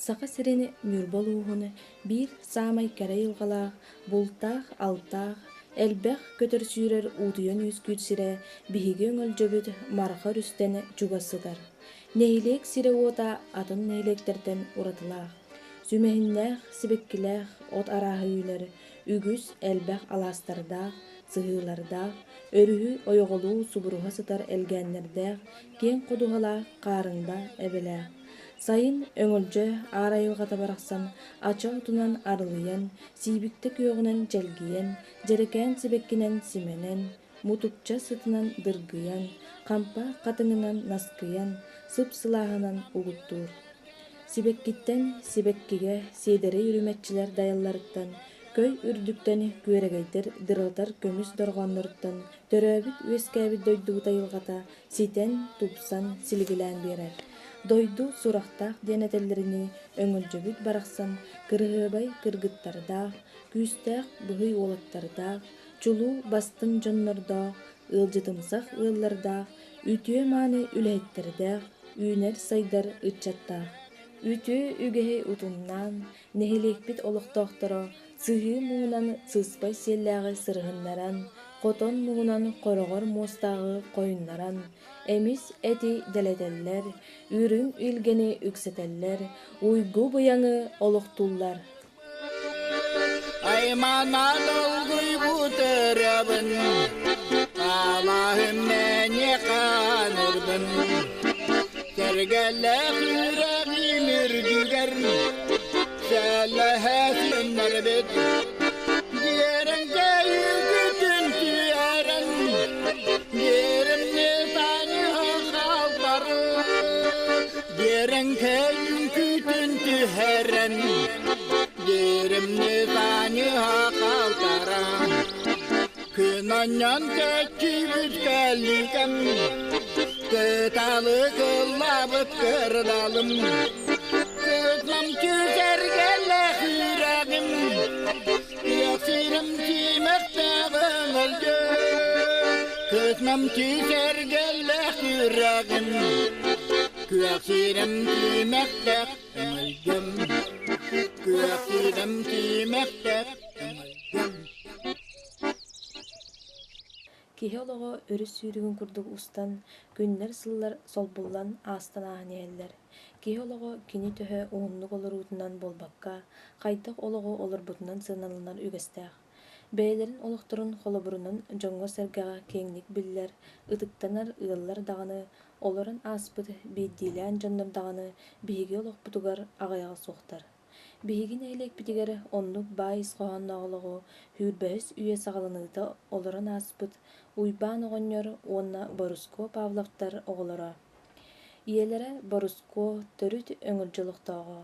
Саха сирин Ньурба улууһун биир саамай кэрэ айылҕалаах, бултаах-алтаах, элбэх көтөр-сүүрэр уутуйан үөскүүр сирэ биһиги өҥөлдьөбүт Марха өрүстэн чугас сытар. Нэһилиэк сирэ-уота атын нэһилиэктэртэн уратылаах. Сүмэһиннээх, сибэккилээх от арааһа үүнэр, үгүс элбэх алаастардаах, сыһыылардаах, өрүһү ойоҕолуу субуруһа сытар элгээннэрдээх, киэҥ ходуһалаах Хаарыҥда эбэлээх. Сайын Өҥөлдьө аар айылҕата барахсан ача отунан арылыйан, сиибиктэ күөҕүнэн чэлгийэн, дьэрэкээн сибэккинэн симэнэн, мутукча сытынан дыргыйан, хампа хатыҥынан наскыйан, сып-сылааһынан угуттуур. Сибэккиттэн сибэккигэ сиэдэрэй үрүмэччилэр дайалларыттан, көй үрдүктэн күөрэгэйдэр дырылатар көмүс дорҕоонноруттан төрөөбүт-үөскээбит дойдубут айылҕата ситэн, тупсан, силигилээн биэрэр. Дойду сурахтаах диэн этэллэринии өҥөлдьөбүт барахсан кырыһыабай кыргыттардаах, күүстээх быһый уолаттардаах, чулуу бастыҥ дьоннордоох, ыалдьытымсах ыаллардаах, үтүө-мааны үлэһиттэрдээх, үүнэр-сайдар ыччаттаах. Үтүө үгэһи утумнаан, нэһилиэкпит олохтоохторо сыһыы муҥунан сыспай сиэллээҕи сырыһыннаран, хотон муҥунан хороҕор муостааҕы хойуннаран, эмис эти дэлэтэллэр, үрүҥ илгэни үксэтэллэр, уйгу быйаҥы олохтууллар. Аймана долгуйбут ырыабын, алаһым мэне хаанырбын. Сэргэлээх үрэҕим үрдүгэр сэлэһэ сөннөрбүт. Диэрэн кэйүүгүтүн түһэрэн, диэримни таныһа хаалтары. Диэрэн кэйүүгүтүн түһэрэн, диэримни таныһа хаалтара. Күн анньан көччүйбүт кэлликэм, Кыталы кыллаабыт кырдалым, Кытнам түсэргэлээх үрэҕим, Күөх симэхтээх өҥөлдьө, Кытнам түсэргэлээх үрэҕим, Күөх сирим симэхтээх өҥөлдьөм, Күөх сирим симэхтээх өҥөлдьөм. Киһи олоҕо өрүс сүүрүгүн курдук устан, күннэр-сыллар солбуллан аастан ааһан иһэллэр. Киһи олоҕо кини төһө уһуннук олоруутунан буолбакка, хайдах олоҕу олорбутунан сыаналанар үгэстээх. Бэйэлэрин олохторун холобурунан дьоҥҥо-сэргэҕэ киэҥник биллэр, ытыктанар ыаллар даҕаны, олорон ааспыт биирдиилээн дьоннор даҕаны биһиги олохпутугар аҕыйаҕа суохтар. Биһиги нэһилиэкпитигэр оннук баай ис хоһоонноох олоҕу сүүрбэһис үйэ саҕаланыыта олорон ааспыт Уйбаан оҕонньор уонна Борускуо Павловтар оҕолоро. Ийэлэрэ Борускуо төрүт өҥөлдьө олохтооҕо,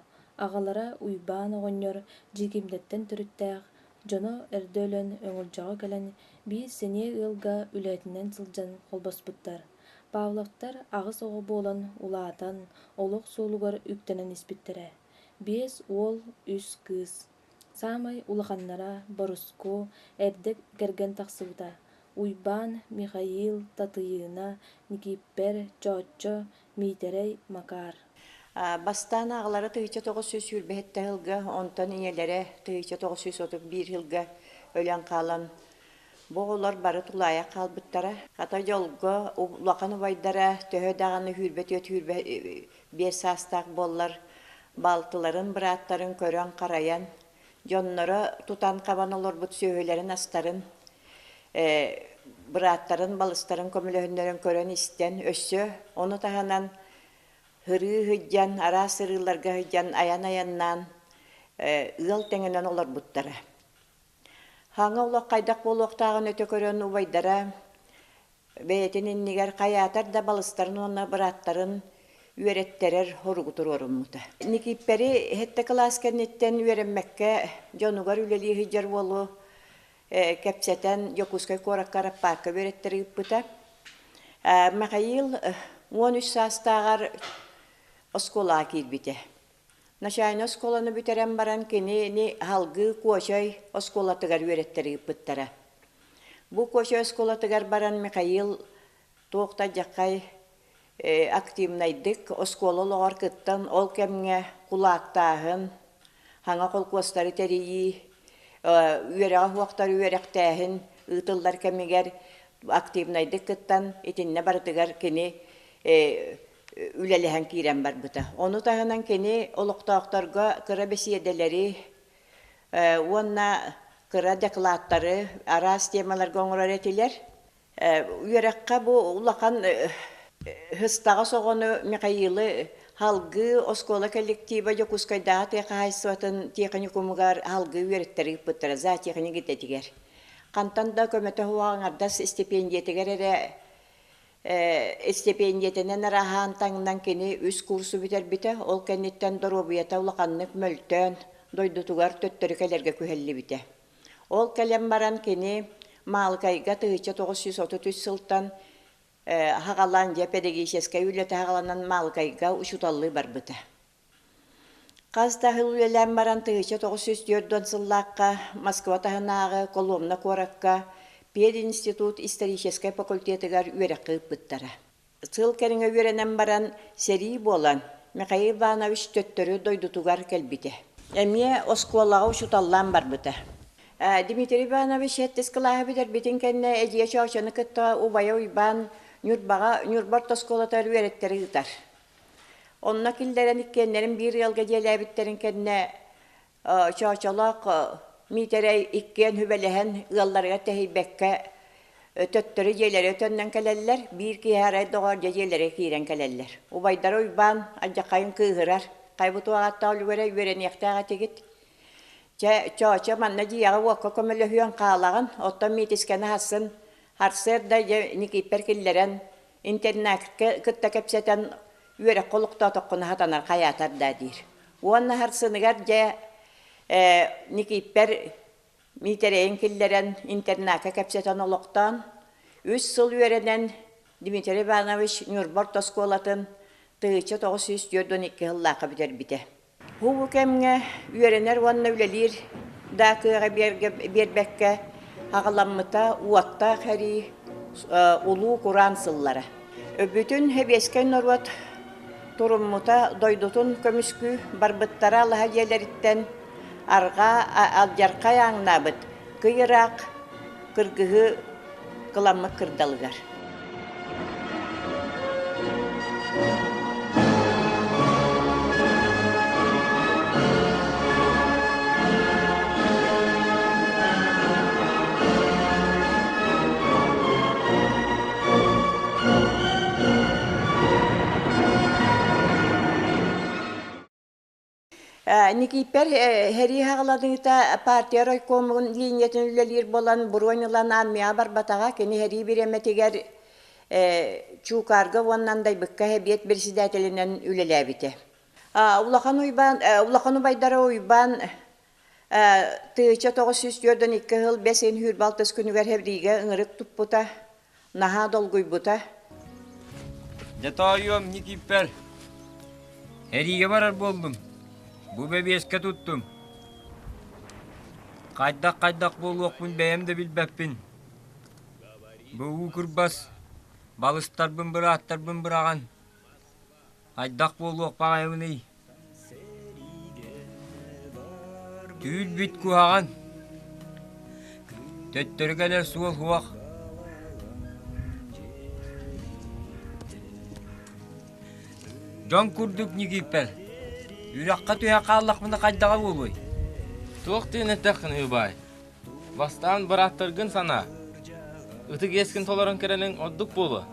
аҕалара Уйбаан оҕонньор Дьиикимдэттэн төрүттээх, дьоно эрдэ өлөн Өҥөлдьөҕө кэлэн биир сэниэ ыалга үлэһитинэн сылдьан холбоспуттар. Павловтар аҕыс оҕо буолан улаатан, олох суолугар үктэнэн испиттэрэ. Биэс уол, үс кыыс. Саамай улаханнара Борускуо эрдэ кэргэн тахсыбыта. Уйбаан, Михаил, Татыйыына, Никииппэр, Чоочо, Миитэрэй, Макар. Бастаан аҕалара 1927 сылга, онтон ийэлэрэ 1931 сылга өлөн хаалан, бу оҕолор бары тулаайах хаалбыттара. Хата дьолго улахан убайдара төһө даҕаны сүүрбэ түөрт 25 саастаах буоллар, балтыларын, бырааттарын көрөн-харайан, дьонноро тутан-хабан олорбут сүөһүлэрин-астарын, бырааттарын, балыстарын көмөлөһүннэрэн көрөн-истэн, өссө ону таһынан һырыы сылдьан, араас сырыыларга сылдьан айан-айаннаан ыал тэҥинэн олорбуттара. Хаҥа олох хайдах буолуохтааҕын өтө көрөн убайдара бэйэтин иннигэр хайаатар да балыстарын уонна бырааттарын үөрэттэрэр соругу туруоруммута. Никииппэри сэттэ кылаас кэнниттэн үөрэммэккэ дьонугар үлэлии сылдьар уолу кэпсэтэн Дьокуускай куоракка араппаакка үөрэттэрэ ыыппыта. Михаил 13 саастааҕар оскуолаҕа киирбитэ. Начальнай оскуоланы бүтэрэн баран кинини салгыы Куочай оскуолатыгар үөрэттэрэ ыыппыттара. Бу Куочай оскуолатыгар баран Михаил туох да алдьархай Активнайдык оскуола олоҕор кыттан, ол кэмҥэ кулаактааһын, саҥа холкуостары тэрийии, үөрэҕэ суохтары үөрэхтээһин ыытыллар кэмигэр активнайдык кыттан, итиннэ барытыгар кини үлэлэһэн киирэн барбыта. Ону таһынан кини олохтоохторго кыра бэсиэдэлэри уонна кыра дакылааттары араас темаларга оҥорор этилэр. Үөрэххэ бу улахан һыстаҕас оҕону Михаилы салгыы оскуола коллектива Дьокуускайдааҕы тыа хаһаайыстыбатын тиэхиньикумугар салгыы үөрэттэрэ ыыппыттара зоотехник идэтигэр. Хантан да көмөтө суох аҥардас истипиэндийэтигэр эрэ истипиэндийэтинэн эрэ аһаан таҥнан кини үс курсу бүтэрбитэ. Ол кэнниттэн доруобуйата улаханнык мөлтөөн дойдутугар төттөрү кэлэргэ күһэллибитэ. Ол кэлэн баран кини Маалыкайга 1933 сылтан аҕалаан дьэ педагогическай үлэтэ аҕаланан Маалыкайга учууталлыы барбыта. Хас да сыл үлэлээн баран 1940 сыллаахха Москва таһынааҕы Коломна куоракка пединститут историческай факультетыгар үөрэххэ ыыппыттара. Сыл кэриҥэ үөрэнэн баран, сэрии буолан, Михаил Иванович төттөрү дойдутугар кэлбитэ. Эмиэ оскуолаҕа учууталлаан барбыта. Дмитрий Иванович сэттис кылааһы бүтэрбитин кэннэ эдьиийэ Чоочону кытта убайа Уйбаан Ньурбаҕа Ньурба орто оскуолатыгар үөрэттэри ыытар. Онно киллэрэн иккиэннэрин биир ыалга дьиэлээбиттэрин кэннэ Чоочолоох Миитэрэй иккиэн сүбэлэһэн ыалларыгар тэһийбэккэ төттөрү дьиэлэрэ төннөн кэлэллэр, биир киһи арай доҕоор дьэ дьиэлэрэ киирэн кэлэллэр. Убайдара Уйбаан алдьархайын кыыһырар, хайбыт уоҕаттаах үлүгэрэ үөрэниэхтээх этигит. Чэ, Чоочо манна дьиэҕэ-уокка көмөлөһүөн хаалаҕын, оттон Миитискэни аһассын сарсыарда дьэ Никииппэр киллэрэн интернакка кытта кэпсэтэн үөрэххэ олохтоотоххуна сатанар хайаатар даа диир. Уонна сарсыныгар дьэ Никииппэр Миитэрэйин киллэрэн интернакка кэпсэтэн олохтоон үс сыл үөрэнэн Дмитрий Иванович Ньурба орто оскуолатын 1942 сыллаахха бүтэрбитэ. Бу кэмҥэ үөрэнэр уонна үлэлиир да кыаҕы биэрбэккэ аҕаламмыта уоттаах эрии улуу кураан сыллара. Бүтүн сэбиэскэй норуот туруммута дойдутун көмүскүү барбыттара алаһа дьиэлэриттэн арҕаа алдьархай ааҥнаабыт кый ыраах кыргыһыы кыламмыт кырдалыгар. Никииппэр сэрии саҕаланыыта партия райкомун линиятын үлэлиир буолан бронь ылан армияҕа барбатаҕа. Кини сэрии бириэмэтигэр Чуукаарга уонна Андайбыкка сэбиэт председателинэн үлэлээбитэ. Улахан Уйбаан, улахан убайдара Уйбаан 1942 сыл бэс ыйын сүүрбэ күнүгэр сэриигэ ыҥырык туппута, наһаа долгуйбута. Дьэ тоойуом, Никииппэр, эриигэ барар буоллум. Бу бэбиэскэ туттум. Хайдах-хайдах буолуохпун бэйэм да билбэппин. Бу уу кырбас, балыстарбын бырааттарбын быраҕан, Хайдах буолуох баҕайыбыный? Түүл-бит куһаҕан, төттөрү кэлэр суол суох. Дьон курдук ньигииппэр, үрэххэ түһэ хааллахпына хайдаҕа буолуой? Туох диэн эттэххиний убаай? Бастаан бырааттаргын санаа. Ытык иэскин толорон кэрэниҥ ордук буолуо.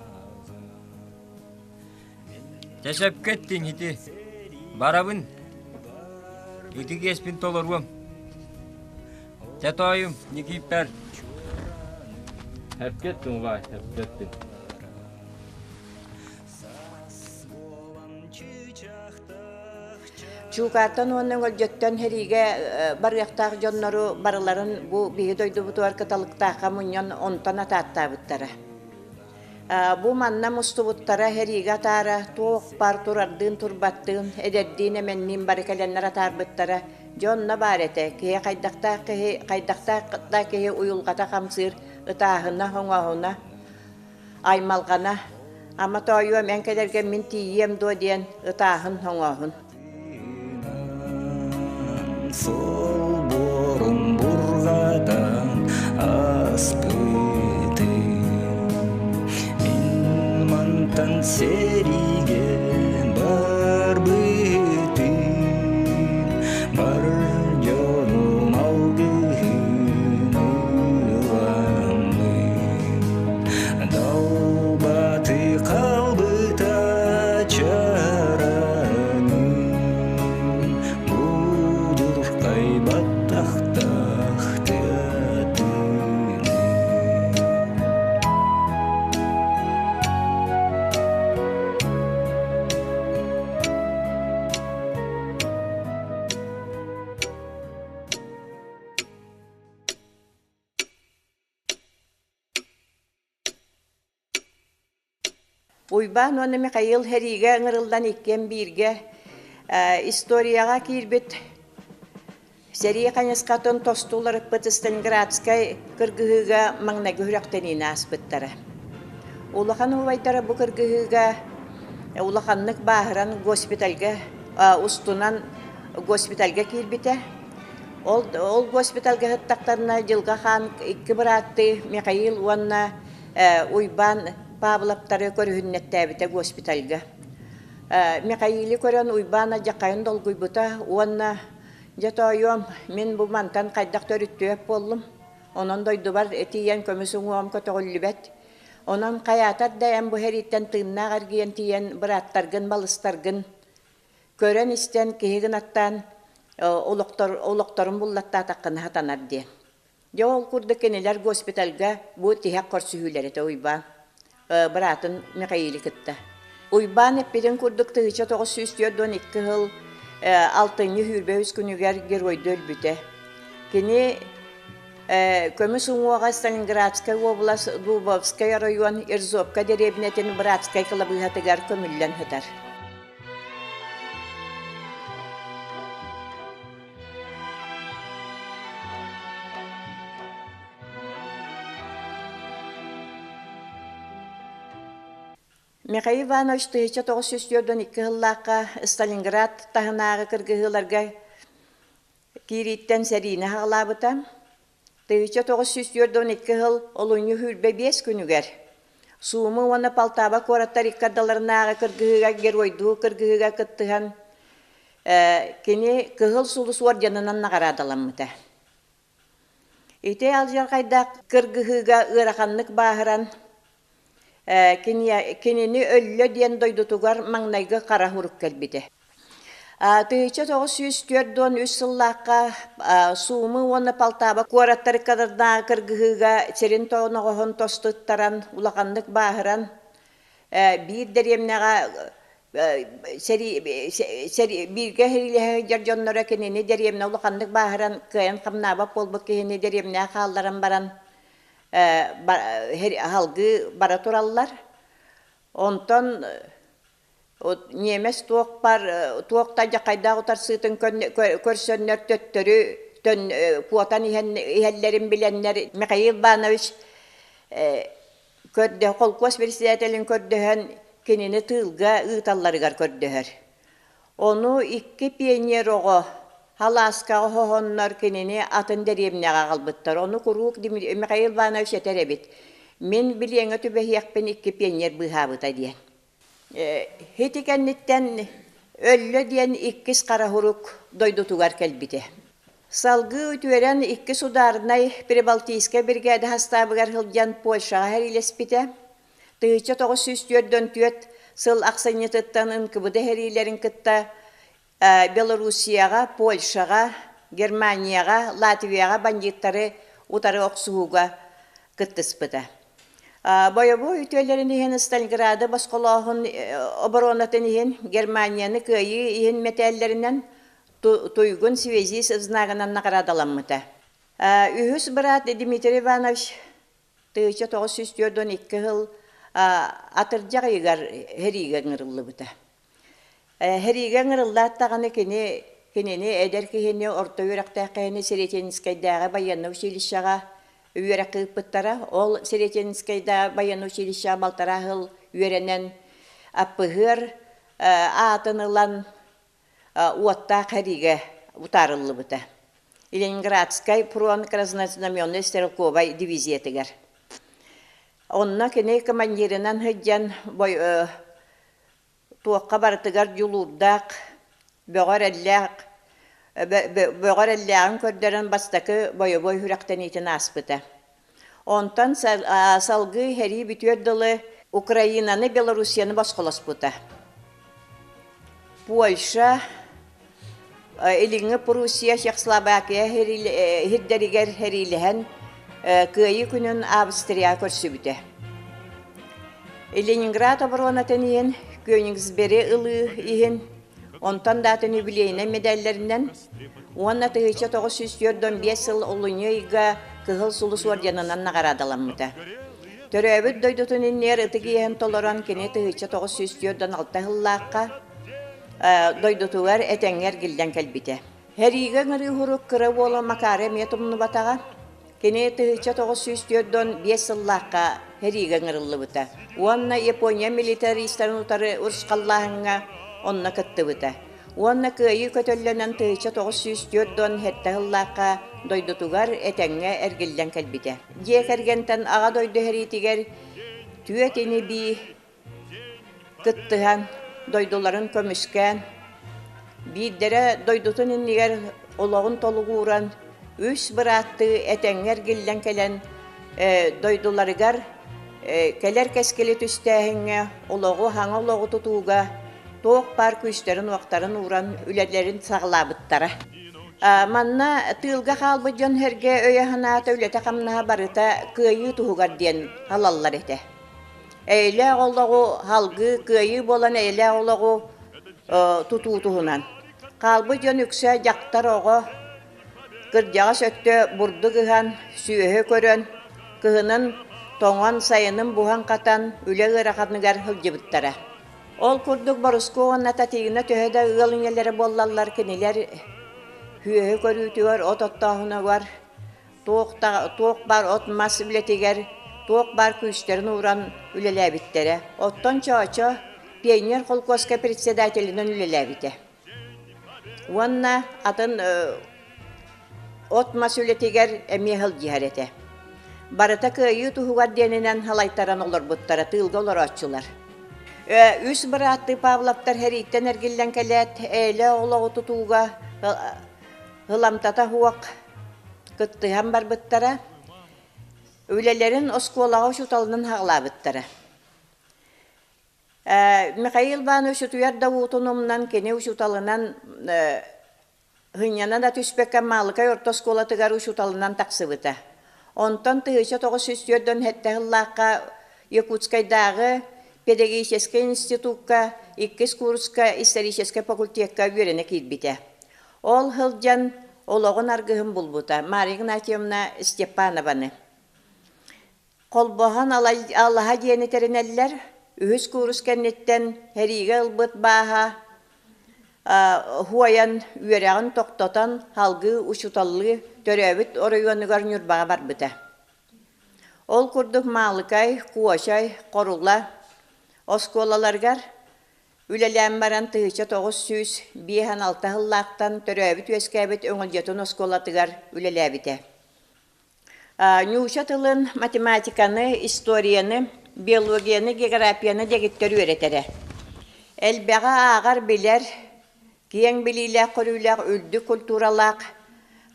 Чэ сөпкө эттиҥ ити. Барабын. Ытык иэспин толоруом. Чэ тоойум, Никииппэр. Сөпкө эттиҥ убаай, сөпкө эттиҥ. Чуукаартан уонна Өҥөлдьөттөн сэриигэ барыахтаах дьоннору барыларын бу биһи дойдубутугар Кыталыктаахха мунньан онтон атааттаабыттара. Бу манна мустубуттара сэриигэ атаара туох баар турардыын турбаттыын, эдэрдиин эмэнниин бары кэлэннэр атаарбыттара. Дьэ онно баар этэ, киһи хайдахтаах киһи, хайдахтаах да киһи уйулҕата хамсыыр, ытааһына, хоҥооһуна, аймалҕана. Ама тоойуом эн кэлэргэ мин тиийиэм дуо диэн ытааһын хоҥооһун. Сол буорун бурҕатан аспытым Мин мантан сэриигэ барбытым Бар дьонум алгыһын ыламмын Далбаты қалбыта чараным Будурхай баттахтах тыатыным. Уйбаан уонна Михаил сэриигэ ыҥырыллан иккиэн бииргэ историяҕа киирбит сэрии хайысхатын тосту уларыппыт Сталинградскай кыргыһыыга маҥнайгы сүрэхтэниини ааспыттара. Улахан убайдара бу кыргыһыыга улаханнык бааһыран госпитальга устунан госпитальга киирбитэ. Ол, ол госпитальга сыттахтарына Дьылҕа Хаан икки бырааттыы Михаил уонна Уйбаан Павловтары көрүһүннэттээбитэ госпитальга. Михаилы көрөн Уйбаан алдьархайын долгуйбута уонна дьэ тоойуом, мин бу мантан хайдах төрүттүөп буоллум, онон дойдубар тиийэн көмүс уҥуоҕум көтөҕүллүбэт. Онон хайаатар да эн бу сэрииттэн тыыннаах эргийэн тиийэн бырааттаргын, балыстаргын көрөн-истэн киһи гынаттаан олохтор, олохторун буллаттаатаххына сатанар диэн. Дьэ ол курдук кинилэр госпитальга бу тиһэх көрсүһүүлэр этэ Уйбаан быраатын Михаилы кытта. Уйбаан эппитин курдук 1942 сыл алтынньы 23 күнүгэр геройду өлбүтэ. Кини көмүс уҥуоҕа Сталинградскай уобалас Дубовскай оройуон Ирзовка дэриэбинэтин Братскай кылабыыһатыгар көмүллэн сытар. Михаил Иванович 1942 сыллаахха Сталинград таһынааҕы кыргыһыыларга киирииттэн сэриини аҕалаабыта. 1942 сыл олунньу 25 күнүгэр Сууму уонна Полтава куораттар икки ардыларынааҕы кыргыһыыга геройдуу кыргыһыыга кыттыһан Кини Кыһыл Сулус уордьанынан наҕараадаламмыта. Ити алдьархайдаах кыргыһыыга ыараханнык бааһыран, кинини өллө диэн дойдутугар маҥнайгы хара сурук кэлбитэ. 1943 сыллаахха Сумы уонна Полтава куораттары кыргыһыыга сирин тоноҕоһун тостуттаран, улаханнык бааһыран, биир дэриэбинэҕэ сэрии бииргэ сэриилэһэ сылдьар дьонноро кинини дэриэбинэ улаханнык бааһыран кыайан хамнаабат буолбут киһини дэриэбинэҕэ хаалларан баран салгыы бара тураллар. Онтон ньиэмэс туохпар туох да дьахайдаах утарсыытын көрсөннөр төттөрү куотан иһэллэрин билэннэр Михаил Иванович Көрдө, холкуос председателин көрдөһөн, кинини тыылга ыыталларыгар көрдөһөр. Ону икки пионер оҕо халааскаҕа хоһоннор кинини атын дэриэбинэҕэ аҕалбыттар. Ону куруук Михаил Иванович этэр эбит: «Мин билиэҥҥэ түбэһиэхпин икки пионер быыһаабыта» диэн. Ити кэнниттэн өллө диэн иккис хара сурук дойдутугар кэлбитэ. Салгыы үтүөрэн икки судаарынай Прибалтийскай биригээдэ састаабыгар сылдьан Польшаҕа сэриилэспитэ. 1944 сыл ахсынньытыттан НКВД сэриилэрин кытта Белоруссияҕа, Польшаҕа, Германияҕа, Латвияҕа бандьыыттары утары охсуһууга кыттыспыта. Бойобуой үтүөлэрин иһин Сталинграды босхолооһун оборонатын иһин Германияны кыайыы иһин мэтээллэринэн туйгун связист знагынан наҕараадаламмыта. Үһүс быраат Дмитрий Иванович 1942 сыл атырдьах ыйыгар сэриигэ ыҥырыллыбыта. Сэриигэ ыҥырыллаат даҕаны кини кинини эдэр киһини орто үөрэхтээх киһини Сретенскэйдээҕи байыаннай училищеҕа үөрэххэ ыыппыттара. Ол Сретенскэйдээҕи байыаннай училищеҕа балтараа сыл үөрэнэн аппыһыар аатын ылан уоттаах сэриигэ утаарыллыбыта. Ленинградскай фронт краснознаменный стрелковай дивизиятыгар. Онно кини командирынан сылдьан туохха барытыгар дьулуурдаах, бөҕө эрэллээх бөҕө эрэллээҕин көрдөрөн бастакы бойобуой сүрэхтэниитин ааспыта. Онтон салгыы сэрии бүтүөр дылы Украинаны, Белоруссияны босхолоспута. Польша, Илиҥҥи Пруссия, Чехословакия сирдэригэр сэриилэһэн Кыайыы күнүн Австрияҕа көрсүбүтэ. Ленинград оборонатын иһин, Кёнигсбери ылыы иһин, онтон да атын юбилейнай медаллэринэн уонна 1945 сыл олунньу ыйга Кыһыл Сулус орденынан наҕараадаламмыта. Төрөөбүт дойдутун иннигэр ытык иэһин толорон кини 1946 сыллаахха дойдутугар этэҥҥэ эргиллэн кэлбитэ. Сэриигэ ыҥырыы сурук кыра уола Макары эмиэ тумнубатаҕа. Кини 1945 сыллаахха сэриигэ ыҥырыллыбыта уонна Япония милитаристарын утары урусхаллааһыҥҥа онно кыттыбыта. Уонна Кыайыы көтөллөнөн 1947 сыллаахха дойдутугар этэҥҥэ эргиллэн кэлбитэ. Дьиэ кэргэнтэн Аҕа дойду сэриитигэр түөрт ини-бии кыттыһан, дойдуларын көмүскээн, биирдэрэ дойдутун иннигэр олоҕун толугууран, үс бырааттыы этэҥҥэ эргиллэн кэлэн дойдуларыгар кэлэр кэскили түстээһиҥҥэ, олоҕу, саҥа олоҕу тутууга туох баар күүстэрин-уохтарын ууран үлэлэрин саҕалаабыттара. Манна тыылга хаалбыт дьон сэргэ өйө-санаата, үлэтэ-хамнаһа барыта кыайыы туһугар диэн талаллар этэ. Эйэлээх олоҕу салгыы кыайыы буолан эйэлээх олоҕу тутуу туһунан. Хаалбыт дьон үксэ дьахтар оҕо, кырдьаҕас өттө бурдук ыһан, сүөһү көрөн, кыһынын тоҥон, сайынын буһан-хатан үлэ ыараханыгар сылдьыбыттара. Ол курдук Борускуо уонна Татьяна төһө да ыал ийэлэрэ буоллаллар, кинилэр сүөһү көрүүтүгэр, от оттооһунугар туох туох баар от-мас үлэтигэр туох баар күүстэрин ууран үлэлээбиттэрэ. Оттон Чоочо пионер холкуоска председателинэн үлэлээбитэ. Уонна атын от-мас үлэтигэр эмиэ сылдьыһар этэ. Барыта кыайыы туһугар диэнинэн салайтаран олорбуттара, тыылга олорооччулар. Үс бырааттыы Павловтар сэрииттэн эргиллэн кэлээт, эйэлээх олоҕу тутууга Ыламтата суох кыттыһан барбыттара. Үлэлэрин оскуолаҕа учууталынан саҕалаабыттара. Михаил Иванович утуйар да уутун умнан кини учууталынан сынньана да түспэккэ Маалыкай орто оскуолатыгар учууталынан тахсыбыта. Онтон 1947 сыллаахха Якутскайдааҕы педагогическай институкка иккис курска историческай факультекка үөрэнэ киирбитэ. Ол сылдьан олоҕун аргыһын булбута Мария Игнатьевна Степанованы. Холбоһон алаһа диэни тэринэллэр. Үһүс куурус кэнниттэн сэриигэ ылбыт бааһа хуойан үөрэҕин тохтотон салгыы учууталлыы төрөөбүт оройуонугар Ньурбаҕа барбыта. Ол курдук Маалыкай, Куочай, Хорула оскуолаларыгар Үлэлээн баран 1956 сыллаахтан төрөөбүт-үөскээбит Өҥөлдьөтүн оскуолатыгар үлэлээбитэ. Ньууча тылын, математиканы, историяны, биологияны, географияны дэгиттэр үөрэтэрэ. Элбэҕи ааҕар-билэр, киэҥ билиилээх-көрүүлээх, үрдүк культуралаах,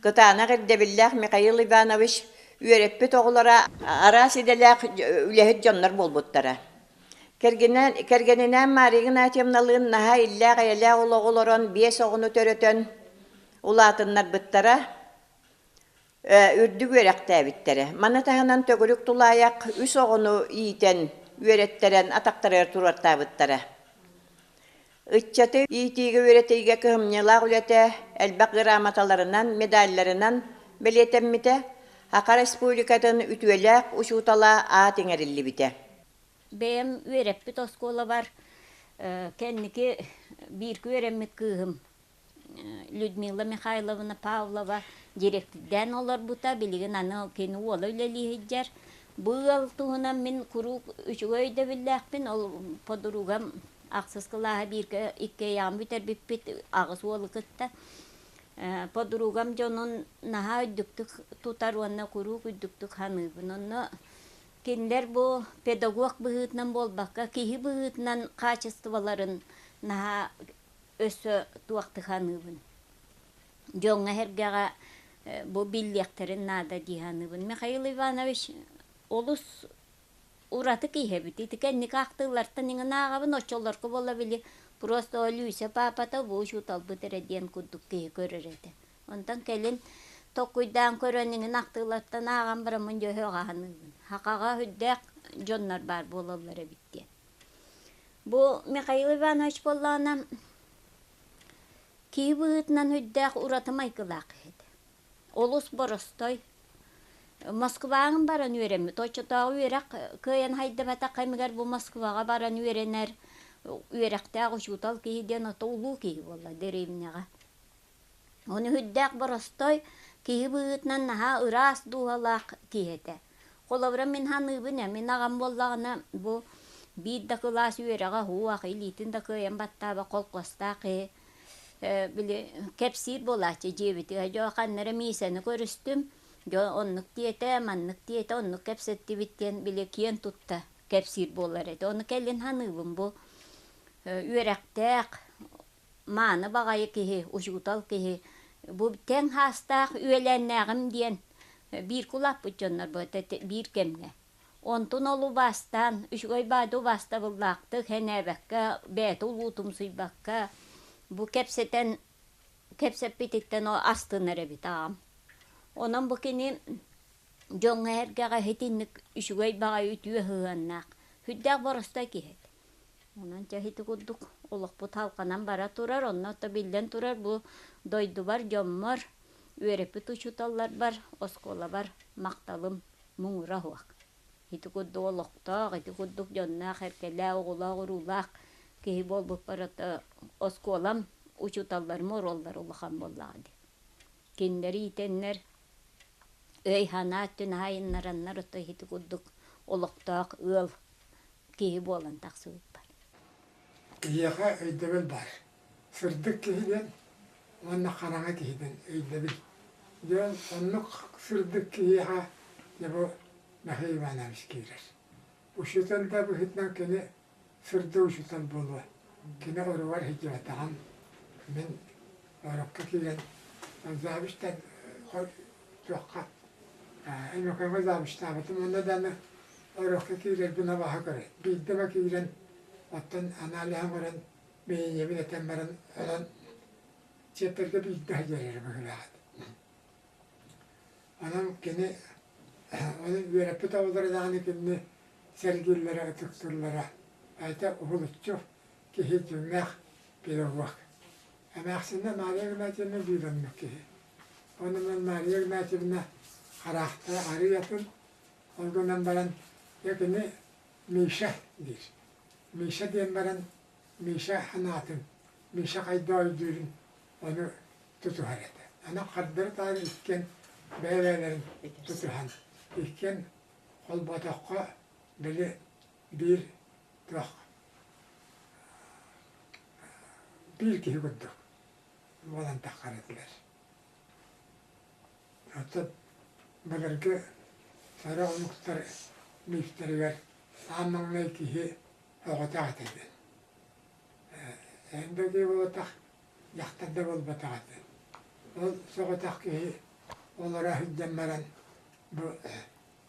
кытаанах ирдэбиллээх Михаил Иванович үөрэппит оҕолоро араас идэлээх үлэһит дьоннор буолбуттара. Кэргэнинээн Мария Игнатьевналыын наһаа иллээх-эйэлээх олоҕу олорон биэс оҕону төрөтөн улаатыннарбыттара, үрдүк үөрэхтээбиттэрэ. Маны таһынан төгүрүк тулаайах үс оҕону иитэн, үөрэттэрэн атахтарыгар туруортаабыттара. Ыччаты иитиигэ-үөрэтиигэ кыһамньылаах үлэтэ элбэх грамоталарынан, медалларынан бэлиэтэммитэ, Саха Республикатын үтүөлээх учуутала аат иҥэриллибитэ. Бэйэм үөрэппит оскуолабар кэнники бииргэ үөрэммит кыыһым Людмила Михайловна Павлова директордаан олорбута. Билигин аны кини уола үлэлии сылдьар. Бу ыал туһунан мин куруук үчүгэй өйдөбүллээхпин. Ол подругам ахсыс кылааһы бииргэ иккиэйэҕин бүтэрбиппит аҕыс уолу кытта. Подругам дьонун наһаа үрдүктүк тутар уонна куруук үрдүктүк саныыбын. Онно кинилэр бу педагог быһыытынан буолбакка, киһи быһыытынан хаачыстыбаларын наһаа өссө туохтук саныыбын. Дьоҥҥо-сэргэҕэ бу биллиэхтэрин наада дии саныыбын. Михаил Иванович олус ураты киһи эбит. Ити кэнники ахтыылартан иҥин ааҕабын, оччолорго буола били просто Люся паапата бу учууталбыт эрэ диэн курдук киһи көрөр этэ. Онтон кэлин толкуйдаан көрөн иҥин ахтыылартан ааҕан бараммын дьэ өһөҕө саныыбын. Сахаҕа сүрдээх дьоннор баар буолаллар эбит диэн. Бу Михаил Иванович буоллаҕына киһи быһыытынан сүрдээх ураты майгылаах киһи этэ. Олус боростой. Москваҕа баран үөрэммит. Оччотооҕу үөрэх кыайан хайдыбатах кэмигэр бу Москваҕа баран үөрэнэр үөрэхтээх учуутал киһи диэн ото улуу киһи буолла дэриэбинэҕэ. Ону сүрдээх боростой киһи быһыытынан наһаа ыраас дууһалаах киһи этэ. Холобура мин саныыбын ээ, мин аҕам буоллаҕына бу биир да кылаас үөрэҕэ суох, илиитин да кыайан баттаабат холкуостаах киһи били кэпсиир буолааччы дьиэбитигэр дьэ ханна эрэ Миисэни көрүстүм, дьэ оннук диэтэ, маннык диэтэ, оннук кэпсэттибит диэн били киэн тутта кэпсиир буолар этэ. Ону кэлин саныыбын бу үөрэхтээх мааны баҕайы киһи, учуутал киһи бу тэҥ саастаах үөлээннээҕим диэн биир кулааппыт дьоннор бу биир кэмҥэ. Онтун ол убаастаан, үчүгэй баайды убаастабыллаахтык, сэнээбэккэ, бэйэтэ улуутумсуйбакка бу кэпсэтэн кэпсэппититтэн астынар эбит аҕам. Онон бу кини дьоҥҥо-сэргэҕэ итинник үчүгэй баҕайы үтүө сыһыаннаах, сүрдээх боростой киһи этэ. Онон дьэ ити курдук олохпут халҕанан бара турар, онно ото биллэн турар бу дойдубар, дьоммор, үөрэппит учууталларбар, оскуолабар махталым муҥура суох. Ити курдук олохтоох, ити курдук дьонноох, эркэлээх, оҕолоох-уруулаах киһи буолбуппар ото оскуолам, учууталларым оруоллара улахан буоллаҕа дии. Кинилэри иитэннэр өй-санаа өттүн аһайыннараннар ото ити курдук олохтоох ыал киһи буолан тахсыбыппар. Киһиэхэ өйдөбүл баар. Сырдык киһи диэн уонна хараҥа киһи диэн өйдөбүл. Дьэ оннук сырдык киһиэхэ дьэ бу Михаил Иванович киирэр. Учуутал да быһыытынан кини сырдык учуутал буолуо. Кини оругар сылдьыбатаҕым. Мин орокко киирэн завистан туохха Өймөкөөҥҥө завистаабытым уонна даҕаны орокко киирэрбин абааһы көрөр. Биирдэ эмэ киирэн оттон аналиһын көрөн мнениебин этэн баран онон чиэппэргэ биирдэ сылдьар эрэ быһыылаах этэ. Онон кини ону үөрэппит оҕолоро даҕаны кинини сэргииллэрэ, ытыктыыллара. Айта уһулуччу киһи дьиҥнээх педагог. Эмээхсинэ Мария Игнатьевна биир оннук киһи. Онон Мария Игнатьевна хараахтара арыый атын, ол гынан баран дьэ кини Миша диир. Миша диэн баран Миша санаатын, Миша хайдах өйдүүрүн ону тутуһар этэ. Аны хардары-таары иккиэн бэйэ-бэйэлэрин тутуһан, иккиэн холботоххо били биир туох биир киһи курдук буолан таххар этилэр. Оттон былыргы сорох омуктар мифтэригэр аан маҥнай киһи оҕотох этэ диэн. Эн да киһи буолбатах, дьахтар да буолбатах этэ. Ол соҕотох киһи олоро сылдьан баран бу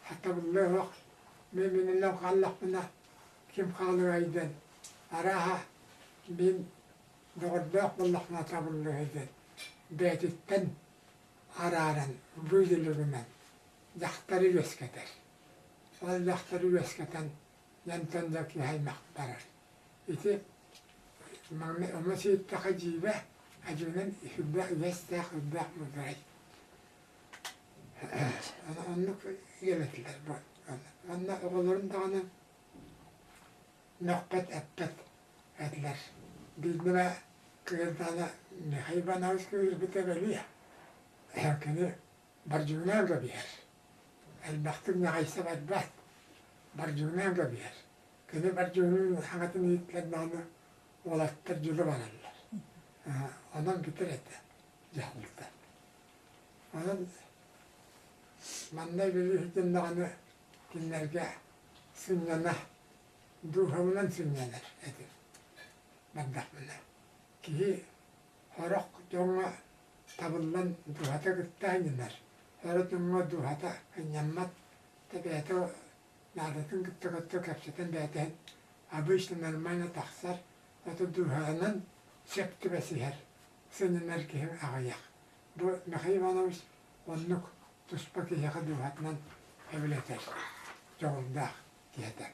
хатабыллыа суох мин мининэн хааллахпына ким хаалыай диэн арааһа мин доҕордоох буоллахпына табыллыа диэн бэйэтиттэн арааран выделигынан дьахтары үөскэтэр. Ол дьахтары үөскэтэн дьонтон да киһи аймах барар. Ити маҥнай ону сиэттэххэ дьиибэ, адьыынан сүрдээх үгэстээх, үрдээх муударай. Оннук үөрэтилэр бу. Уонна оҕолорун даҕаны мөхпөт, эппэт этилэр. Биирдэ эмэ кыырдаана Михаил Иванович кыырбыта бэлиэ. Кини бордюгунан кэбиһэр. Элбэхтик ньаҕайса барбат, бардьыгынаан кэбиһэр. Кини бардьыгыныыр саҥатын иһиттэрдэҕинэ уолаттар дьылы бараллар. Онон бүтэр этэ дьаһалта. Онон манна үлэлиир кинилэргэ сынньана, дууһабынан сынньанар этим бардахпына. Киһи сорох дьоҥҥо табыллан дууһата кытта сынньанар, сорох дьоҥҥо дууһата сынньаммат, бэйэтэ наадатын кытта кытта кэпсэтэн бэйэтэ обычно нормально тахсар, ото дууһанан сөп түбэсиһэр, сынньанар киһи аҕыйах. Бу Михаил Иванович оннук туспа киһиэхэ дууһатынан эбилэтэр дьоҕурдаах киһи этэ.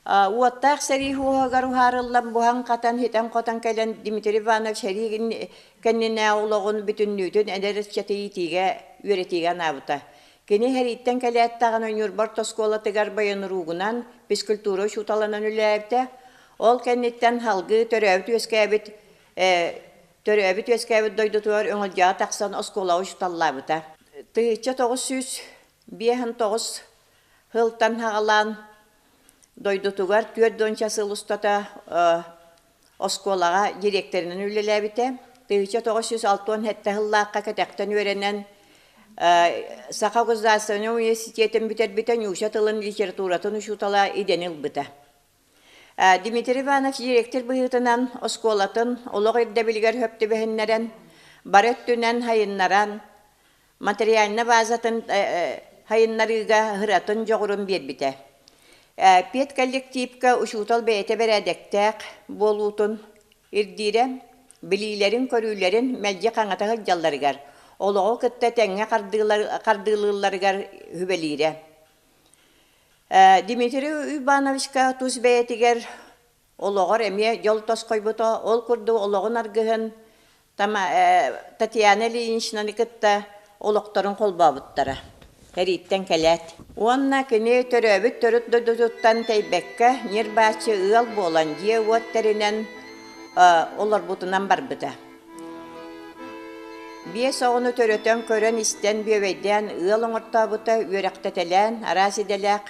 Уоттаах сэрии уоһугар уһаарыллан буһан-хатан, ситэн-хотон кэлэн Дмитрий Иванович сэрии кэннинээҕи олоҕун бүтүннүүтүн эдэр ыччаты иитиигэ, үөрэтиигэ анаабыта. Кини сэрииттэн кэлээт даҕаны Ньурба орто оскуолатыгар военругунан, физкультура учууталынан үлэлээбитэ. Ол кэнниттэн салгыы төрөөбүт-үөскээбит төрөөбүт-үөскээбит дойдутугар Өҥөлдьөҕө тахсан оскуолаҕа учууталлаабыта. 1959 сылтан саҕалаан дойдутугар 40 сыл устата оскуолаҕа директорынан үлэлээбитэ. 1967 сыллаахха кэтэхтэн үөрэнэн Саха государственнай университетын бүтэрбитэ, нуучча тылын литературатын учуутала идэни ылбыта. Дмитрий Иванович директор быһыытынан оскуолатын олох ирдэбилигэр сөп түбэһиннэрэн, бары өттүнэн сайыннаран, материальнай базатын сайыннарыыга ыратын дьоҕурун биэрбитэ. Педколлективка учуутал бэйэтэ бэрээдэктээх буолуутун ирдиирэ, билиилэрин-көрүүлэрин мэлдьи хаҥата сылдьалларыгар, олоҕу кытта тэҥҥэ хардыылыылларыгар сүбэлиирэ. Дмитрий Ивановичка тус бэйэтигэр олоҕор эмиэ дьол тосхойбута, ол курдук олоҕун аргыһын Татьяна Ильиничнаны кытта олохторун холбообуттара. Сэрииттэн кэлээт. Уонна кини төрөөбүт төрүт дойдутуттан тэйбэккэ, ньир-бааччы ыал буолан, дьиэ-уот тэринэн олорбутунан барбыта. Биэс оҕону төрөтөн, көрөн-истэн, бүөбэйдээн ыал оҥортообута, үөрэхтэтэлээн, араас идэлээх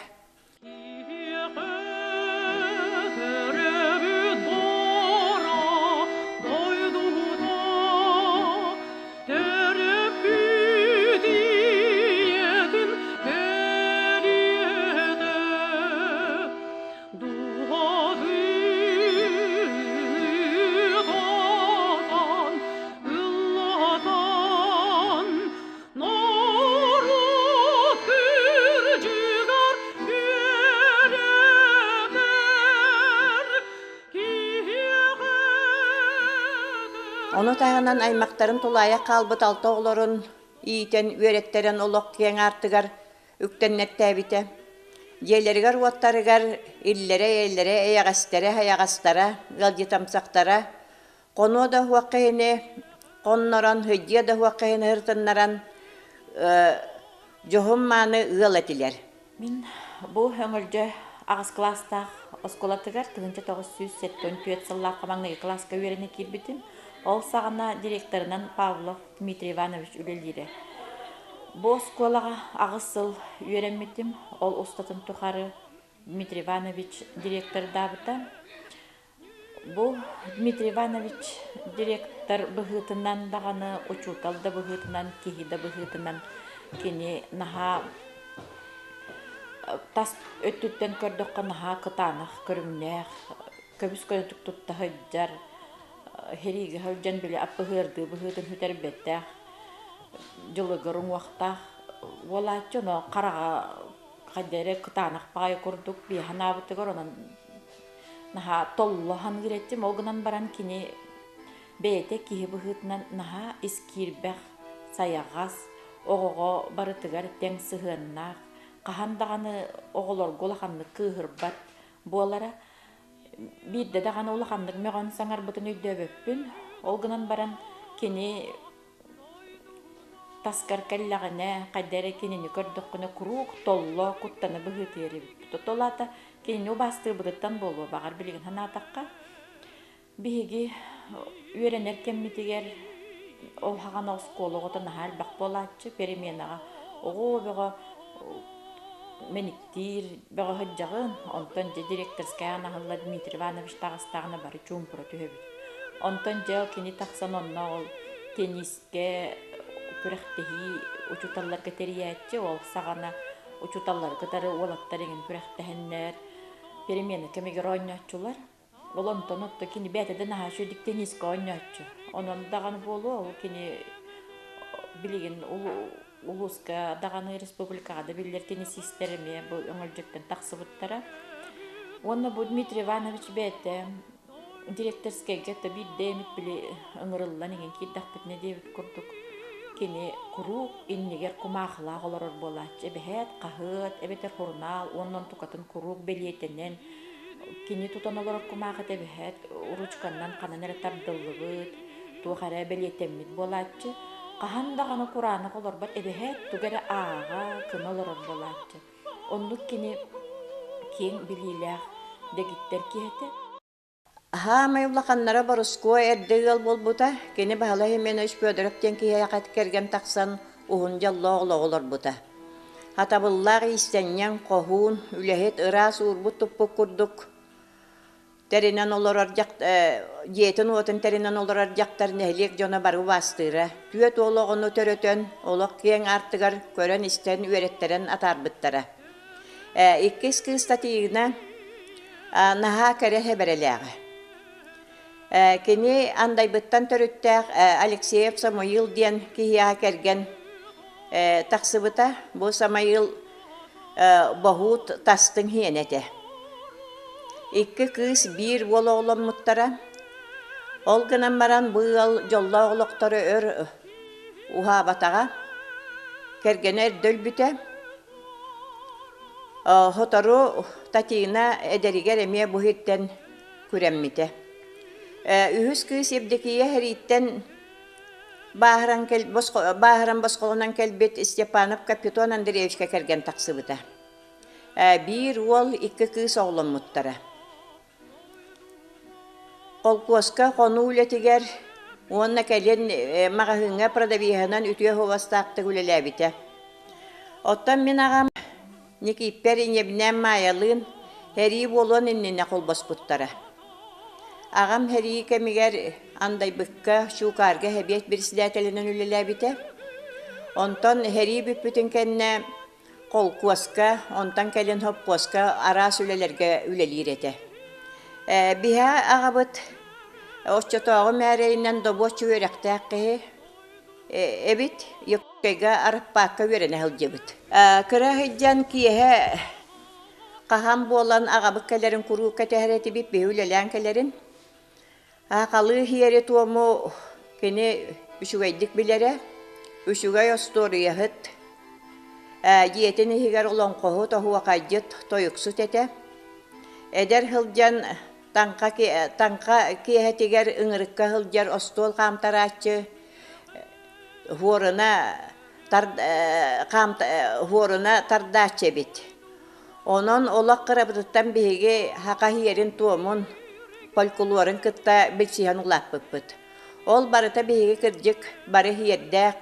Норуот кырдьыгар үөрэтэр киһиэхэ Ону таһынан аймахтарын тулаайах хаалбыт алта оҕолорун иитэн, үөрэттэрэн олох киэҥ аартыгар үктэннэртээбитэ. Дьиэлэригэр-уоттарыгар иллэрэ-эйэлэрэ, эйэҕэстэрэ-хайаҕастара, ыалдьытамсахтара хонуо да уһуох киһини хоннорон, сыдьыа да уһуох киһини ырытыннаран дьоһун-мааны ыал этилэр. Мин бу Өҥөлдьө аҕыс кылаастаах оскуолатыгар 1974 сыллаахха маҥнайгы кылааска үөрэнэ киирбитим. Ол саҕана директорынан Павлов Дмитрий Иванович үлэлиирэ. Бу оскуолаҕа аҕыс сыл үөрэммитим. Ол устатын тухары Дмитрий Иванович директордаабыта. Бу Дмитрий Иванович директор быһыытынан даҕаны, учуутал да быһыытынан, киһи да быһыытынан кини наһаа тас өттүттэн көрдөххө наһаа кытаанах көрүҥнээх, көбүс-көнөтүк тутта сылдьар, сэриигэ сылдьан били аппыһыардыы быһыытын сүтэрбэтэх, дьылыгыр уҥуохтаах буолааччы, ону хараҕа хайда эрэ кытаанах баҕайы курдук биэһэ анаабытыгар онон наһаа толло саныыр этим. Ол гынан баран кини бэйэтэ киһи быһыытынан наһаа ис киирбэх, сайаҕас, оҕоҕо барытыгар тэҥ сыһыаннаах, хаһан даҕаны оҕолорго улаханнык кыыһырбат буолара. Биирдэ даҕаны улаханнык мөҕөн саҥарбытын өйдөөбөппүн. Ол гынан баран кини таскар кэллэҕинэ, хайда эрэ кинини көрдөххүнэ куруук толло, куттана быһыытыйар эбиппит. Ол аата кинини убаастыырбытыттан буолуо, баҕар билигин санаатахха. Биһиги үөрэнэр кэммитигэр ол саҕана оскуола оҕото наһаа элбэх буолааччы, переменаҕа. Оҕо бөҕө мэниктиир бөҕө сылдьаҕын, онтон дьэ директорскай анаһылла Дмитрий Иванович таҕыстаҕына бары чуумпура түһэбит. Онтон дьэ кини тахсан онно ол теннискэ күрэхтэһии учууталларга тэрийээччи, ол саҕана учууталлары кытары уолаттар эҥин күрэхтэһэннэр, перемена кэмигэр оонньооччулар. Ол онтон отто кини бэйэтэ да наһаа үчүгэйдик теннискэ оонньооччу. Онон даҕаны буолуо, ол кини билигин улууска даҕаны, республикаҕа да биллэр теннисистэр эмиэ бу өҥөлдьөттөн тахсыбыттара. Уонна бу Дмитрий Иванович бэйэтэ директорскайга то биирдэ эмит били ыҥырыллан иҥин киирдэхпитинэ диэбит курдук кини куруук иннигэр кумаахылаах олорор буолааччы. Эбэһээт хаһыат эбэтэр сурунаал уонна онтукатын куруук бэлиэтэнэн Кини тутан олорор кумаахыта эбэһээт ручканнан ханан эрэ тардыллыбыт, туох эрэ бэлиэтэммит буолааччы. Хаһан даҕаны кураанах олорбот эбэһээт тугу эрэ ааҕа, кына олорор буолааччы. Оннук кини киэҥ билиилээх дэгиттэр киһи этэ. Хаамай улаханнара Борускуо эрдэ ыал буолбута. Кини Баһылай Семенович Федоров диэн киһиэхэ кэргэн тахсан уһун дьоллоох олоҕу олорбута. Хатабыллаах иистэнньэҥ, хоһуун, үлэһит, ыраас уурбут-туппут курдук тэринэн олорор дьиэтин-уотун тэринэн олорор дьахтар нэһилиэк дьоно бары убаастыыра. Түөрт уол оҕону төрөтөн, олох киэҥ аартыгар көрөн-истэн, үөрэттэрэн атаарбыттара. Иккис кыыс Татьяна наһаа кэрэ эбэрэлээҕэ. Кини Андайбыттан төрүттээх Алексеев Самуил диэн киһиэхэ кэргэн тахсыбыта. Бу Самаил боһуут тастыҥ иһиэнэ этэ. Икки кыыс биир уол оҕоломмуттара. Ол гынан баран бу ыал дьоллоох олохторо өр уһаабатаҕа. Кэргэнэ эрдэ өлбүтэ. Сотору Татьяна эдэригэр эмиэ бу иһиттэн күрэммитэ. Үһүс кыыс Евдокия сэрииттэн бааһыран, бааһыран босхолонон кэлбит Степанов Капитон Андреевичка кэргэн тахсыбыта. Биир уол, икки кыыс оҕоломмуттара. Холкуоска хонуу үлэтигэр уонна кэлин маҕаһыыҥҥа продавеһынан үтүө суобастаахтык үлэлээбитэ. Оттон мин аҕам Никииппэр ийэбинээн Маайалыын сэрии буолуон иннинэ холбоспуттара. Аҕам сэрии кэмигэр Андайбыкка Чуукаарга сэбиэт председателинэн үлэлээбитэ. Онтон сэрии бүппүтүн кэннэ холкуоска, онтон кэлин сопхуоска араас үлэлэргэ үлэлиир этэ. Биһа аҕабыт оччотооҕу мээрэйинэн добуоччу үөрэхтээх киһи эбит, Якутскайга Араппаакка үөрэнэ сылдьыбыт. Кыра сылдьан киэһэ хаһан буолан аҕабыт кэлэрин куруук кэтэһэр этибит, биһи үлэлээн кэлэрин. Аахалыы иһиэри-туому кини үчүгэйдик билэрэ, үчүгэй остуоруйаһыт, дьиэтин иһигэр олоҥхоһут, оһуохайдьыт, тойуксут этэ. Эдэр сылдьан таҥха, таҥха киэһэтигэр ыҥырыкка сылдьар остуол хаамтарааччы хуоруна, хуоруна тардааччы эбит. Онон олох кырабытыттан биһиги саха иһиэрин-туомун, фольклорун кытта билсиһэн улааппыппыт. Ол барыта биһиги кырдьык бары иһиэрдээх,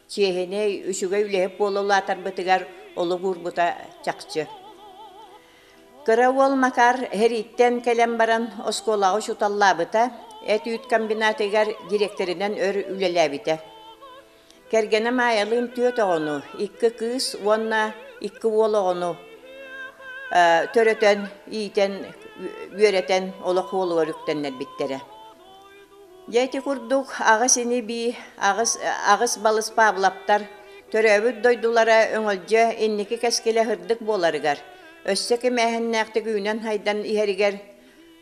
чиэһинэй, үчүгэй үлэһит буола улаатарбытыгар олук уурбута чахчы. Кыра уол Макар сэрииттэн кэлэн баран оскуолаҕа учууталлаабыта, эт-үүт комбинатыгар дириэктэринэн өр үлэлээбитэ. Кэргэнэ Маайалыын түөрт оҕону, икки кыыс уонна икки уол оҕону төрөтөн, иитэн, үөрэтэн олох уолугар үктэннэрбиттэрэ. Дьэ ити курдук аҕыс ини-бии, аҕыс, аҕыс балыс Павловтар төрөөбүт дойдулара Өҥөлдьө инники кэскилэ сырдык буоларыгар, өссө кимээһиннээхтик үүнэн-сайдан иһэригэр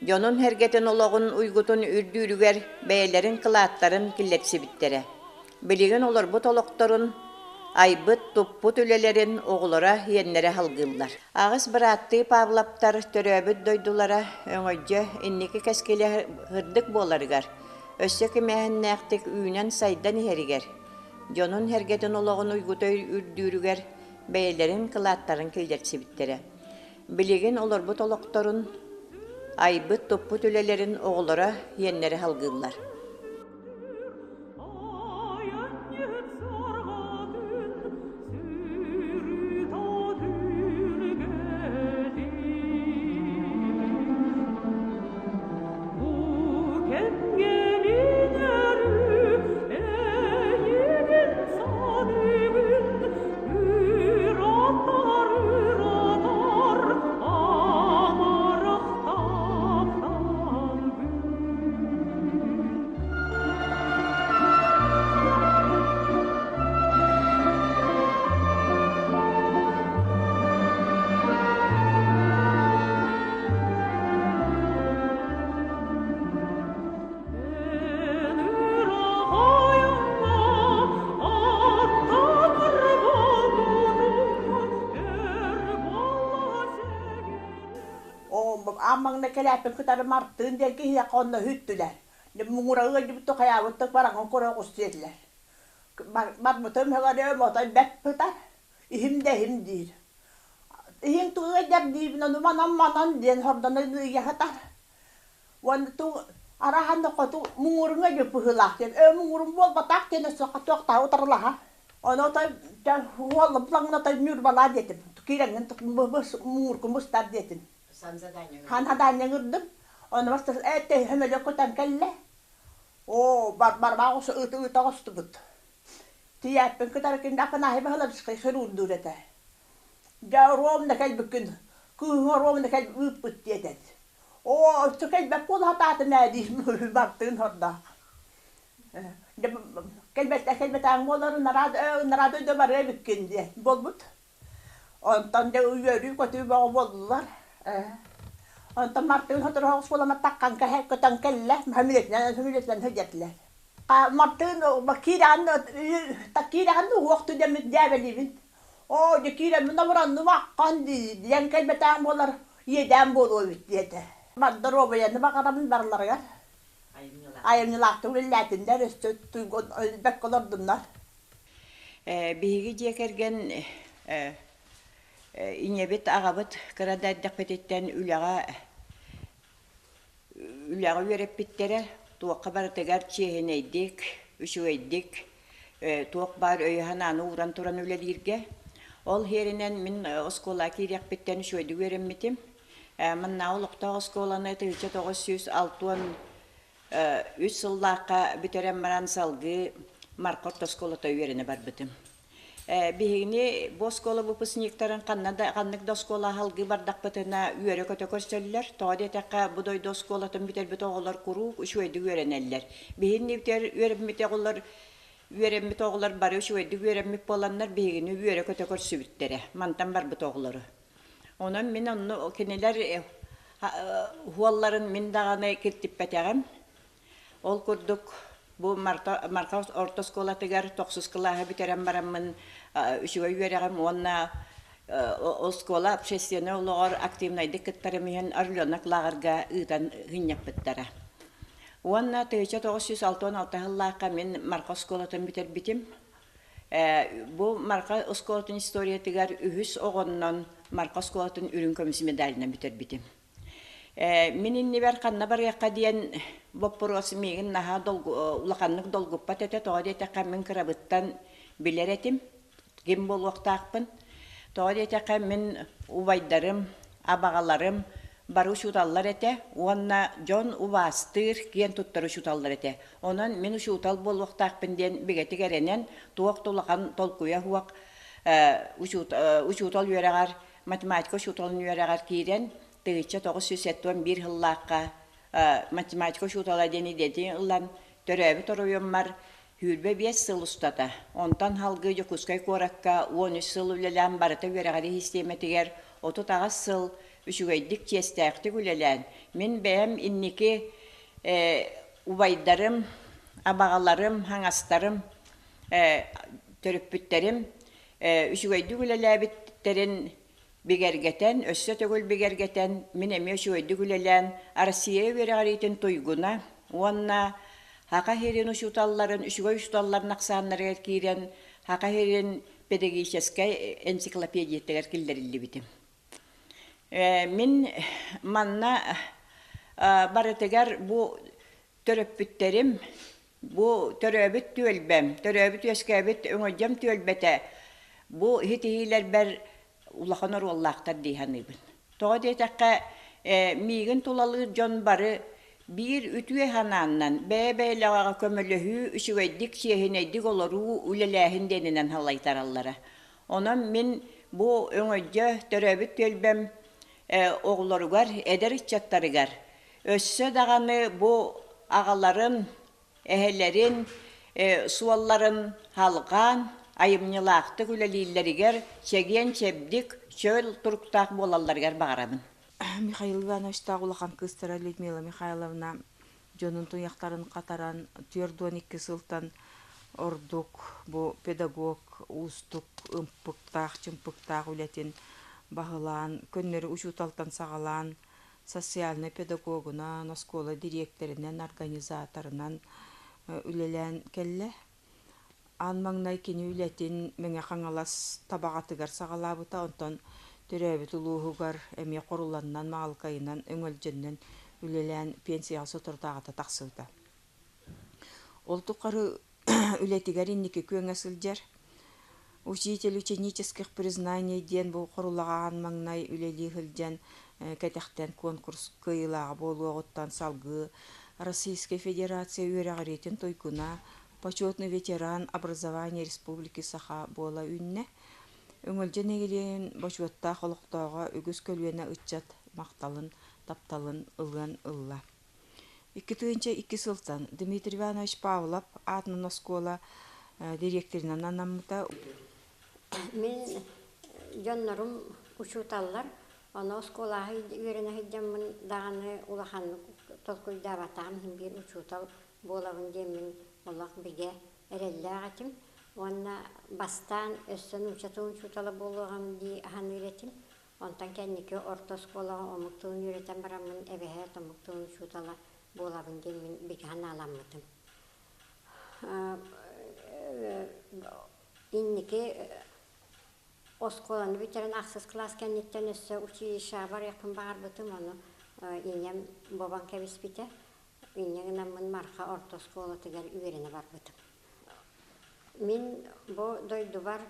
Дьонун-сэргэтин олоҕун уйгутун үрдүүрүгэр бэйэлэрин кылааттарын киллэрсибиттэрэ. Билигин олорбут олохторун, айбыт, туппут үлэлэрин оҕолоро, иэннэрэ салгыыллар. Аҕыс бырааттыы Павловтар төрөөбүт дойдулара Өҥөйдьө инники кэскилэ сырдык буоларыгар, өссө кимээһиннээхтик үүнэн-сайдан иһэригэр, дьонун-сэргэтин олоҕун уйгута үрдүүрүгэр бэйэлэрин кылааттарын киллэрсибиттэрэ. Билигин олорбут олохторун, айбыт-туппут үлэлэрин оҕолоро иэннэрэ салгыыллар. Маҥнай кэлээппин кытары Мартыын диэн киһиэхэ онно үһүттүлэр. Муҥура ыалдьыбыт хайаабыт бараҥын көрө оҕус диэтилэр. Барбытым өҥөрүөм отой бэрт сытар. Иһим да иһим диир. Иһиҥ тугу ыалдьар диибин ону манан-манан диэн хордоно ыйа сытар. Уонна ту араһан хоту муҥуруҥ ыалдьыбыт быһыылаах диэн. Ээ муҥурум буолбатах диэн өссө туохтааҕы утарылаһар. Ону отой уоллум плаҥна отой Ньурбалаа диэтим. Киирэҥҥин муҥуркун быстар диэтим. Хан хадаанньа ыҥырдым. Ону бастас ээ сөмөлүөт көтөн кэллэ. Оо, барбаах ыта оҕустубут. Тиийээппин кытары кинини Афанасий Баһылабыскай хирурдуур этэ. Дьэ, ровно кэлбиккин, кыыһыҥ ровно кэл ыыппыт диэтэ. Оо, өссө кэлбэт буола сатаатым ээ диир бартыын сордоох. Кэлбэтээҥ буолар ынараа дойду барыа эбиккин диэн буолбут. Онтон дьэ үөрүү-көтүү бөҕө буоллулар. Онтон Мартын сотору соҕус буолан таххан көтөн кэллэ, сөмөлүөтүнэн сылдьар Мартын киирэҕин киирэҕин уһуох түдэммит дьээбэлиибин. Оо, дьэ киирэммин обороннум аххан дии диэн кэлбэтэҕим буолар, иэдээн буолуо эбит диэтэ. Доруобуйаны баҕарабын барыларыгар. Айымньылаахтык үлэлээтиннэр, өссө бэккэ олордуннар. Биһиги дьиэ кэргэн ийэбит, аҕабыт кыра да эрдэхпититтэн үлэҕэ үлэҕэ үөрэппиттэрэ, туохха барытыгар чиэһинэйдик, үчүгэйдик, туох баар өйү-санааны ууран туран үлэлииргэ. Ол иһэринэн мин оскуолаҕа киириэхпиттэн үчүгэйдик үөрэммитим. Маннааҕы олохтоох оскуоланы 1963 сыллаахха бүтэрэн баран салгыы Марха орто оскуолата үөрэнэ барбытым. Биһигини бу оскуола выпускниктарын ханна да ханнык да оскуола аһалгыы бардахпытына үөрэ-көтө көрсөллөр. Тоҕо диэтэххэ, бу дойду оскуолатын бүтэрбит оҕолор куруук үчүгэйдик үөрэнэллэр. Биһигини үөрэммит оҕолор үөрэммит оҕолор бары үчүгэйдик үөрэммит буоланнар биһигини үөрэ-көтө көрсүбүттэрэ. Мантан барбыт оҕолору. Онон мин онно кинилэр уолларын мин даҕаны киртиппэтэҕим. Ол курдук бу Марха орто оскуолатыгар тохсус кылааһы бүтэрэн бараммын үчүгэй үөрэҕим уонна оскуола общественнай олоҕор активнайдык кыттарым иһин Орленок лааҕырга ыытан сынньаппыттара. Уонна 1966 сыллаахха мин Марха оскуолатын бүтэрбитим. Бу Марха оскуолатын историятыгар үһүс оҕоннон Марха оскуолатын үрүҥ көмүс медалынан бүтэрбитим. Мин иннибэр ханна барыахха диэн боппуруос миигин наһаа улаханнык долгуппат этэ. Тоҕо диэтэххэ, мин кырабыттан билэр этим, ким буолуохтаахпын. Тоҕо диэтэххэ, мин убайдарым, абаҕаларым бары учууталлар этэ уонна дьон убаастыыр, киэн туттар учууталлар этэ. Онон мин учуутал буолуохтаахпын диэн бигэтик эрэнэн, туох да улахан толкуйа суох учуутал үөрэҕэр, математика учууталын үөрэҕэр киирэн, 1971 сыллаахха математика учуутала диэн идэтин ылан, төрөөбүт оройуоммар 25 сыл устата, онтон салгыы Дьокуускай куоракка 13 сыл үлэлээн барыта үөрэҕирии систиэмэтигэр 38 сыл үчүгэйдик, чиэстээхтик үлэлээн, мин бэйэм инники убайдарым, абаҕаларым, хаҥастарым, төрөппүттэрим үчүгэйдик үлэлээбиттэрин бигэргэтэн, өссө төгүл бигэргэтэн, мин эмиэ үчүгэйдик үлэлээн, Россия үөрэҕириитин туйгуна уонна Саха сирин учууталларын, үчүгэй учууталларын ахсааннарыгар киирэн, Саха сирин педагогическай энциклопедиятыгар киллэриллибитим. Мин манна барытыгар бу төрөппүттэрим, бу төрөөбүт түөлбэм, төрөөбүт-үөскээбит Өҥөдьөм түөлбэтэ бу ситиһиилэрбэр улахан оруоллаахтар дии саныыбын. Тоҕо диэтэххэ, миигин тулалыыр дьон бары биир үтүө санааннан бэйэ-бэйэлэҕэ көмөлөһүү, үчүгэйдик, чиэһинэйдик олоруу, үлэлээһин диэнинэн салайтараллара. Онон мин бу Өҥөдьө төрөөбүт түөлбэм оҕолоругар, эдэр ыччаттарыгар өссө даҕаны бу аҕаларын, эһэлэрин суолларын салҕаан, айымньылаахтык үлэлииллэригэр чэгиэн-чэбдик, чөл туруктаах буолалларыгар баҕарабын. Михаил Ивановичтаах улахан кыыстара Людмила Михайловна дьонун туйахтарын хатаран 42 сылтан ордук бу педагог уустук ымпыктаах-чымпыктаах үлэтин баһылаан, көннөрү учууталтан саҕалаан. социальнай педагогунан, оскуола дириэктэринэн, организаторынан үлэлээн кэллэ. Аан маҥнай кини үлэтин Мэҥэ Хаҥалас Табаҕатыгар саҕалаабыта, онтон төрөөбүт улууһугар эмиэ Хоруланынан, Маалыкайынан, Өҥөлдьөннөн үлэлээн пенсияҕа соторутааҕыта тахсыбыта. Ол тухары үлэтигэр инники күөҥҥэ сылдьар. Учитель ученических признаний диэн бу Хорулаҕа аан маҥнай үлэлии сылдьан кэтэхтэн конкурс кыайыылааҕа буолуоҕуттан салгыы Российскай Федерация үөрэҕириитин туйгуна, почетный ветеран образования Республики Саха буола үүннэ. Өҥөлдьө нэһилиэгин бочуоттаах олохтооҕо үгүс көлүөнэ ыччат махталын, тапталын ылыан ылла. 2002 сылтан Дмитрий Иванович Павлов аатынан оскуола дириэктэринэн анаммыта. Мин дьоннорум учууталлар, ону оскуолаҕа үөрэнэ сылдьаммын даҕаны улаханнык толкуйдаабатаҕым иһин биир учуутал буолабын диэммин олох бигэ эрэллээх этим. Уонна бастаан өссө нуучча тылын учуутала буолуоҕум дии саныыр этим. Онтон кэнники орто оскуолаҕа омук тылын үөрэтэн бараммын эбэһээт омук тылын учуутала буолабын диэммин бигэ санааламмытым. Инники оскуоланы бүтэрэн ахсыс кылаас кэнниттэн өссө училищеҕа барыахпын баҕарбытым, ону ийэм бобон кэбиспитэ. Инньэ гынаммын Марха орто оскуолатыгар үөрэнэ барбытым. Мин бу дойдубар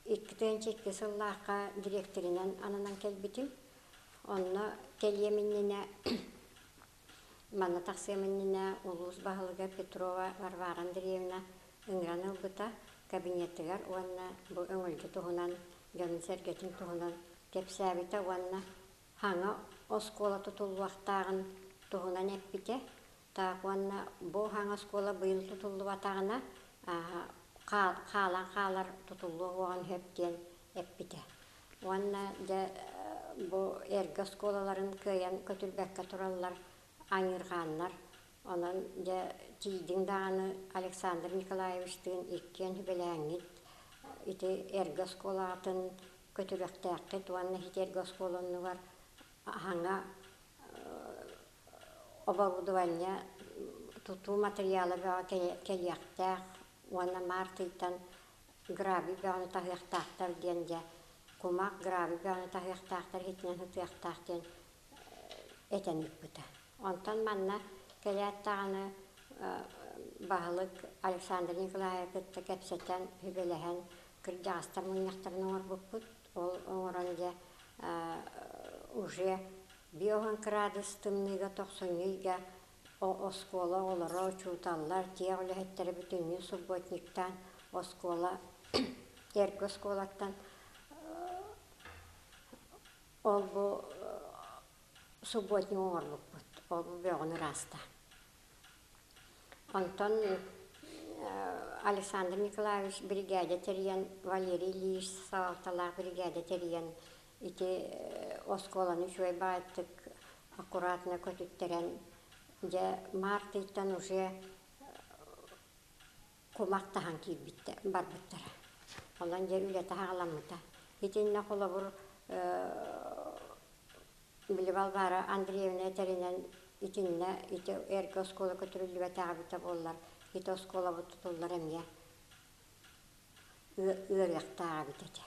2 сыллаахха дириэктэринэн ананан кэлбитим. Онно кэлиэм иннинэ манна тахсыам иннинэ улуус баһылыга Петрова Варвара Андреевна ыҥыран ылбыта кабинетыгар уонна бу Өҥөлдьө туһунан, дьонун-сэргэтин туһунан кэпсээбитэ уонна Хаҥа оскуола тутуллуохтааҕын туһунан эппитэ. Так уонна бу хаҥа оскуола быйыл тутуллубатаҕына хаалан хаалар тутуллуох уоҕун сөп диэн эппитэ. Уонна дьэ бу эргэ оскуолаларын кыайан көтүрбэккэ тураллар аньыырҕааннар. Онон дьэ тиийдиҥ даҕаны Александр Николаевичтыын иккиэн сүбэлээҥҥит ити эргэ оскуолаҕытын көтүрүөхтээххит уонна ити эргэ оскуола оннугар аһаҥа оборудование тутуу матырыйаала бөҕө кэлиэхтээх уонна маарт ыйтан гравий бөҕөнү таһыахтаахтар диэн дьэ кумах гравий бөҕөнү таһыахтаахтар иһитинэн сытыахтаах диэн этэн ыыппыта. Онтон манна кэлээт даҕаны баһылык Александр Николаевы кытта кэпсэтэн, сүбэлэһэн кырдьаҕастар мунньахтарын оҥорбуппут. Ол оҥорон дьэ уже биоһун кыраадыс тымныыга тохсунньу ыйга оскуола оҕолоро, учууталлар, дьиэ үлэһиттэрэ бүтүннүү субботниктаан оскуола эргэ оскуолаттан ол бу субботник оҥорбуппут. Ол бу бөҕүн ырааста. Онтон Александр Николаевич биригээдэ тэрийэн, Валерий Ильич салалталаах биригээдэ тэрийэн ити оскуоланы үчүгэй баҕайытык аккуратно көтүттэрэн, дьэ март ыйтан уже кумах таһан киирбиттэр барбыттара. Онон дьэ үлэтэ саҕаламмыта. Итиннэ холобур били Балбаара Андреевна этэринэн итиннэ ити эргэ оскуола көтүрүллүбэтэҕэ эбитэ буоллар, ити оскуолабыт тутуллар эмиэ ыарыахтаах эбит этэ.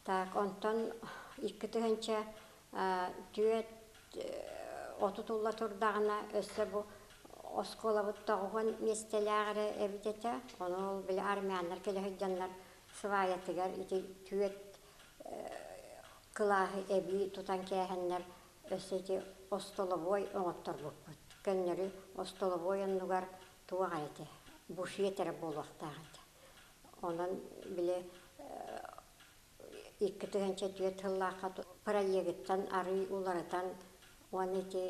Так, онтон 2004 отутулла турдаҕына өссө бу оскуолабыт тоҕуһун миэстэлээх эрэ эбит этэ. Ону ол били армяннар кэлэ сылдьаннар сваятыгар ити түөрт кылааһы эбии тутан кээһэннэр өссө ити остолобуой оҥотторбуппут. Көннөрү остолобуой оннугар туох эрэ этэ, буфет эрэ буолуохтаах этэ. Онон били 2004 сыллаахха проегыттан арыый уларытан уонна ити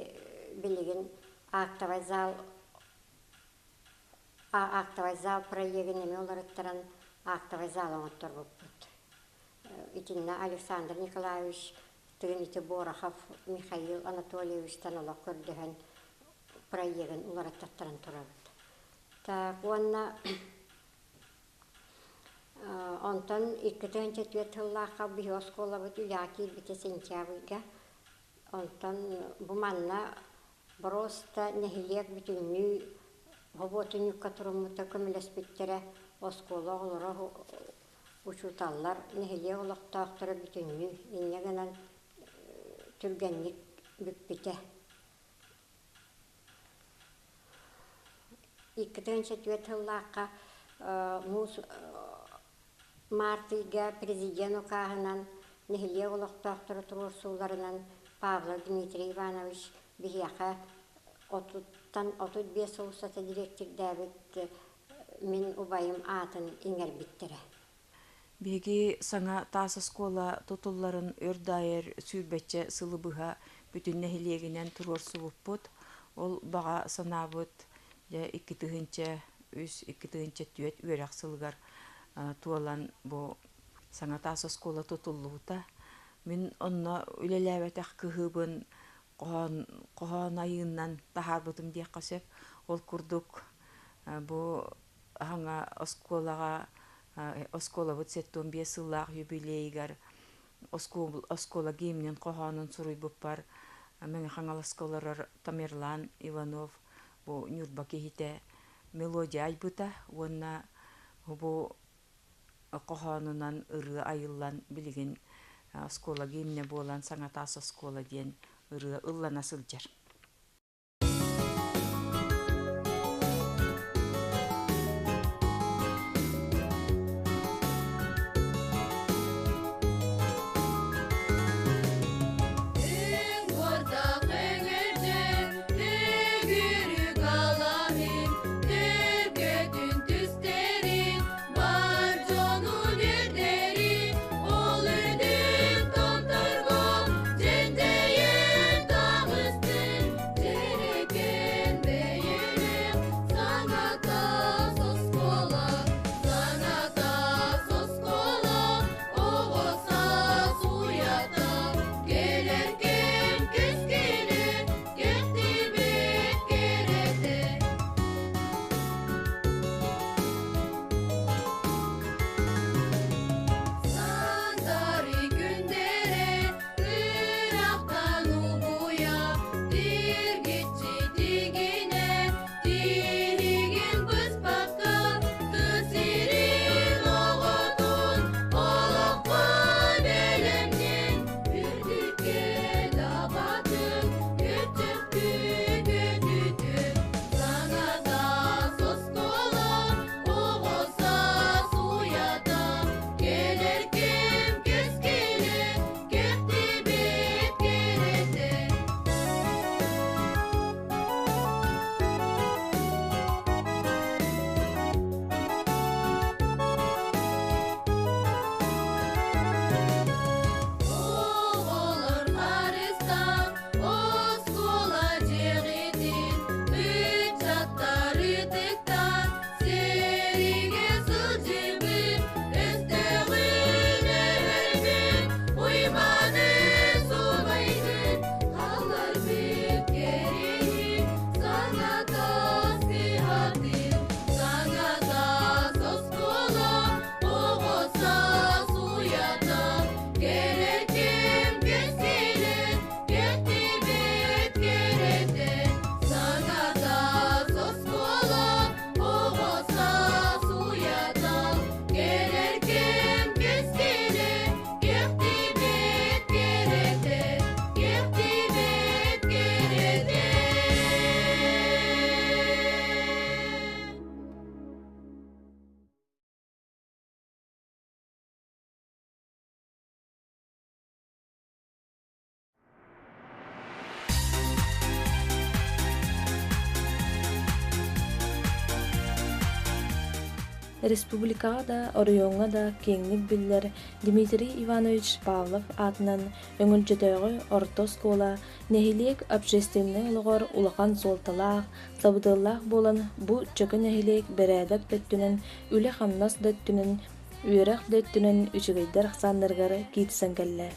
билигин актовай зал актовай зал проегын эмиэ уларыттаран актовай зал оҥотторбуппут. Итиннэ Александр Николаевич тыын ити Борохов Михаил Анатольевичтан олох көрдөһөн проегын уларыттаттаран турабыт. Так уонна онтон 2004 сыллаахха биһи оскуолабыт үлэҕэ киирбитэ сентябрьга. Онтон бу манна боруоста нэһилиэк бүтүннүү хобуотунньукка туруммута көмөлөспүттэрэ, оскуола оҕолоро, учууталлар, нэһилиэк олохтоохторо бүтүннүү инньэ гынан түргэнник бүппүтэ. 2 4 сыллаахха муус Март ыйга президент укааһынан, нэһилиэк олохтоохторо туруорсууларынан Павлов Дмитрий Иванович биһиэхэ отуттан 35 сыл устата дириэктирдээбит мин убайым аатын иҥэрбиттэрэ. Биһиги саҥа таас оскуола тутулларын өр да өр сүүрбэччэ сылы быһа бүтүн нэһилиэгинэн туруорсубуппут. Ол баҕа санаабыт дьэ 2003, 2004 үөрэх сылыгар туолан бу саҥа таас оскуола тутуллубута. Мин онно үлэлээбэтэх кыһыыбын хоһоон, хоһоон айыынан таһаарбытым диэххэ сөп. Ол курдук бу аһаҥа оскуолаҕа оскуолабыт 75 сыллаах юбилейыгар оскуола гимнин хоһоонун суруйбуппар Мэҥэ Хаҥаласка олорор Тамерлан Иванов бу Ньурба киһитэ мелодия айбыта уонна бу хоһоонунан ырыа айыллан билигин оскуола гимнэ буолан Саҥа таас оскуола диэн ырыа ыллана сылдьар. Республикаҕа да, оройуоҥҥа да киэҥник биллэр Дмитрий Иванович Павлов аатынан Өҥөлдьөтөөҕү орто оскуола нэһилиэк общественнай олоҕор улахан суолталаах, сабыдыаллаах буолан бу чөкө нэһилиэк бэрээдэк да өттүнэн, үлэ-хамнас да өттүнэн, үөрэх да өттүнэн үчүгэйдэр ахсааннарыгар киирсэн кэллэ.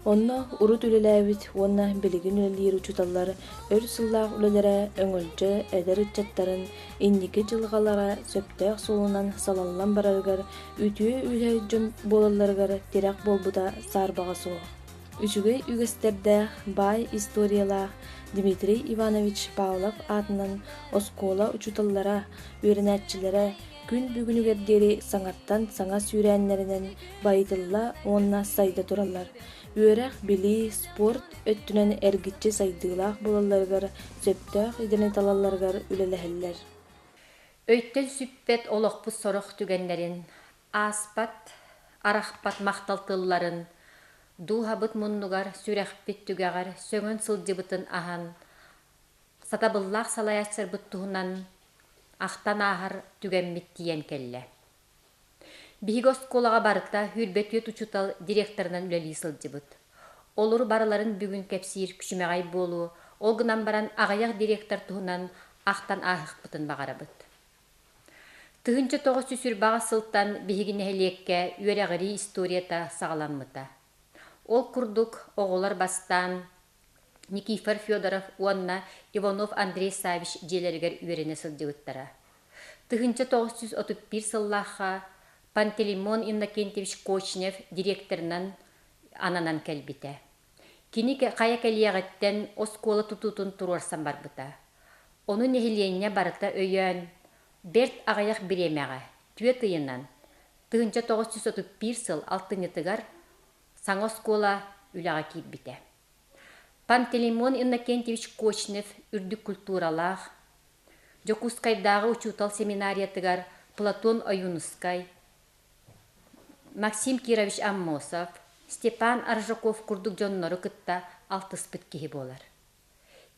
Онно урут үлэлээбит уонна билигин үлэлиир учууталлар өр сыллаах үлэлэрэ Өҥөлдьө эдэр ыччаттарын инники дьылҕалара сөптөөх суолунан салаллан барарыгар үтүө үлэһит дьон буолалларыгар тирэх буолбута саарбаҕа суох. Үчүгэй үгэстэрдээх, баай историялаах Дмитрий Иванович Павлов аатынан оскуола учууталлара, үөрэнээччилэрэ күн бүгүнүгэр диэри саҥаттан саҥа сүүрээннэринэн байытылла уонна сайда тураллар. Үөрэх, билии, спорт өттүнэн эргиччи сайдыылаах буолалларыгар сөптөөх идэни талалларыгар үлэлэһэллэр. Өйтөн сүппэт олохпут сорох түгэннэрин ааспат, арахпат махтал тылларын дууһабыт муннугар, сүрэхпит түгэҕэр сөҥөн сылдьыбытын аһан, сатабыллаах салайааччыларбыт туһунан ахтан ааһар түгэммит тиийэн кэллэ. Биһиги оскуолаҕа барыта сүүрбэ түөрт учуутал директорынан үлэлии сылдьыбыт. Олору барыларын бүгүн кэпсиир күчүмэҕэй буолуо, ол гынан баран аҕыйах директор туһунан ахтан ааһыахпытын баҕарабыт. 1920 сылтан биһиги нэһилиэккэ үөрэҕирии историята саҕаламмыта. Ол курдук оҕолор бастаан Никифор Федоров уонна Иванов Андрей Савич дьиэлэригэр үөрэнэ сылдьыбыттара. 1931 сыллаахха Пантелеймон Иннокентьевич Кочнев директорынан ананан кэлбитэ. Кини хайа кэлиэҕиттэн оскуола тутуутун туруорсан барбыта. Ону нэһилиэнньэ барыта өйөөн, бэрт аҕыйах бириэмэҕэ, түөрт ыйынан, 1931 сыл алтынньытыгар саҥа оскуола үлэҕэ киирбитэ. Пантелеймон Иннокентьевич Кочнев үрдүк культуралаах, Дьокуускайдааҕы учуутал семинариятыгар Платон Ойуунускай, Максим Кирович Аммосов, Степан Аржаков курдук дьоннору кытта алтыспыт киһи буолар.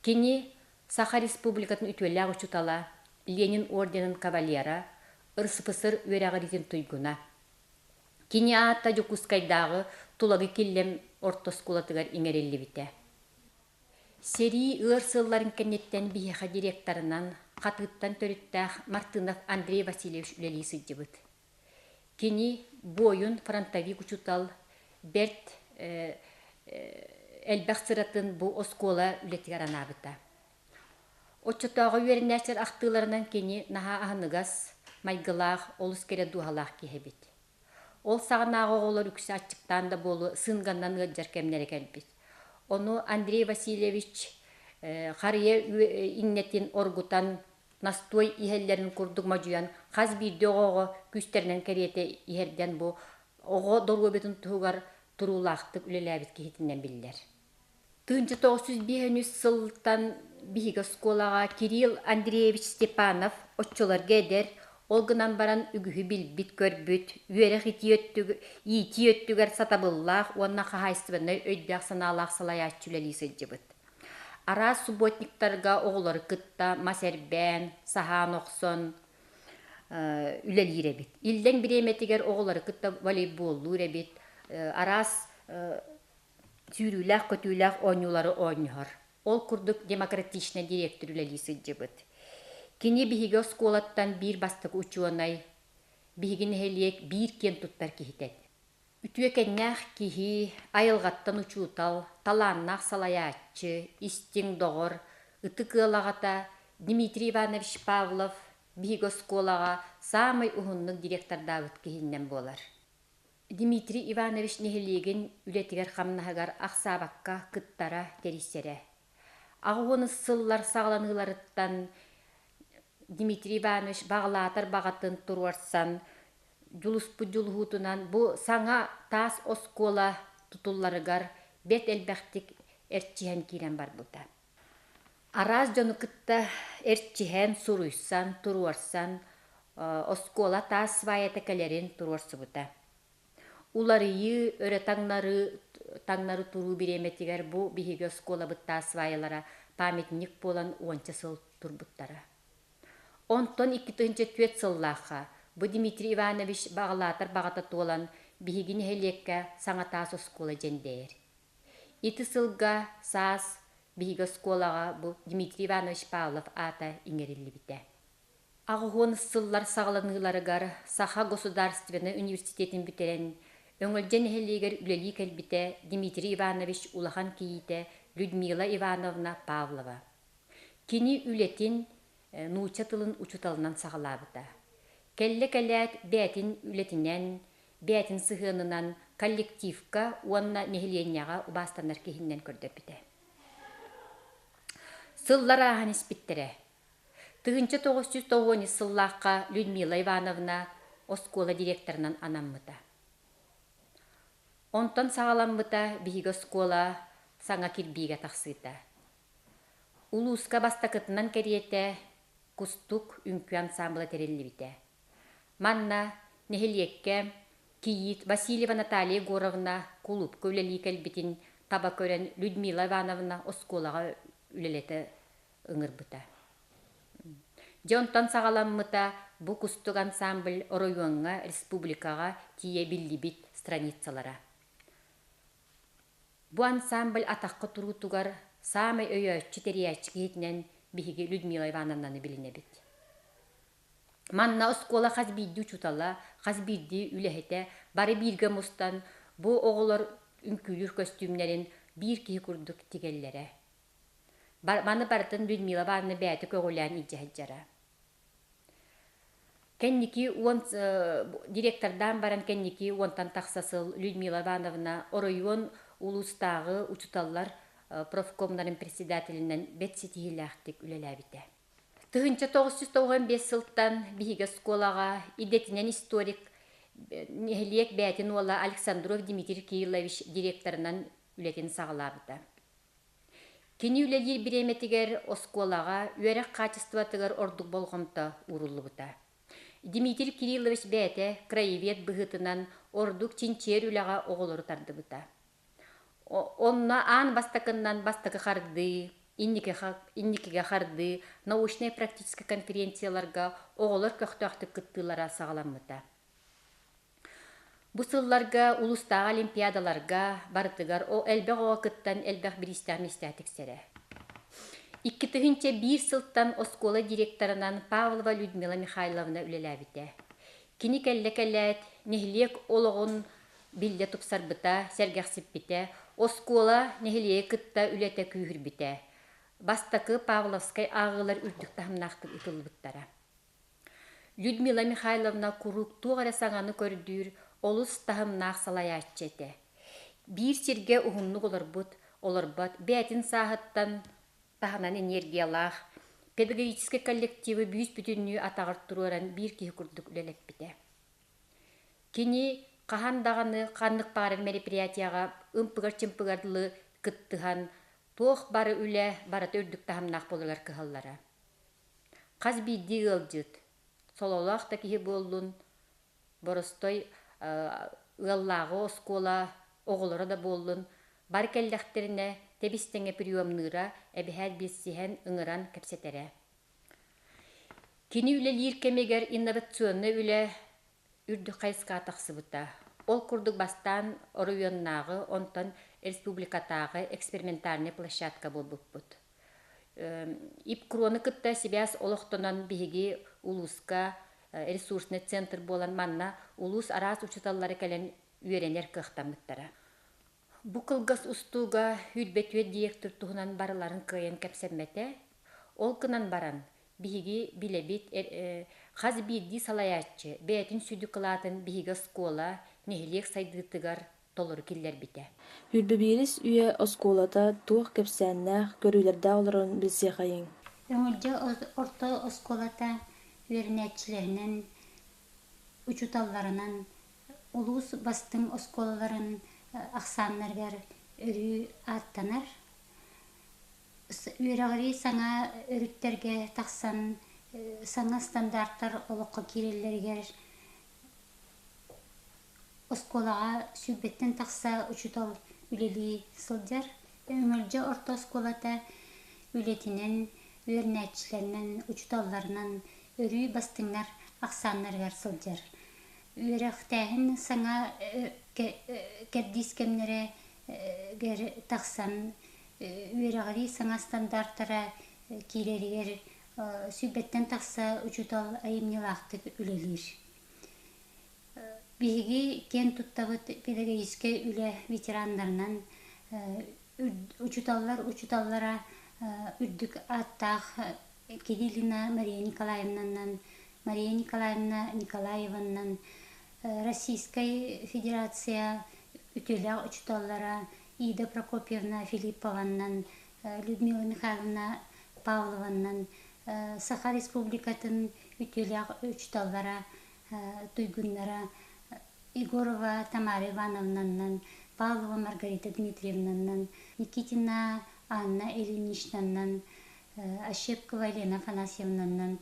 Кини Саха Республикатын үтүөлээх учуутала, Ленин орденын кавалера, РСФСР үөрэҕириитин туйгуна. Кини аата Дьокуускайдааҕы Тулагы Киллэм орто оскуолатыгар иҥэриллибитэ. Сэрии ыар сылларын кэнниттэн биһиэхэ директорынан Хатыыттан төрүттээх Мартынов Андрей Васильевич үлэлии сылдьыбыт. Кини буойун фронтовик учуутал бэрт элбэх сыратын бу оскуола үлэтигэр анаабыта. Оччотооҕу үөрэнээччилэр ахтыыларынан кини наһаа аһыныгас, майгылаах, олус кэрэ дууһалаах киһи эбит. Ол саҕанааҕы оҕолор үксэ аччыктаан да буолуо сыынганнан ыалдьар кэмнэрэ кэлбит. Ону Андрей Васильевич харыйа иҥнэтин оргутан настой иһэллэрин курдук модьуйан хас биирдии оҕоҕо күүстэринэн кэриэтэ иһэрдэн бу оҕо доруобуйатын туһугар туруулаахтык үлэлээбит киһитинэн биллэр. 1905 сылтан биһиги оскуолаҕа Кирилл Андреевич Степанов оччолорго эдэр, ол гынан баран үгүһү билбит-көрбүт, үөрэх иитии өттүгэр сатабыллаах уонна хаһаайыстыбаннай өйдөөх-санаалаах салайааччы үлэлии сылдьыбыт. Араас субботниктарга оҕолору кытта мас эрбээн, саһаан охсон үлэлиир эбит. Иллэҥ бириэмэтигэр оҕолору кытта волейболлуур эбит, араас сүүрүүлээх-көтүүлээх оонньуулары оонньоһор. Ол курдук демократичнай директор үлэлии сылдьыбыт. Кини биһиги оскуолаттан биир бастакы учуонай, биһиги нэһилиэк биир киэн туттар киһитэ этэ. Үтүөкэннээх киһи, айылҕаттан учуутал, талааннаах салайааччы, истиҥ доҕор, ытык ыал аҕата Дмитрий Иванович Павлов биһиги оскуолаҕа саамай уһуннук директордаабыт киһиннэн буолар. Дмитрий Иванович нэһилиэгин үлэтигэр-хамнаһыгар ахсаабакка кыттара, тэрийсэрэ. Аҕыс сыллар саҕаланыыларыттан Дмитрий Иванович баҕалаатар баҕатын туруорсан, дьулуспут дьулуһуутунан бу саҥа таас оскуола тутулларыгар бэрт элбэхтик эрчиһэн киирэн барбыта. Араас дьону кытта эрчиһэн, суруйсан, туруорсан, оскуола таас сваята кэлэрин туруорсубута. Уларыйыы, өрө таҥнарыы, таҥнары туруу бириэмэтигэр бу биһиги оскуолабыт таас сваялара памятник буолан уонча сыл турбуттара. Онтон 2004 сыллаахха бу Дмитрий Иванович баҕалаатар баҕата туолан биһиги нэһилиэккэ саҥа таас оскуола дьэндэйэр. Ити сылга саас биһиги оскуолаҕа бу Дмитрий Иванович Павлов аата иҥэриллибитэ. Аҕыс сыллар саҕаланыыларыгар Саха государственнай университетин бүтэрэн, Өҥөлдьө нэһилиэгэр үлэлии кэлбитэ Дмитрий Иванович улахан кийиитэ Людмила Ивановна Павлова. Кини үлэтин нуучча тылын учууталынан саҕалаабыта. Кэллэ кэлээт бэйэтин үлэтинэн, бэйэтин сыһыанынан коллективка уонна нэһилиэнньэҕэ убаастанар киһиннэн көрдөрбүтэ. Сыллар ааһан испиттэрэ. 1990 сыллаахха Людмила Ивановна оскуола директорынан анаммыта. Онтон саҕаламмыта биһиги оскуола саҥа кирбиигэ тахсыыта. Улууска бастакытынан кэриэтэ Кустук үҥкүү ансаамбыла тэриллибитэ. Манна нэһилиэккэ кийиит Васильева Наталья Егоровна кулуупка үлэлии кэлбитин таба көрөн Людмила Ивановна оскуолаҕа үлэлэтэ ыҥырбыта. Дьэ онтон саҕаламмыта бу Кустук ансамбль оройуоҥҥа, республикаҕа тиийэ биллибит страницалара. Бу ансамбль атахха туруутугар саамай өйөөччү-тэрийээччи киһитинэн биһиги Людмила Ивановнаны билинэбит. Манна оскуола хас биирдии учуутала, хас биирдии үлэһитэ бары бииргэ мустан бу оҕолор үҥкүүлүүр көстүүмнэрин биир киһи курдук тигэллэрэ. Маны барытын Людмила Ивановна бэйэтэ көҕүлээн илдьэ сылдьара. Кэнники уон директордаан баран кэнники уонтан тахса сыл Людмила Ивановна оройуон улуустааҕы учууталлар профкомнарын председателинэн бэрт ситиһиилээхтик үлэлээбитэ. 1995 сылтан биһиги оскуолаҕа идэтинэн историк нэһилиэк бэйэтин уола Александров Дмитрий Кириллович директорынан үлэтин саҕалаабыта. Кини үлэлиир бириэмэтигэр оскуолаҕа үөрэх хаачыстыбатыгар ордук болҕомто ууруллубута. Дмитрий Кириллович бэйэтэ краевед быһыытынан ордук чинчийэр үлэҕэ оҕолору тардыбыта. Онно аан бастакыннан бастакы хардыы, инникигэ хардыы научнай-практическай конференцияларга оҕолор көхтөөхтүк кыттыылара саҕаламмыта. Бу сылларга улуустааҕы олимпиадаларга барытыгар элбэх оҕо кыттан элбэх бириистээх миэстэҕэ тиксэрэ. 2001 сылтан оскуола директорынан Павлова Людмила Михайловна үлэлээбитэ. Кини кэллэ кэлээт, нэһилиэк олоҕун биллэ тупсарбыта, сэргэхсиппитэ, оскуола нэһилиэги кытта үлэтэ күүһүрбүтэ. Бастакы Павловскай ааҕыылар үрдүк таһымнаахтык ыытыллыбыттара. Людмила Михайловна куруук туох эрэ саҥаны көрдүүр, олус таһымнаах салайааччы этэ. Биир сиргэ уһуннук олорбут, олорбот, бэйэтин сааһыттан таһынан энергиялаах, педагогическай коллективы бүүс-бүтүннүү атаҕар туруоран биир киһи курдук үлэлэппитэ. Кини хаһан даҕаны ханнык баҕарар мероприятиеҕа ымпыгар-чымпыгар дылы кыттыһан, туох бары үлэ барыта үрдүк таһымнаах буоларыгар кыһаллара. Хас биирдии ыалдьыт, сололоох да киһи буоллун, боростой ыаллааҕы оскуола оҕолоро да буоллун, бары кэллэхтэринэ тэбис-тэҥэ приемныыра, эбэһээт билсиһэн, ыҥыран кэпсэтэрэ. Кини үлэлиир кэмигэр инновационнай үлэ үрдүк хайысхаҕа тахсыбыта. Ол курдук бастаан оройуоннааҕы, онтон республикатааҕы экспериментальнай площадка буолбуппут. ИПКРОну кытта сибээс олохтонон биһиги улууска ресурсный центр буолан манна улуус араас учууталлара кэлэн үөрэнэр кыахтаммыттара. Бу кылгас устууга Үрбэтүөт директор туһунан барыларын кыайан кэпсэммэтэ. Ол гынан баран, биһиги билэбит хас биирдии салайааччы бэйэтин сүдү кылаатын биһиги оскуола, нэһилиэк сайдыытыгар толору киллэрбитэ. Үрбэбиирис үйэ оскуолата туох кэпсээннээх, көрүүлэрдээх олорон билсиэхэйиҥ. Өҥөлдьө орто оскуолата үөрэнээччилэринэн, учууталларынан улуус бастыҥ оскуолаларын ахсааннарыгар өрүү ааттанар. Үөрэҕирии саҥа өрүттэргэ тахсан саҥа стандартар олоххо киирэллэригэр Оскуолаҕа сүүрбэттэн тахса учуутал үлэлии сылдьар. Өҥөлдьө орто оскуолата үлэтинэн, үөрэнээччилэринэн, учууталларынан өрүү бастыҥнар ахсааннарыгар сылдьар. Үөрэхтээһин саҥа кэрдиис кэмнэрэ тахсан үөрэҕирии саҥа стандартара киирэригэр сүүрбэттэн тахса учуутал айымньылаахтык үлэлиир. Биһиги киэн туттабыт педагогическай үлэ ветераннарынан учууталлар учууталлара үрдүк ааттаах Кириллина Мария Николаевнанан, Мария Николаевна Николаеванан, Российскай Федерация үтүөлээх учууталлара Ида Прокопьевна Филиппованнан, Людмила Михайловна Павлованнан, Саха Республикатын үтүөлээх учууталлара, туйгуннара Егорова Тамара Ивановнаннан, Павлова Маргарита Дмитриевнаннан, Никитина Анна Ильиничнаннан, Ощепкова Елена Афанасьевнаннан,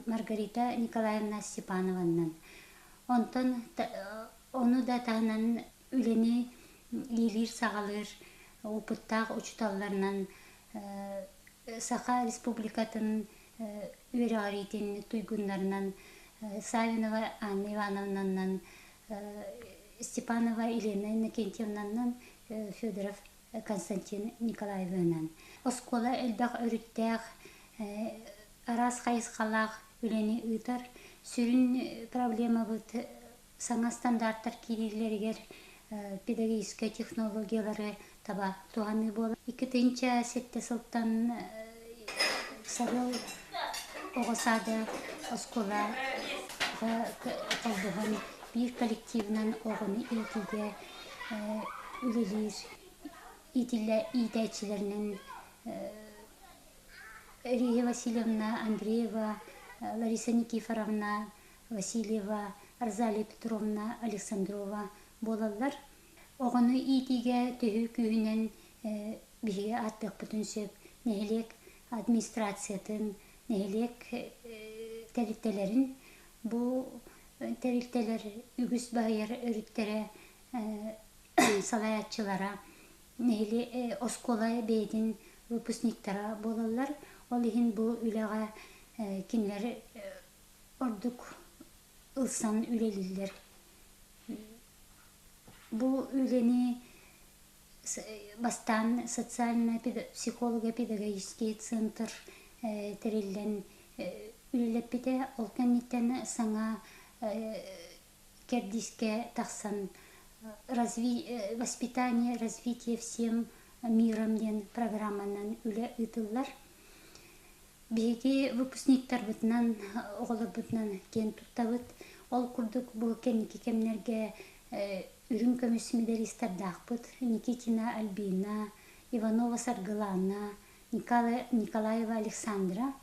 Маргарита Николаевна Степанованнан. Онтон ону да таһынан үлэни иилиир-саҕалыыр опыттаах учууталларынан Саха Республикатын үөрэҕириитин туйгуннарынан Савинова Анна Ивановнанан, Степанова Елена Иннокентьевнанан, Федоров Константин Николаевынан. Оскуола элбэх өрүттээх, араас хайысхалаах үлэни ыытар. Сүрүн проблемабыт саҥа стандарттар киириилэригэр педагогическай технологиялары таба туһаныы буолар. 2007 сылтан Сарыал оҕо саада оскуола холбоһон биир коллективынан оҕону иитиигэ үлэлиир иитээччилэринэн Рия Васильевна Андреева, Лариса Никифоровна Васильева, Розалия Петровна Александрова буолаллар. Оҕону иитиигэ төһүү күүһүнэн биһиги ааттыахпытын сөп нэһилиэк администрациятын, нэһилиэк тэрилтэлэрин. Бу тэрилтэлэр үгүс баһыйар өрүттэрэ салайааччылара нэһилиэк оскуола бэйэтин выпускниктара буолаллар. Ол иһин бу үлэҕэ кинилэр ордук ылсан үлэлииллэр. Бу үлэни бастаан социальный психолого-педагогический центр тэриллэн үлэлэппитэ. Ол кэнниттэн саҥа кэрдиискэ тахсан воспитание, развитие всем миром диэн программанан үлэ ыытыллар. Биһиги выпускниктарбытынан, оҕолорбутунан киэн туттабыт. Ол курдук бу кэнники кэмнэргэ үрүҥ көмүс медалистардаахпыт Никитина Альбина, Иванова Саргылана, Николаева Александра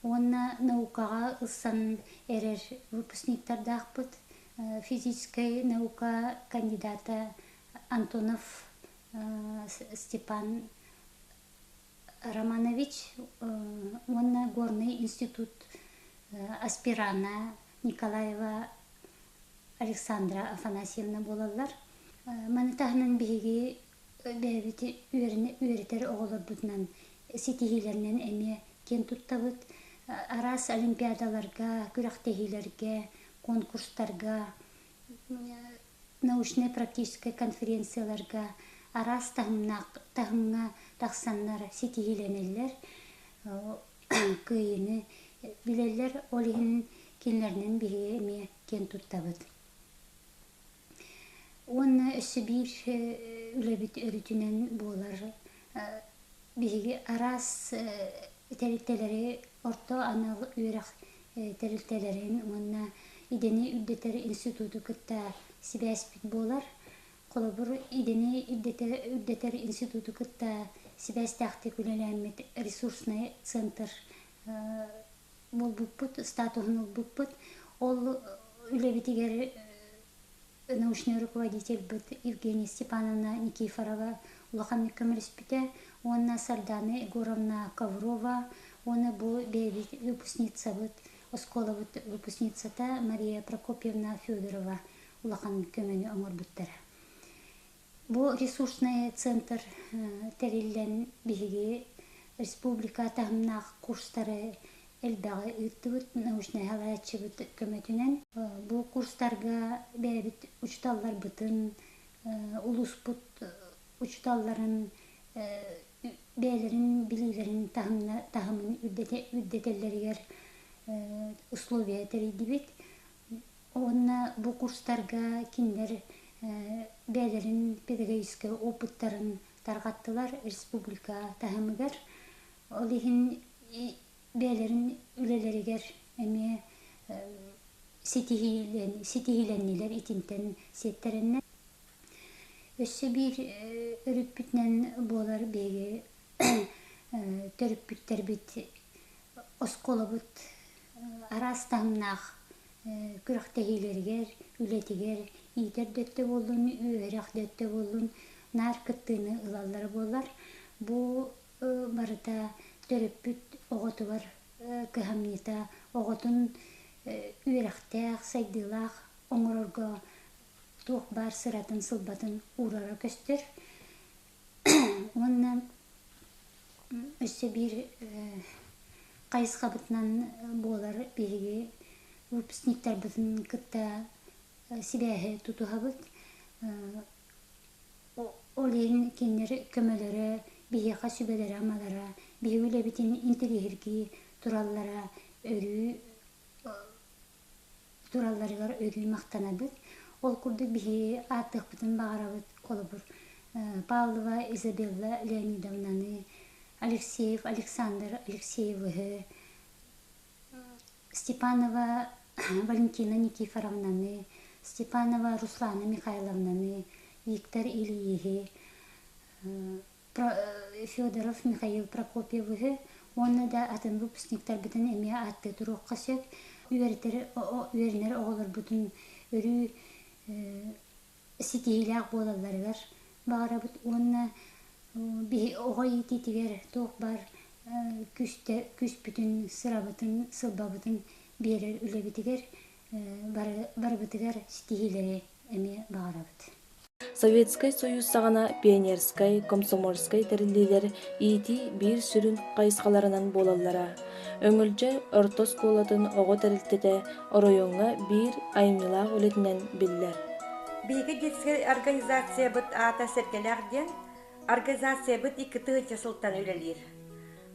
уонна наукаҕа ылсан эрэр выпускниктардаахпыт физическэй наука кандидата Антонов Степан Романович уонна Горнай институт аспирана Николаева Александра Афанасьевна буолаллар. Маны таһынан биһиги бэйэбит үөрэтэр оҕолорбутунан ситиһиилэринэн эмиэ киэн туттабыт. Араас олимпиадаларга, күрэхтэһиилэргэ, конкурстарга, научнай-практическай конференцияларга араас таһымнаах таһымҥа тахсаннар ситиһиилэнэллэр, кыайыыны билэллэр, ол иһин кинилэринэн биһиги эмиэ киэн туттабыт. Уонна өссө биир үлэбит өрүтүнэн буолар биһиги араас тэрилтэлэри орто анал үөрэх тэрилтэлэрин уонна идэни үрдэтэр институту кытта сибээспит буолар. Холобур, идэни үрдэтэр институту кытта сибээстээхтик үлэлээммит ресурсный центр буолбуппут, статуһун ылбыппыт. Ол үлэбитигэр научнай руководительбыт Евгения Степановна Никифорова улаханнык көмөлөспүтэ уонна Сардана Егоровна Коврова уонна бу бэйэбит выпускницабыт, оскуолабыт выпускницата Мария Прокопьевна Федорова улахан көмөнү оҥорбуттара. Бу ресурсный центр тэриллэн биһиги республика таһымнаах курстары элбэҕи ыыттыбыт научнай салайааччыбыт көмөтүнэн. Бу курстарга бэйэбит учууталларбытын, улууспут учууталларын бэйэлэрин билиилэрин таһымын үрдэтэллэригэр условия тэрийдибит. Уонна бу курстарга кинилэр бэйэлэрин педагогическай опыттарын тарҕаттылар республика таһымыгар. Ол иһин бэйэлэрин үлэлэригэр эмиэ ситиһиилэннилэр итинтэн сиэттэрэннэр. Өссө биир өрүппүтүнэн буолар биһиги төрөппүттэрбит оскуолабыт араас таһымнаах күрэхтэһиилэригэр, үлэтигэр иитэр да өттө буоллун, үөрэх да өттө буоллун наар кыттыыны ылаллара буолар. Бу барыта төрөппүт оҕотугар кыһамньыта, оҕотун үөрэхтээх, сайдыылаах оҥорорго туох баар сыратын, сылбатын уурара көстөр. Уонна өссө биир хайысхабытынан буолар биһиги выпускниктарбытын кытта сибээһи тутуһабыт. Ол иһин кинилэр көмөлөрө, биһиэхэ сүбэлэрэ-амалара, биһиги үлэбитин интэриэһиргии тураллара өрүү туралларыгар өрүү махтанабыт. Ол курдук биһиги ааттыахпытын баҕарабыт, холобур, Павлова Изабелла Леонидовнаны, Алексеев Александр Алексеевыһы, Степанова Валентина Никифоровнаны, Степанова Руслана Михайловнаны, Виктор Ильиһи, Федоров Михаил Прокопьевыһы уонна да атын выпускниктарбытын эмиэ ааттыы туруохха сөп. Үөрэтэр үөрэнэр оҕолорбутун өрүү ситиһиилээх буолалларыгар баҕарабыт уонна биһи оҕо иитиитигэр туох баар күүстэ күүспүтүн, сырабытын, сылбабытын биэрэр үлэбитигэр бары барыбытыгар ситиһиилэри эмиэ баҕарабыт. Советскай Союз саҕана пионерскай, комсомольскай тэриллиилэр иитии биир сүрүн хайысхаларынан буолаллара. Өҥөлдьө орто оскуолатын оҕо тэрилтэтэ оройуоҥҥа биир айымньылаах үлэтинэн биллэр. Биһиги детскэй организациябыт аата Сэргэлээх диэн. Организациябыт 2000 сылтан үлэлиир.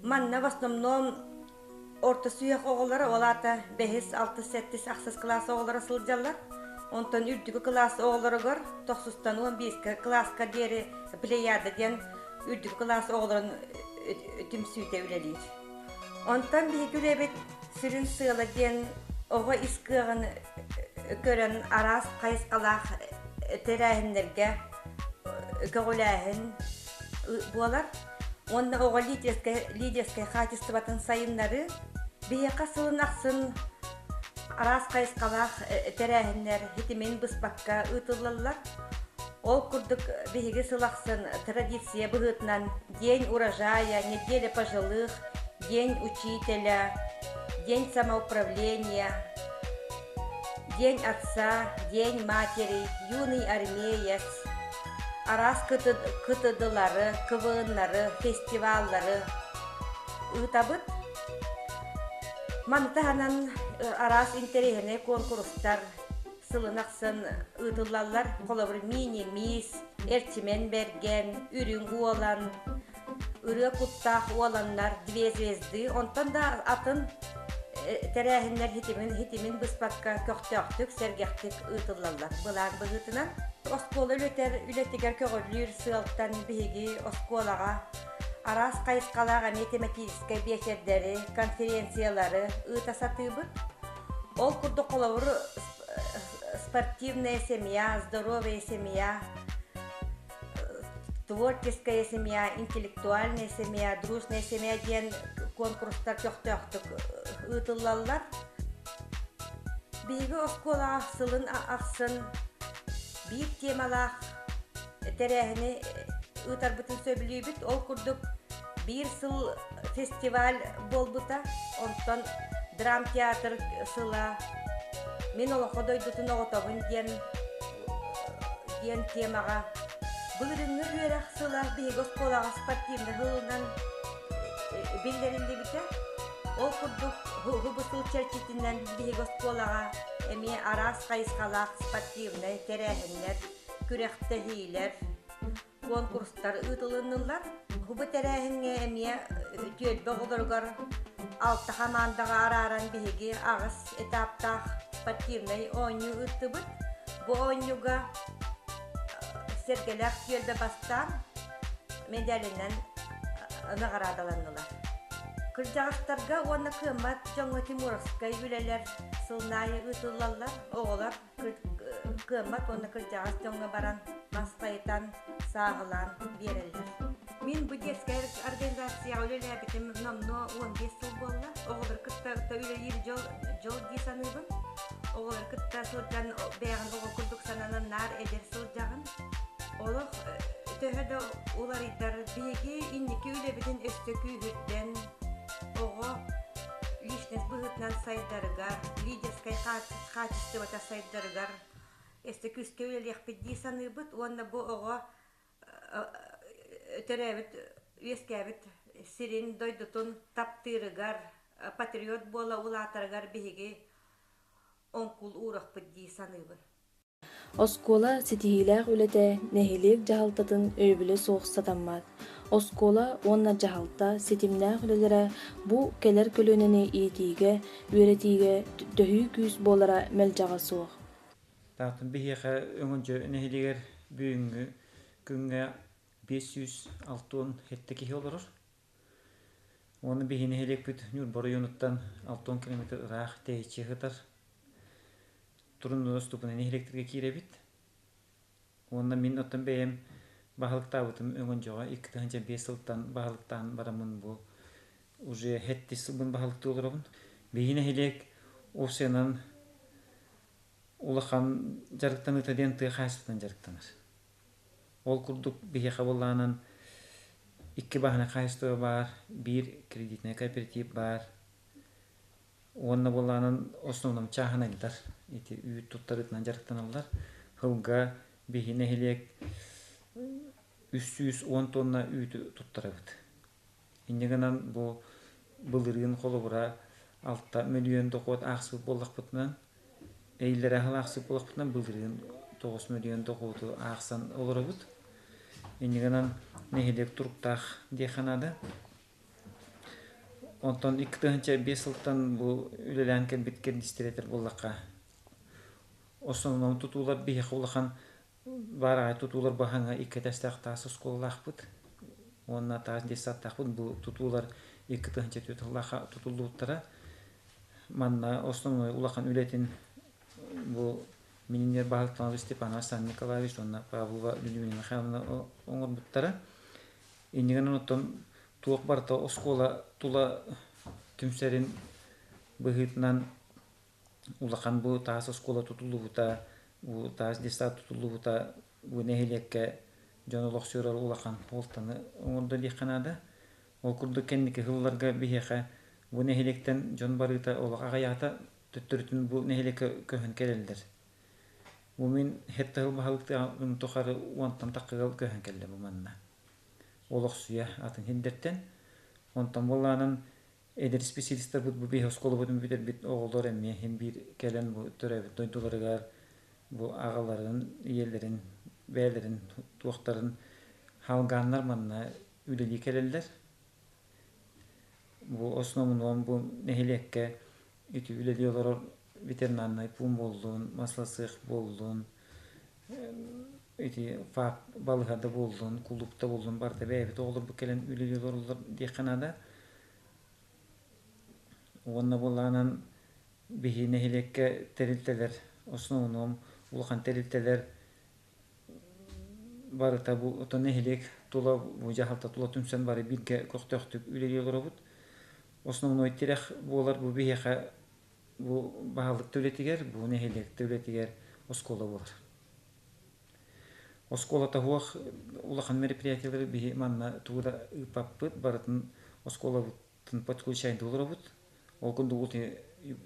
Манна в основном Орто сүһүөх оҕолоро, ол аата бэһис, алтыс, сэттис, ахсыс кылаас оҕолоро сылдьаллар. Онтон үрдүкү кылаас оҕолоругар тохсустан 11 кылааска диэри Плеяда диэн үрдүкү кылаас оҕолорун түмсүүтэ үлэлиир. Онтон биһиги үлэбит сүрүн сыала диэн оҕо ис кыаҕын көрөн араас хайысхалаах тэрээһиннэргэ көҕүлээһин буолар. Уонна оҕо лидерскэй, лидерскэй хаачыстыбатын сайыннарыы биһиэхэ сылын ахсын араас хайысхалаах тэрээһиннэр ситимин быспакка ыытыллаллар. Ол курдук биһиги сыл ахсын традиция быһыытынан День урожая, Неделя пожилых, День учителя, День самоуправления, День отца, День матери, Юный армеец, араас кытыдылары, КВНнары, фестиваллары ыытабыт. Маны таһынан араас интэриэһинэй куонкурустар сылын ахсын ыытыллаллар. Холобур, мини-мисс, Эрчимэн Бэргэн, Үрүҥ Уолан, Ырыа куттаах уоланнар, Две звезды, онтон да атын тэрээһиннэр хитимин хитимин быспакка көхтөөхтүк, сэргэхтик ыытыллаллар. Былаан быһыытынан оскуола үлэтэр үлэтигэр көҕүлүүр сыалтан биһиги оскуолаҕа араас хайысхалаах эмиэ тематическай биэчэрдэри, конференциялары ыыта сатыыбыт. Ол курдук холобур спортивная семья, здоровая семья, творческая семья, интеллектуальная семья, дружная семья диэн куонкурустар көхтөөхтүк ыытыллаллар. Биһиги оскуолаҕа сылын ахсын биир темалаах тэрээһини ыытарбытын сөбүлүүбүт. Ол курдук биир сыл фестиваль буолбута. Онтон драмтеатр сыла Мин олохо дойдутун оҕотобун диэн диэн темаҕа былырыыҥҥы үөрэх сыла биһиги оскуолаҕа спортивнай сылынан биллэриллибитэ. Ол курдук бу сыл чэрчитинэн биһиги оскуолаҕа эмиэ араас хайысхалаах спортивнай тэрээһиннэр, күрэхтэһиилэр, куонкурстар ыытылыннылар. Бу тэрээһиҥҥэ эмиэ түөлбэ оҕолоругар алта хамаандаҕа арааран биһиги аҕыс этаптаах спортивнай оонньуу ыыттыбыт. Бу оонньууга Сэргэлээх түөлбэ бастаан медалынан наҕараадаланнылар. Кырдьаҕастарга уонна кыаммат дьоҥҥо тимуровскай үлэлэр сылын аайы ыытыллаллар. Оҕолор кыаммат уонна кырдьаҕас дьоҥҥо баран мас хайытан, сааһылаан биэрэллэр. Мин бу детскай организацияҕа үлэлээбитим номнуо 15 сыл буолла. Оҕолор кытта үлэлиир дьол, дьол дии саныыбын. Оҕолор кытта сылдьан бэйэҕин оҕо курдук сананан наар эдэр сылдьаҕын. Олох төһө да уларыйдар биһиги инники үлэбитин өссө күүһүрдэн оҕо личность быһыытынан сайдарыгар, лидерскай хаачыстыбата сайдарыгар өссө күүскэ үлэлиэхпит дии саныыбыт уонна бу оҕо төрөөбүт үөскээбит сирин, дойдутун таптыырыгар, патриот буола улаатарыгар биһиги оҥкул уурахпыт дии саныыбын. Оскуола ситиһиилээх үлэтэ нэһилиэк дьаһалтатын өйөбүлэ суох сатаммат. Оскуола уонна дьаһалта ситимнээх үлэлэрэ бу кэлэр көлүөнэни иитиигэ, үөрэтиигэ төһүү күүс буолара мэлдьэҕэ суох. Таатын биһиэхэ Өҥөдьө нэһилиэгэр бүгүҥҥү күҥҥэ 567 киһи олорор. Уонна биһи нэһилиэкпит Ньурба оройуонуттан 60 километр ыраах тэйиччи сытар. Турун доступунай нэһилиэктэргэ киирэбит. Уонна мин оттон бэйэм баһылыктаабытым Өҥөндьөҕө 2005 сылтан баһылыктаан бараммын бу уже сэттис сылбын баһылыктыы олоробун. Биһи нэһилиэк уопсайынан улахан дьарыктаныыта диэн тыа хаһаайыстыбатынан дьарыктанар. Ол курдук биһиэхэ былаанан икки бааһынай хаһаайыстыба баар, биир кредитнэй кооператив баар уонна былаанан основном чааһынайдар ити үүт туттарыытынан дьарыктаналлар. Сылга биһи нэһилиэк 310 тонна үүтү туттарабыт. Инньэ гынан бу былырыын холобура 6 мөлүйүөн дохуот аахсыбыт буоллахпытынан, эйлэрэ аахсыбыт буоллахпытынан былырыын 9 мөлүйүөн дохуоту аахсан олоробут. Инньэ гынан нэһилиэк туруктаах диэххэ наада. Онтон 2005 сылтан бу үлэлээн кэлбит кэрдиистэри этэр буоллахха, основном тутуулар биһиэхэ улахан Баараҕай тутуулар баһаҥа икки этээстээх таас оскуолалаахпыт уонна таас детсадтаахпыт. Бу тутуулар 2004 сыллаахха тутуллубуттара. Манна основной улахан үлэтин бу мининер баһылыктаах Степанов Сан Николаевич уонна Павлова Людмила Михайловна оҥорбуттара. Иннигэн оттон туох барыта оскуола тула түмсэрин быһыытынан улахан бу таас оскуола тутуллубута, бу таас детсад тутуллубута бу нэһилиэккэ дьон олохсуйар улахан суолтаны оҥордо диэххэ наада. Ол курдук кэнники сылларга биһиэхэ бу нэһилиэктэн дьон барыыта олох аҕыйаата, төттөрүтүн бу нэһилиэккэ көһөн кэлэллэр. Бу мин сэттэ сыл баһылыктыаҕым тухары уонтан таххыгал көһөн кэллэ бу манна. Олохсуйа атын сирдэртэн. Онтон буоллаанан Эдэр специалистарбыт бу биһи оскуолабытын бүтэрбит оҕолор эмиэ иһин биир кэлэн бу төрөөбүт дойдуларыгар бу аҕаларын, ийэлэрин, бэйэлэрин туохтарын халгааннар манна үлэлии кэлэллэр. Бу основном бу нэһилиэккэ ити үлэлии олорор ветеринарнай пуун буоллун, маслосех буоллун, ити ФАП балыһа да буоллун, кулууп да буоллун барыта бэйэбит оҕолорбут кэлэн үлэлии олороллор диэххэ наада. Уонна буоллаҕынан биһи нэһилиэккэ тэрилтэлэр, основном улахан тэрилтэлэр барыта бу оттон нэһилиэк тула бу дьаһалта тула түмсэн бары бииргэ көхтөөхтүк үлэлии олоробут. Основной тирэх буолар бу биһиэхэ бу баһылык да үлэтигэр, бу нэһилиэк да үлэтигэр оскуола буолар. Оскуолата суох улахан мероприятиелары биһи манна тугу да ыыппаппыт, барытын оскуолабытын подключайдыы олоробут. Ол курдук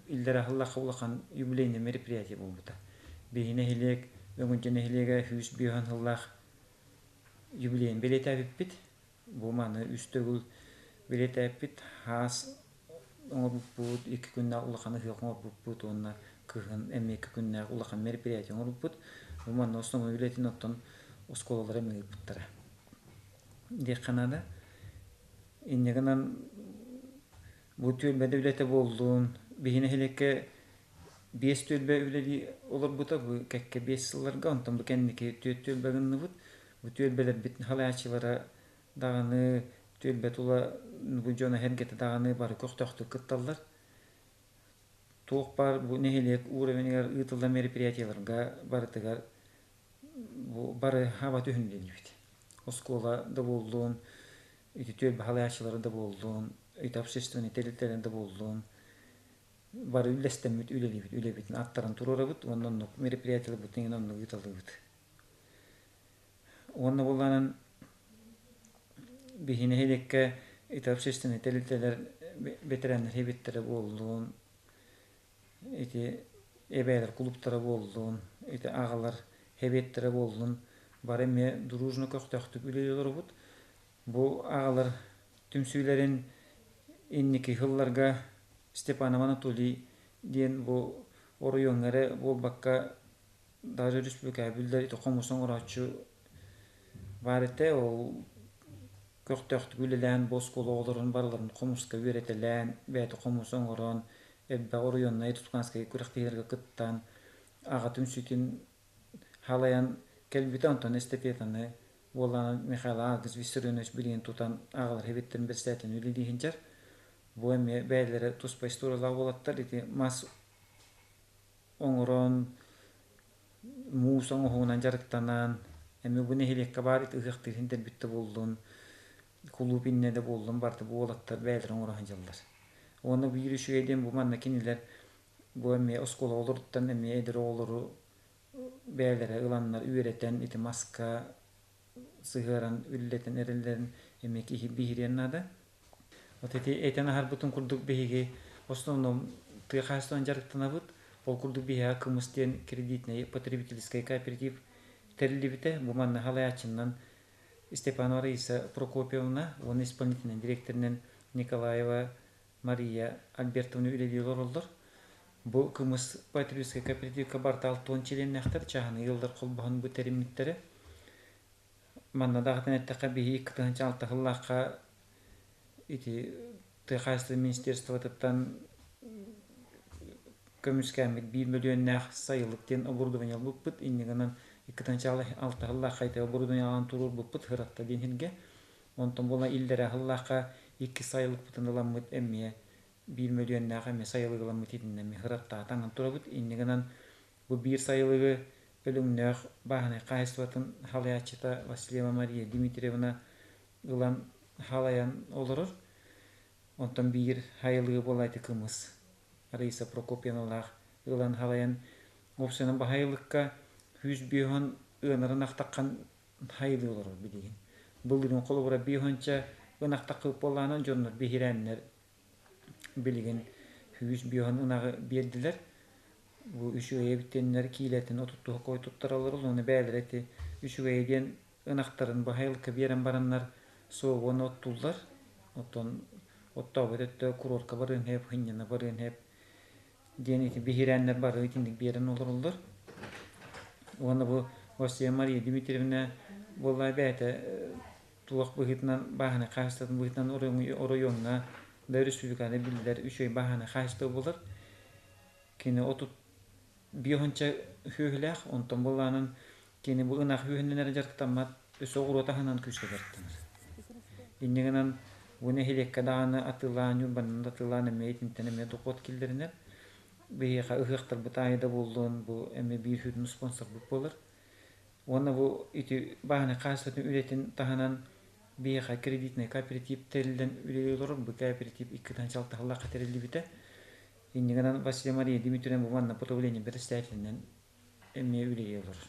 иллэрэ аһыллахха улахан юбилейный мероприятие буолбута. Биһи нэһилиэк, Өҥүнчэ нэһилиэгэ 105 сыллаах юбилейын бэлиэтээбиппит. Бу маны үс төгүл бэлиэтээппит. Хаас оҥорбуппут, икки күннээх улахан ыһыах оҥорбуппут уонна кыһын эмиэ икки күннээх улахан мероприятие оҥорбуппут. Бу манна основной үлэтин оттон оскуолалара эмиэ ыыппыттара диэххэ наада. Инньэ гынан бу түөлбэдэ үлэтэ буоллун, биһи нэһилиэккэ биэс түөлбэ үлэлии олорбута бу кэккэ биэс сылларга, онтон бу кэнники түөрт түөлбэ гынныбыт. Бу түөлбэлэрбит салайааччылара даҕаны түөлбэ тула бу дьоно-сэргэтэ даҕаны бары көхтөөхтүк кытталлар. Туох баар бу нэһилиэк уровенигар ыытыллар мероприятиеларга барытыгар бу бары хаба түһүннүллүбүт. Оскуола да буоллун, ити түөлбэ халааччылара да буоллун, ити общественный тэрилтэлэр да буоллун, бары үллэстэммит үлэлиибит, үлэбитин аттаран туруорабыт уонна оннук мероприятиеларбытын иҥин оннук ыыталыыбыт. Уонна буоллаанан биһи нэһилиэккэ ити общественный тэрилтэлэр бэтэрээннэр хэбиттэрэ буоллун, ити эбээлэр кулууптара буоллун, ити аҕалар хэбиэттэрэ буоллун, бары эмиэ дружно көхтөөхтүк үлэлии олоробут. Бу аҕалар түмсүүлэрин инники сылларга Степанов Анатолий диэн бу оройуоҥҥа эрэ буолбакка даже республикаҕа биллэр ити хомус оҥорооччу баар этэ. Ол көхтөөхтүк үлэлээн бу оскуола оҕолорун барыларын хомуска үөрэтэлээн, бэйэтэ хомус оҥорон, элбэх оройуоннай республиканскай күрэхтэһиилэргэ кыттан, аҕа түмсүүтүн халайан кэлбитэ. Онтон эстафетаны уоллаана Михаил Агыс Виссарионович билигин тутан аҕалар хэбиттэрин бэрэссэдээтэлин үлэлии сылдьар. Бу эмиэ бэйэлэрэ туспа историялаах уолаттар ити мас оҥорон, муус оҥоһугунан дьарыктанан, эмиэ бу нэһилиэккэ баар ити ыһыахтыыр иһин да буоллун, кулууп иннэ да буоллун барыта бу уолаттар бэйэлэрэ оҥоро сылдьаллар. Уонна биир үчүгэй диэн бу манна кинилэр бу эмиэ оскуола оҕолоруттан эмиэ эдэр оҕолору бэйэлэрэ ыланнар үөрэтэн ити маска сыһыаран үллэтэн эрэллэрин эмиэ киһи биһириэн наада. Вот ити этэн аһарбытын курдук биһиги в основном тыа хаһаайыстыбанан дьарыктанабыт. Ол курдук биһиэхэ Кымыс диэн кредитнэй потребительскай кооператив тэриллибитэ. Бу манна халайааччынан Степанова Раиса Прокопьевна уонна исполнительнай директорынан Николаева Мария Альбертовна үлэлии олороллор. Бу Кымыс потребительскай кооперативка барыта 60 чилиэннээхтэр, чааһынай ыаллар холбоһон бу тэриммиттэрэ. Манна даҕатан эттэххэ, биһиги 26 сыллаахха ити тыа хаһаайыстыбатын министерствотыттан көмүскээммит биир мөлүйүөннээх сайылык диэн оборудование ылбыппыт. Инньэ гынан 2006 сыллаахха ити оборудование ылан туруорбуппут Ыратта диэн сиргэ. Онтон буолан иллэрээ сыллаахха икки сайылыкпытын ыламмыт эмиэ биир мөлүйүөннээх эмиэ сайылык ыламмыт итиннэ эмиэ Ыраттаҕа турабыт. Инньэ гынан бу биир сайылыгы Өлөҥнөөх бааһынай хаһаайыстыбатын халайааччыта Васильева Мария Дмитриевна ылан халайан олорор. Онтон биир хайылыы буола ити кымыс Раиса Прокопьевналаах ылан халайан уопсайынан баһайылыкка 105 ыанарын ахтаххан хайылыы олорор билигин. Былырыын холобура биэһонча ынахтаххы буоллаанан дьоннор биһирээннэр билигин 105 ынаҕы биэрдилэр. Бу үчүгэйэ эбиттэннэр киилэтин отуттуһа кой туттараллар уонна бэйэлэрэ ити үчүгэйэ диэн ынахтарын баһайылыкка биэрэн бараннар суобуон оттууллар. Оттон оттообут өттө курорка барыан хэп, хынньана барыан хэп диэн ити биһирээннэр бары итинник биэрэн олороллор. Уонна бу Россия Мария Дмитриевна буолла бэйэтэ туох быһыытынан бааһынай хаһаайыстыбатын быһыытынан оройуоҥҥа да республиканы биллэр үчүгэй бааһынай хаһаайыстыба буолар. Кини 35 сүөһүлээх, онтон былаанын кини бу ынах үөһүнэн эрэ дьарыктаммат, өссө оҕуруот аһынан күүскэ дьарыктанар. Инньэ гынан бу нэһилиэккэ даҕаны атыылаан, Ньурбанан да атыылаан эмиэ итинтэн эмиэ дохуот киллэринэр. Биһиэхэ ыһыахтарбыт аайы да буоллун, бу эмиэ биир сүрүн спонсорбут буолар. Уонна бу ити бааһынай хаһаайыстыбатын үлэтин таһынан биһиэхэ кредитнэй кооператив тэриллэн үлэлии олорор. Бу кооператив 2 6 сыллаахха тэриллибитэ. Инньэ гынан Василий Мария Дмитриевна бу манна правление председателинэн эмиэ үлэлии олорор.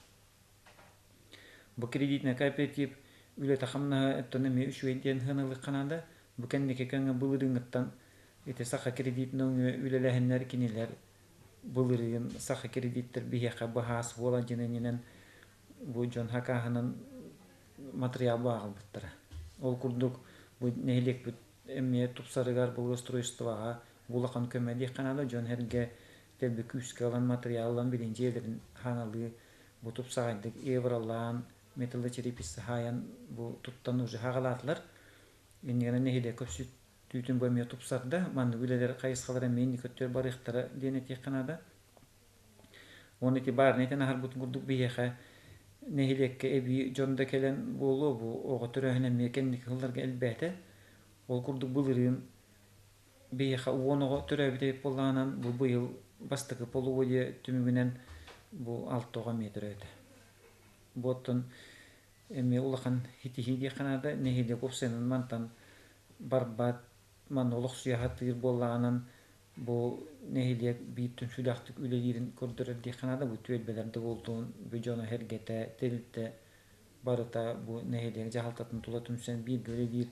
Бу кредитнэй кооператив үлэтэ-хамнаһа оттон эмиэ үчүгэй диэн сыаналыахха наада. Бу кэнники кэмҥэ былырыыҥҥыттан ити Саха кредит нөҥүө үлэлэһэннэр кинилэр былырыын Саха кредиттэр биһиэхэ быһаас буолан дьинэнинэн бу дьон хакааһынан матырыйаал бааҕылбыттара. Ол курдук бу нэһилиэкпит эмиэ тупсарыгар благоустройствоҕа улахан көмө диэххэ наада. Дьон сэргэ дэлби күүскэ ылан матырыйаал ылан билин дьиэлэрин ханалыы бу тупсаҕайдык евролаан металлочерепица хаайан бу туттан уже хаҕалаатылар. Иннигэнэ нэһилиэк көпсүтүүтүн бу эмиэ тупсарда. Маннык үлэлэр хайысхалара эмиэ инники өттүгэр барыахтара диэн этиэххэ наада. Уонна ити баарына этэн аһарбытын курдук биһиэхэ нэһилиэккэ эбии дьон да кэлэн буолуо бу оҕо төрөөһүн эмиэ кэнники сылларга элбээтэ. Ол курдук былырыын биһиэхэ 10 оҕо төрөөбүт эбит буоллаҕынан бу быйыл бастакы полугодие түмүгүнэн бу алта оҕо эмиэ төрөөтө. Бу оттон эмиэ улахан ситиһии диэххэ наада. Нэһилиэк уопсайынан мантан барбат, манна олохсуйа сатыыр буоллаҕынан бу нэһилиэк биир түмсүүлээхтик үлэлиирин көрдөрөр диэххэ наада. Бу түөлбэлэр да буоллун, бу дьоно-сэргэтэ, тэрилтэ барыта бу нэһилиэк дьаһалтатын тула түмсэн бииргэ үлэлиир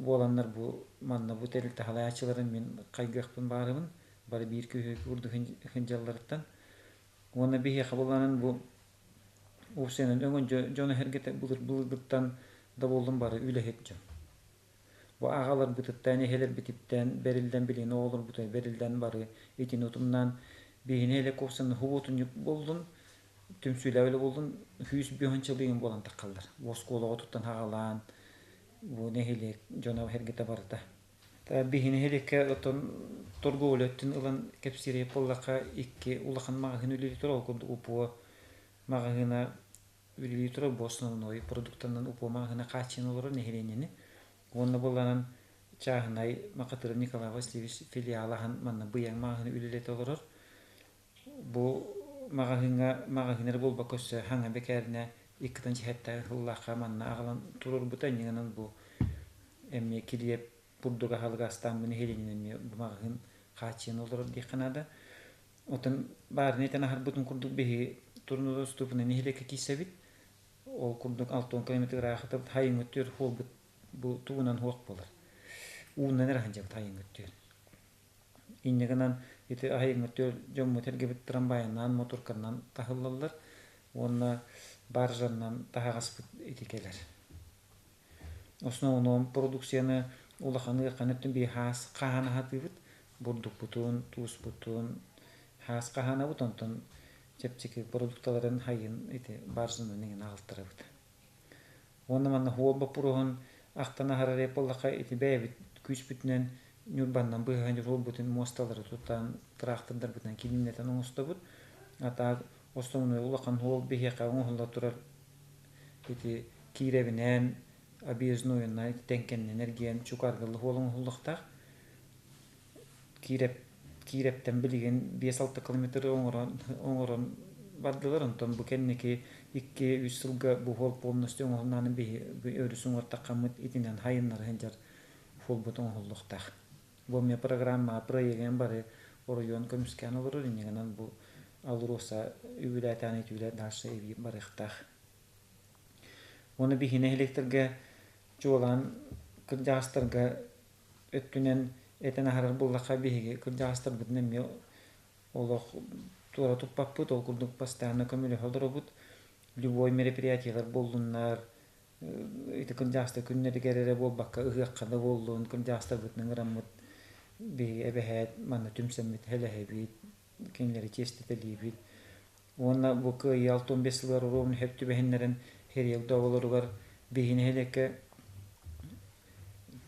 буоланнар бу манна бу тэрилтэ салайааччыларын мин хайгыахпын баарыбын бары биир күһү курдук сылдьалларыттан уонна биһиэхэ буланан бу уопсайынан өҥө дьоно сэргэтэ былыр былыргыттан да буоллун бары үлэһит дьон бу аҕаларбытыттан эһэлэрбититтэн бэриллэн билигин оҕолорбутугар бэриллэн бары итини утумнаан биһини элэ куопсаны хубуотунньук буоллун түмсүүлээх үлэ буоллун 105 ыйын буолан таххаллар оскуолаҕа туттан хаҕалаан бу нэһилиэк дьоно сэргэтэ барыта Биһи нэһилиэккэ оттон торговля өттүн ылан кэпсиир буоллахха икки улахан маҕаһыын үлэлии турар. Ол курдук УПО маҕаһыына үлэлии турар. Бу основной продуктанан УПО маҕаһыына хааччыйан олорор нэһилиэнньэни. Уонна буолланан чааһынай Макатыров Николай Васильевич филиал аһан манна Быйаҥ маҕаһыына үлэлэтэ олорор. Бу маҕаһыыҥҥа маҕаһыын эрэ буолбакка өссө хаҥа бэкээринэ иккитин чэһэттээх сыллаахха манна аҕалан туруорбута. Инньэ бу эмиэ килиэп бурдук аһылыга астаан бу нэһилиэнньэни эмиэ бу маҕаһыын хааччыйан олорор диэххэ наада. Оттон баарына этэн аһарбытын курдук биһиги турнудоступунай нэһилиэккэ киирсэбит. Ол курдук 60 километр ыраахытабыт хайыҥҥы түөр хуолбут бу тугунан хуох буолар. Уунан эрэ сылдьабыт хайыҥҥы түөр. Инньэ гынан ити аһыйыҥҥы түөл дьоммут эргэбит трамвайынан, моторканан таһыллаллар уонна баржаннан таһаҕаспыт ити кэлэр. Основном продукцияны улахан ыархан өттүн биһи хаас хаһан аһатыыбыт, бурдукпутун, тууспутун хаас хаһаанабыт, онтон чэпчэки продукталарын хайын ити баржанан иҥин аҕалтарабыт. Уонна манна хуол боппуруоһун ахтан аһарар буоллахха ити бэйэбит күүспүтүнэн Ньурбаннан быыһаан дьоруолбутун муосталары тутан, тыраахтырдарбытынан килииннэтэн оҥостобут. А так основной улахан хуол биһиэхэ оҥоһулла турар ити киирэбинэн, объезднойунан ити тэҥкэннэн эргийэн чукаргылы хуол оҥоһуллуохтаах. Киирэп Киирэптэн билигин 5-6 километр оҥорон оҥорон бардылар. Онтон бу кэнники 2-3 сылга бу хуол полностью оҥоһуллааны биһи өрүс уҥуортаххаммыт итинэн хайыннары сылдьар хуолбут оҥоһуллуохтаах. Бу эмиэ программа проегын бары оройуон көмүскээн олорор иннигинэн бу АЛРОСА үбүлээтээн итүүлэр дальше эбии барыахтаах. Уонна биһи нэһилиэктэргэ чуолаан кырдьаҕастарга өттүнэн этэн аһарар буоллахха биһиги кырдьаҕастарбытын эмиэ олох туора туппаппыт, ол курдук постоянно көмөлөһө олоробут. Любой мероприятиелар буоллуннар, ити кырдьаҕастар күннэригэр эрэ буолбакка ыһыахха да буоллун, кырдьаҕастарбытын ыҥыраммыт биһиги эбэһээт манна түмсэммит хэлэһэбит, кинилэри чиэстэтэлиибит. Уонна бу Кыайыы 65 сылыгар уруобун сөп түбэһиннэрэн Хириэл доҕолоругар биһи нэһилиэккэ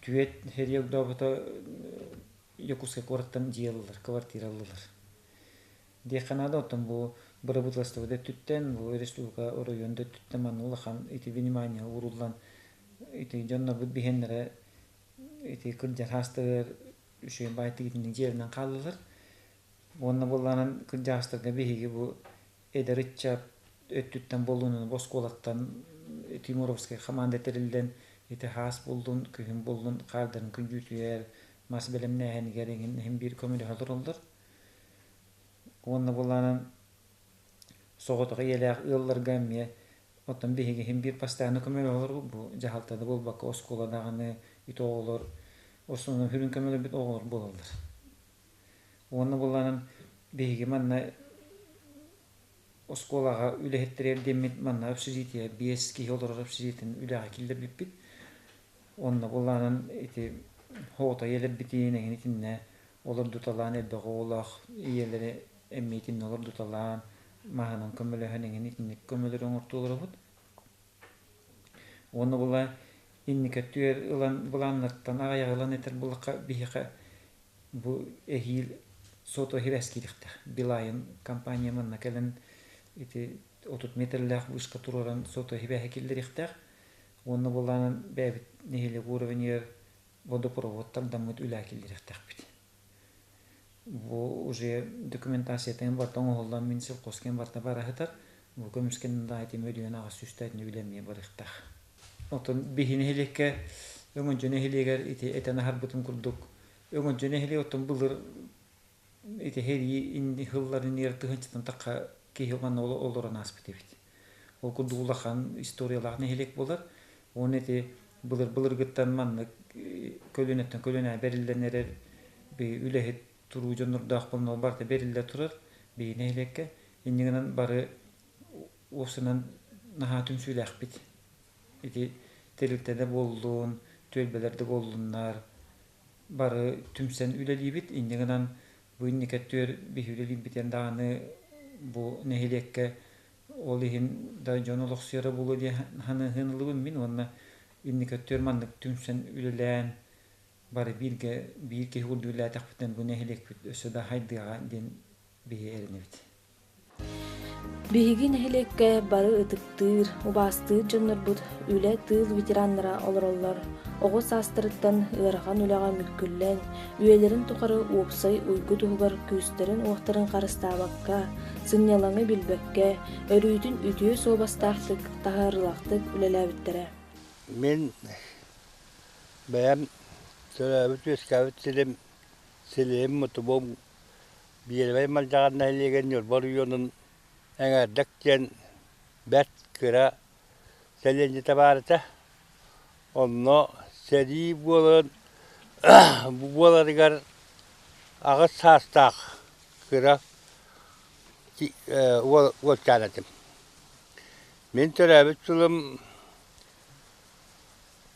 түөрт Хириэл доҕото Якутскай куораттан дьиэ ыллылар, квартира ыллылар. Диэххэ наада, оттон бу бырабыыталыстыба да өттүттэн, бу республика оройуон да өттүттэн манна улахан ити внимание ууруллан ити дьоннорбут биһиэннэрэ ити кырдьар хаастарыгар үчүгэй баай итинник дьиэлэринэн хааллылар. Уонна буоллаҕынан кырдьаҕастарга биһиги бу эдэр ыччат өттүттэн буоллун, бу оскуолаттан Тимуровскай хамаанда тэриллэн ити хаас буллун, күһүн буллун, хаардарын күндүүтүгэр, мас бэлэмнээһинигэр эҥин иһин биир көмөлөһө олороллор. Уонна буоллаҕынан соҕотох ийэлээх ыалларга эмиэ оттон биһиги иһин биир постоянно көмөлөһө олорбут бу дьаһалтада буолбакка оскуола даҕаны ити оҕолор основном сүрүн көмөлөрбүт оҕолор буолаллар. Уонна буоллаҕынан биһиги манна оскуолаҕа үлэһиттэригэр диэммит манна общежитие биэс киһи олорор общежитиетын үлэҕэ киллэрбиппит. Онно буоллаҕынан ити хоото ийэлэрбитин эҥин итиннэ олордуталаан элбэх оҕолоох ийэлэри эмиэ итиннэ олордуталаан маһынан көмөлөһөн эҥин итинник көмөлөрү оҥортуу олоробут. Уонна була инники өттүгэр ылан былааннартан аҕыйах ылан этэр буоллахха биһиэхэ Бу эһиил сотовый сибээс киириэхтээх. Билайн компания манна кэлэн ити 30 метрлээх вышка туруоран сотовый сибээһи киллэриэхтээх. Уонна буоллаҕынан бэйэбит нэһилиэк уровеньыгар водопроводтардаммыт үлэ киллэриэхтээхпит. Бу уже документациятын барыта оҥоһуллан мин сельхозкен барыта бара сытар. Бу көмүскэн да этим өлүөн аҕыс сүүстээт үлэмиэ барыахтаах. Оттон биһи нэһилиэккэ Өҥөнчө нэһилиэгэр ити этэн аһарбытым курдук Өҥөнчө нэһилиэк оттон былыр ити сэрии инни сылларын иэр тыһыынчаттан тахха киһи манна олорон ааспыт эбит. Ол курдук улахан историялаах нэһилиэк буолар. Уонна ити былыр-былыргыттан маннык көлүөнэттэн көлүөнэ бэриллэн эрэр үлэһит туруу дьоннордоох буолан барыта бэриллэ турар биһи нэһилиэккэ. Инньэ гынан бары уопсайынан наһаа түмсүүлээхпит. Ити тэрилтэ да буоллун, түөлбэлэр да буоллуннар бары түмсэн үлэлиибит. Инньэ гынан бу инники өттүгэр биһи үлэлиирбитин даҕаны бу нэһилиэккэ ол иһин да дьон олохсуйара буолуо диэн саныаһын ылыбын мин уонна инники өттүгэр маннык түмсэн үлэлээн бары бииргэ биир киһи курдук үлэлээтэхпитинэ бу нэһилиэкпит өссө да хайдыаҕа диэн биһи эрэнэбит. Биһиги нэһилиэккэ бары ытыктыыр, убаастыыр дьоннорбут үлэ, тыыл ветераннара олороллор. Оҕо саастарыттан ыарахан үлэҕэ мүккүллэн, үйэлэрин тухары уопсай уйгу туһугар күүстэрин-уохтарын харыстаабакка, сынньалаҥы билбэккэ, өрүүтүн үтүө суобастаахтык, таһаарыылаахтык үлэлээбиттэрэ. Мин бэйэм төрөөбүт-үөскээбит сирим Силиһим Мутубум Биэрэбэй Малдьаҕар нэһилиэгин Ньурба оройуонун Эҥэрдэк диэн бэрт кыра сэлиэнньэтэ баар этэ. Онно сэрии буоларын буоларыгар аҕыс саастаах кыра уолчаан этим. Мин төрөөбүт сылым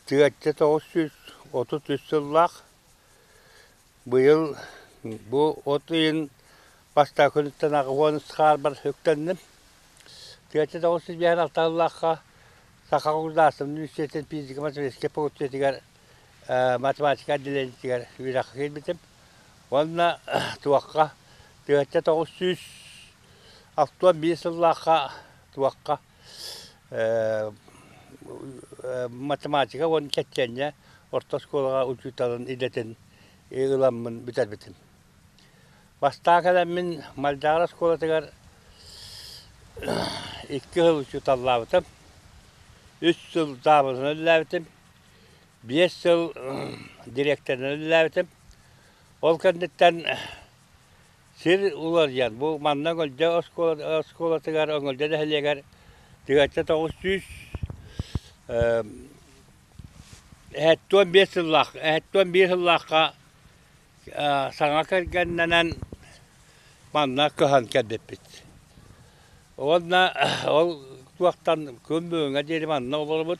1933 сыллаах. Быйыл бу от ыйын бастакы күнүттэн 80 хаарбар үктэнним. 1956 сыллаахха Саха государственнай университетын физико-математическай факультетыгар математика отделениетыгар үөрэххэ киирбитим. Уонна туохха 1961 сыллаахха туохха математика уонна кэччиэнньэ орто оскуолаҕа учууталын идэтин ыламмын бүтэрбитим. Бастаан кэлэммин Мальдаар оскуолатыгар икки сыл учууталлаабытым, үс сыл даабытынан үлэлээбитим, биэс сыл дириэктэринэн үлэлээбитим. Ол кэнниттэн Сир уларыйан, бу манна Өҥөлдьө оскуолатыгар, Өҥөлдьө нэһилиэгэр 1900 эһэттион биэс сыллаах, эһэттион биир сыллаахха саҥа кэргэннэнэн манна көһөн кэлбиппит. Уонна ол туохтан күн бүгүҥҥэ диэри манна олоробут.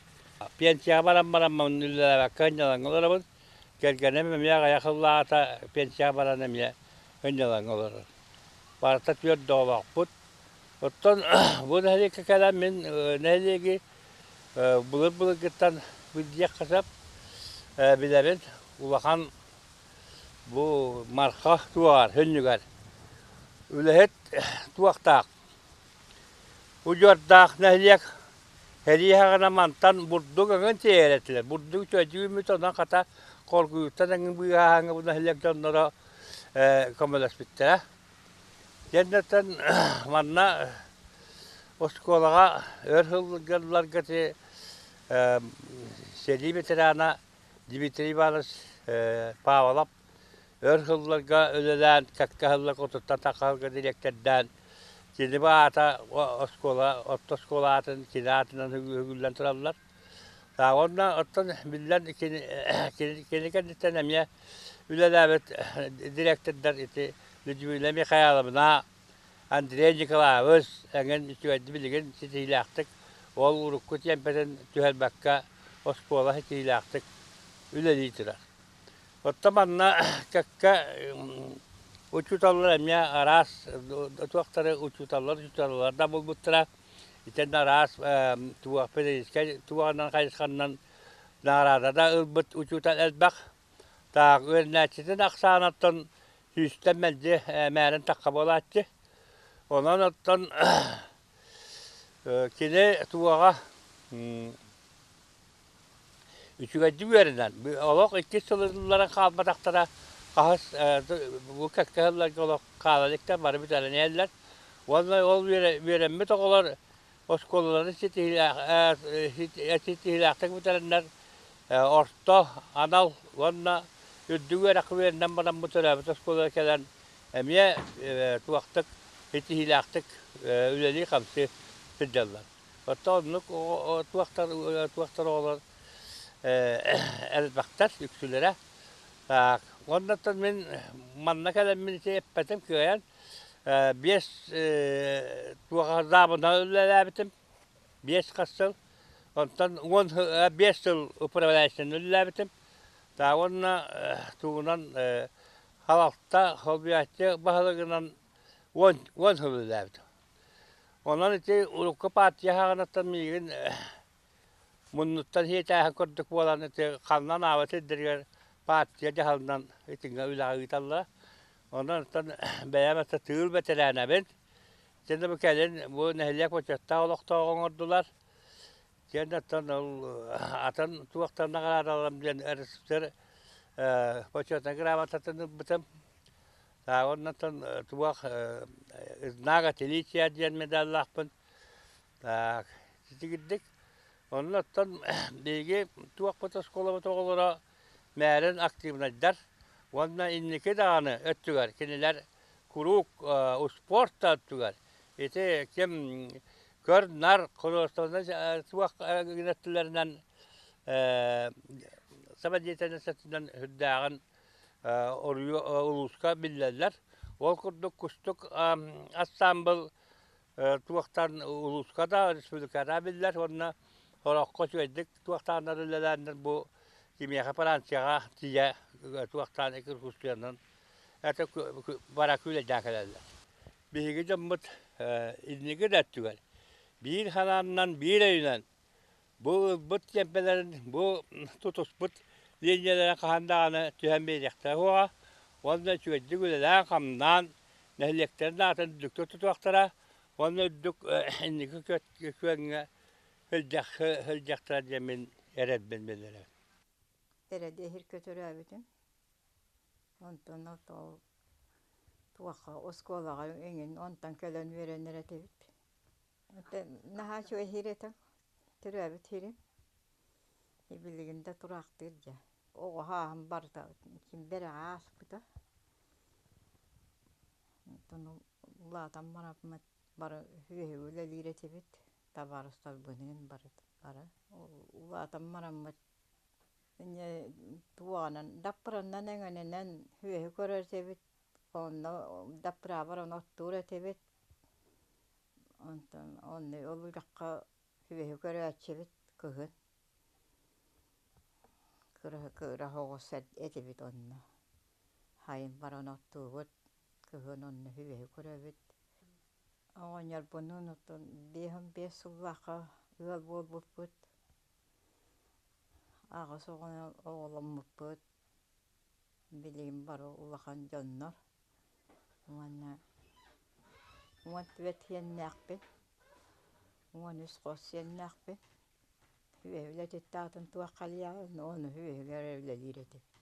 Пенсияҕа баран баран манна үлэлээбэккэ сынньалаҥҥа олоробут. Кэргэним эмиэ аҕыйах сыллааҕыта пенсияҕа баран эмиэ ынньалаҥҥа олорор. Барыта түөрт оҕолоохпут. Оттон бу нэһилиэккэ кэлэн мин нэһилиэги былыр-былыргыттан билдиэххэ сөп. Билэбин улахан бу Марха туоҕар, сүнньүгэр үлэһит туохтаах Удьуордаах нэһилиэк сэрии саҕана мантан бурдук эҥин тиэйэр этилэр. Бурдук үчүгэйдик үүммүт, онон хата хоргуйуттан эҥин быыһааһыҥҥа бу нэһилиэк дьонноро көмөлөспүттэрэ. Дьэннэттэн манна оскуолаҕа өр сылларга ити сэрии ветерана Дмитрий Иванович Павлов өр сылларга үлэлээн, кэккэ сылларга отуттан тахса сылга дириэктэрдээн, кини аата оскуола, орто оскуола аатын кини аатынан үгүллэн тураллар. Уонна оттон биллэн кини, кини кэнниттэн эмиэ үлэлээбит дириэктэрдэр ити Людмила Михайловна, Андрей Николаевич эҥин үчүгэйдик билигин ситиһиилээхтик ол урукку тиэмпэтин түһэрбэккэ оскуола ситиһиилээхтик үлэлии турар. Оттон манна кэккэ учууталлар эмиэ араас туохтары учууталлар учууталлар да булбуттара. Итиннэ араас туох педагогическай туоҕунан хайысханнан наҕараада да ылбыт учуутал элбэх. Таах үөрэнээччитин ахсаанаттан сүүстэн мэлдьи мээрин тахха буолааччы. Онон оттон кини туоҕа Үчүгэйдик үөрэнэн, олох иккис сылларын хаалбатахтара. Хаһыс бу кэккэ сылларга олох хаала иликтэр, бары бүтэрэн иһэллэр. Уонна ол үөрэммит оҕолор оскуолаларын ситиһиилээхтик бүтэрэннэр орто анал уонна үрдүк үөрэххэ үөрэнэн бараммыт төрөөбүт оскуолаҕа кэлэн эмиэ туохтук ситиһиилээхтик үлэлии-хамсыы сылдьаллар. Оттон оннук туохтар туохтар оҕолор элбэхтэр үксүлэрэ. Так, оннуттан мин манна кэлэммин ити эппэтим кыайан биэс туоха заабына үлэлээбитим биэс хас сыл. Онтон 15 сыл управляющайынан үлэлээбитим. Так уонна тугунан халалта холбуйааччы баһылыгынан 10 сыл үлэлээбитим. Онон ити урукку партия хаҕыныттан миигин муннуттан сиэтээһин курдук буолан ити ханнан аабат сирдэригэр партия дьаһалынан итингэ үлэҕэ ыыталлара. Онон оттон бэйэм это тыыл бэтэрээнэбин. Итиннэ бу кэлин бу нэһилиэк бочуоттаах олохтооҕо оҥордулар. Итиэннэ оттон ол атын туохтан наҕараадаларым диэн РСФСР почетнай грамотатын ылбытым. Оннуттан туох знак отличия диэн медаллаахпын. Так, итигирдик. Онно оттон биһиги туохпут оскуолабыт оҕолоро мээрин активнайдар уонна инники даҕаны өттүгэр кинилэр куруук успуорт да өттүгэр ити ким көр-нар художественнай суох гынаттыларынан самодеятельность өттүнэн үрдээҕин улууска биллэллэр. Ол курдук Кустук ансаамбыл туохтан улууска да, республикаҕа биллэр уонна сороххо үчүгэйдик туохтааннар үлэлээннэр бу кимиэхэ Францияҕа тиийэ туохтаан экскурсиянан это бара күүлэйдээн кэлэллэр. Биһиги дьоммут инники да өттүгэр биир санааннан, биир өйүнэн Бу ылбыт тиэмпэлэрин, бу тутуспут лииньийэлэрин хаһан даҕаны түһэн биэриэхтэрэ суоҕа уонна үчүгэйдик үлэлээн-хамнаан нэһилиэктэрин аатын үрдүктүк тутуохтара уонна үрдүк инники күөҥҥэ сылдьыахтара диэн мин эрэлбин биллэрэбин. Эрэдиэһир көтөрөөбүтүм. Онтон ол туохха оскуолаҕа эҥин онтон кэлэн үөрэнэр этибит. Наһаа үчүгэй сир этэ, төрөөбүт сирим. Билигин да тураахтыыр дьэ. Оҕо сааһым барыта син бэрэҕэ ааспыта. Онтон улаатан бараммыт бары үөһүгү үлэлиир этибит, табаарыстарбыныын бары бары. Улаатан бараммыт инньэ туоҕанан даппыраннан эҥэнинэн үөһү көрөр этибит, онно даппыраабар ону оттуур этибит. Онтон онно ол үрэххэ сүөһү көрөөччүбүт кыһын кыра оҕус этибит онно сайын баран оттуубут кыһын онно сүөһү көрөбүт оҕонньорбунуун оттон 55 сыллаахха ыал буолбуппут аҕыс оҕону оҕоломмуппут билигин бары улахан дьоннор Уонна 14 сиэннээхпин, 13 хос сиэннээхпин. Үөһүлэтиттэ атын туох халыйаҕын, ону үөһүгэр үлэлиир этибит.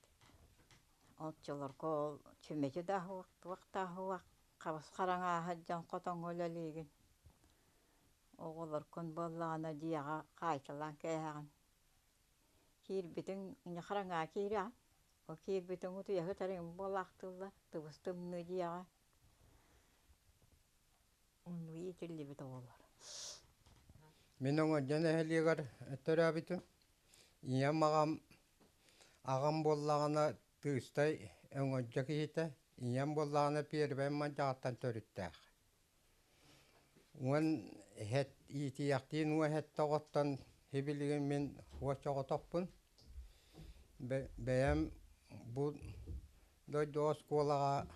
Оччолорго ол чүмэчи да суох, туох да суох, хабыс хараҥа сылдьан хотоҥҥо үлэлиигин. Оҕолоргун буоллаҕына дьиэҕэ хаайталаан кээһэҕин. Киирбитиҥ хараҥаҕа киирэҕин, ол киирбитиҥ утуйа сытарыҥ буолаахтыыллар, тыбыс-тымныы дьиэҕэ. Оннук иитиллибит оҕолор. Мин Оҥодьо нэһилиэгэр төрөөбүтүм. Ийэм аҕам аҕам буоллаҕына Тыыстай Өҥөдьө киһитэ, ийэм буоллаҕына Первэй Мадьаҕаттан төрүттээх. Уон эһэт иитийэхтиин уо эһэттэ оҕоттон сибилигин мин уос оҕотохпун. Бэйэм бу дойду оскуолаҕа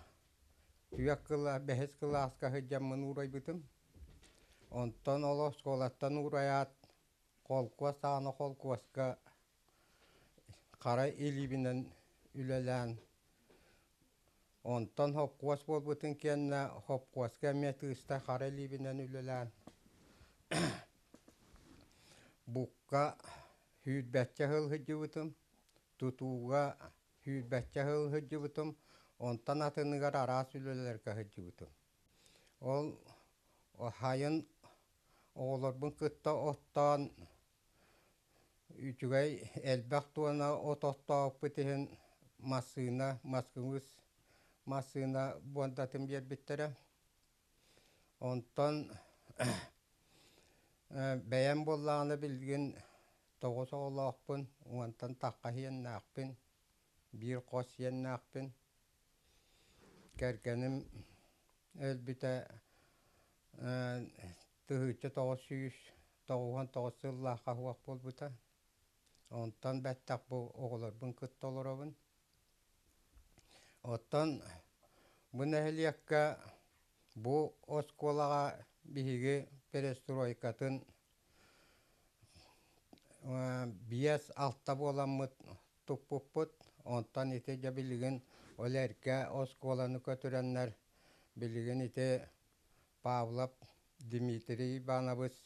түөрт кыла бэһис кылааска сылдьаммын уурайбытым. Онтон ол оскуолаттан уурайаат холкуос саҕана холкуоска хара илиибинэн үлэлээн Онтон хопкуос буолбутун кэннэ хопкуоска эмиэ тыыста хара илиибинэн үлэлээн букка сүүрбэччэ сыл сылдьыбытым, тутууга сүүрбэччэ сыл сылдьыбытым. Онтон атыныгар араас үлэлэргэ сылдьыбытым. Ол сайын оҕолорбун кытта оттоон үчүгэй элбэх туона от оттообуппут иһин массыына, маскыбыс массыына буондатын биэрбиттэрэ. Онтон бэйэм буоллаҕына билигин тоҕус оҕолоохпун, уонтан тахха иһиэннээхпин, биир хос сиэннээхпин. Кэргэним өлбүтэ 1999 сыллаахха суох буолбута. Онтон бэттэх бу оҕолорбун кытта олоробун. Оттон бу нэһилиэккэ бу оскуолаҕа биһиги перестройкатын 5-6 буоламмыт туппуппут. Онтон ити дьэ билигин ол эргэ оскуоланы көтүрэннэр билигин ити Павлов Дмитрий Иванович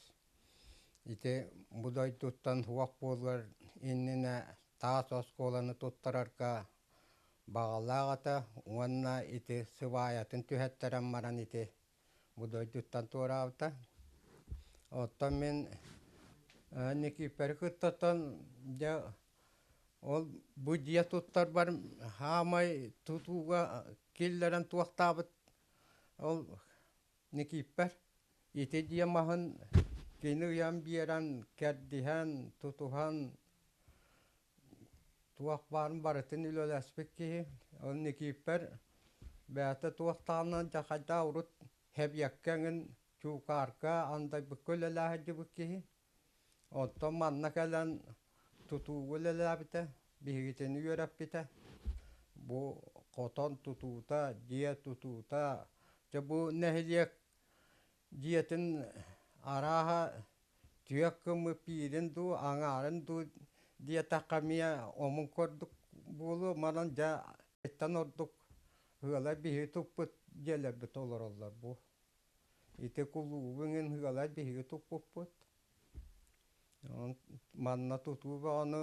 ити бу дойдуттан суох буолар иннинэ таас оскуоланы туттарарга баҕалаах этэ уонна ити сыбаайатын түһэттэрэн баран ити бу дойдуттан туораабыта. Оттон мин Никииппэри кыттаттан дьэ ол бу дьиэ туттарбар хаамай тутууга киллэрэн туохтаабыт ол Никииппэр ити дьиэ маһын кини ыйан биэрэн, кэрдиһэн, тутуһан туох баарын барытын үлэлэспит киһи. Ол Никииппэр бэйэтэ туох даҕаны дьахайдаа урут Хэбиэккэ эҥин Чуукаарка андайбыкка үлэлээх сылдьыбыт киһи. Оттон манна кэлэн тутууга үлэлээбитэ, биһигитини үөрэппитэ. Бу хотон тутуута, дьиэ тутуута, дьэ бу нэһилиэк дьиэтин арааһа түөрт гыммыт биирин дуу, аҥаарын дуу диэтэххэ эмиэ омун курдук буолуо. Манан дьэ иттэн ордук ыала биһиги туппут дьиэлэрбит олороллор бу. Ити кулуубу иҥин ыала биһиги туппуппут. Манна тутуу бөҕөнү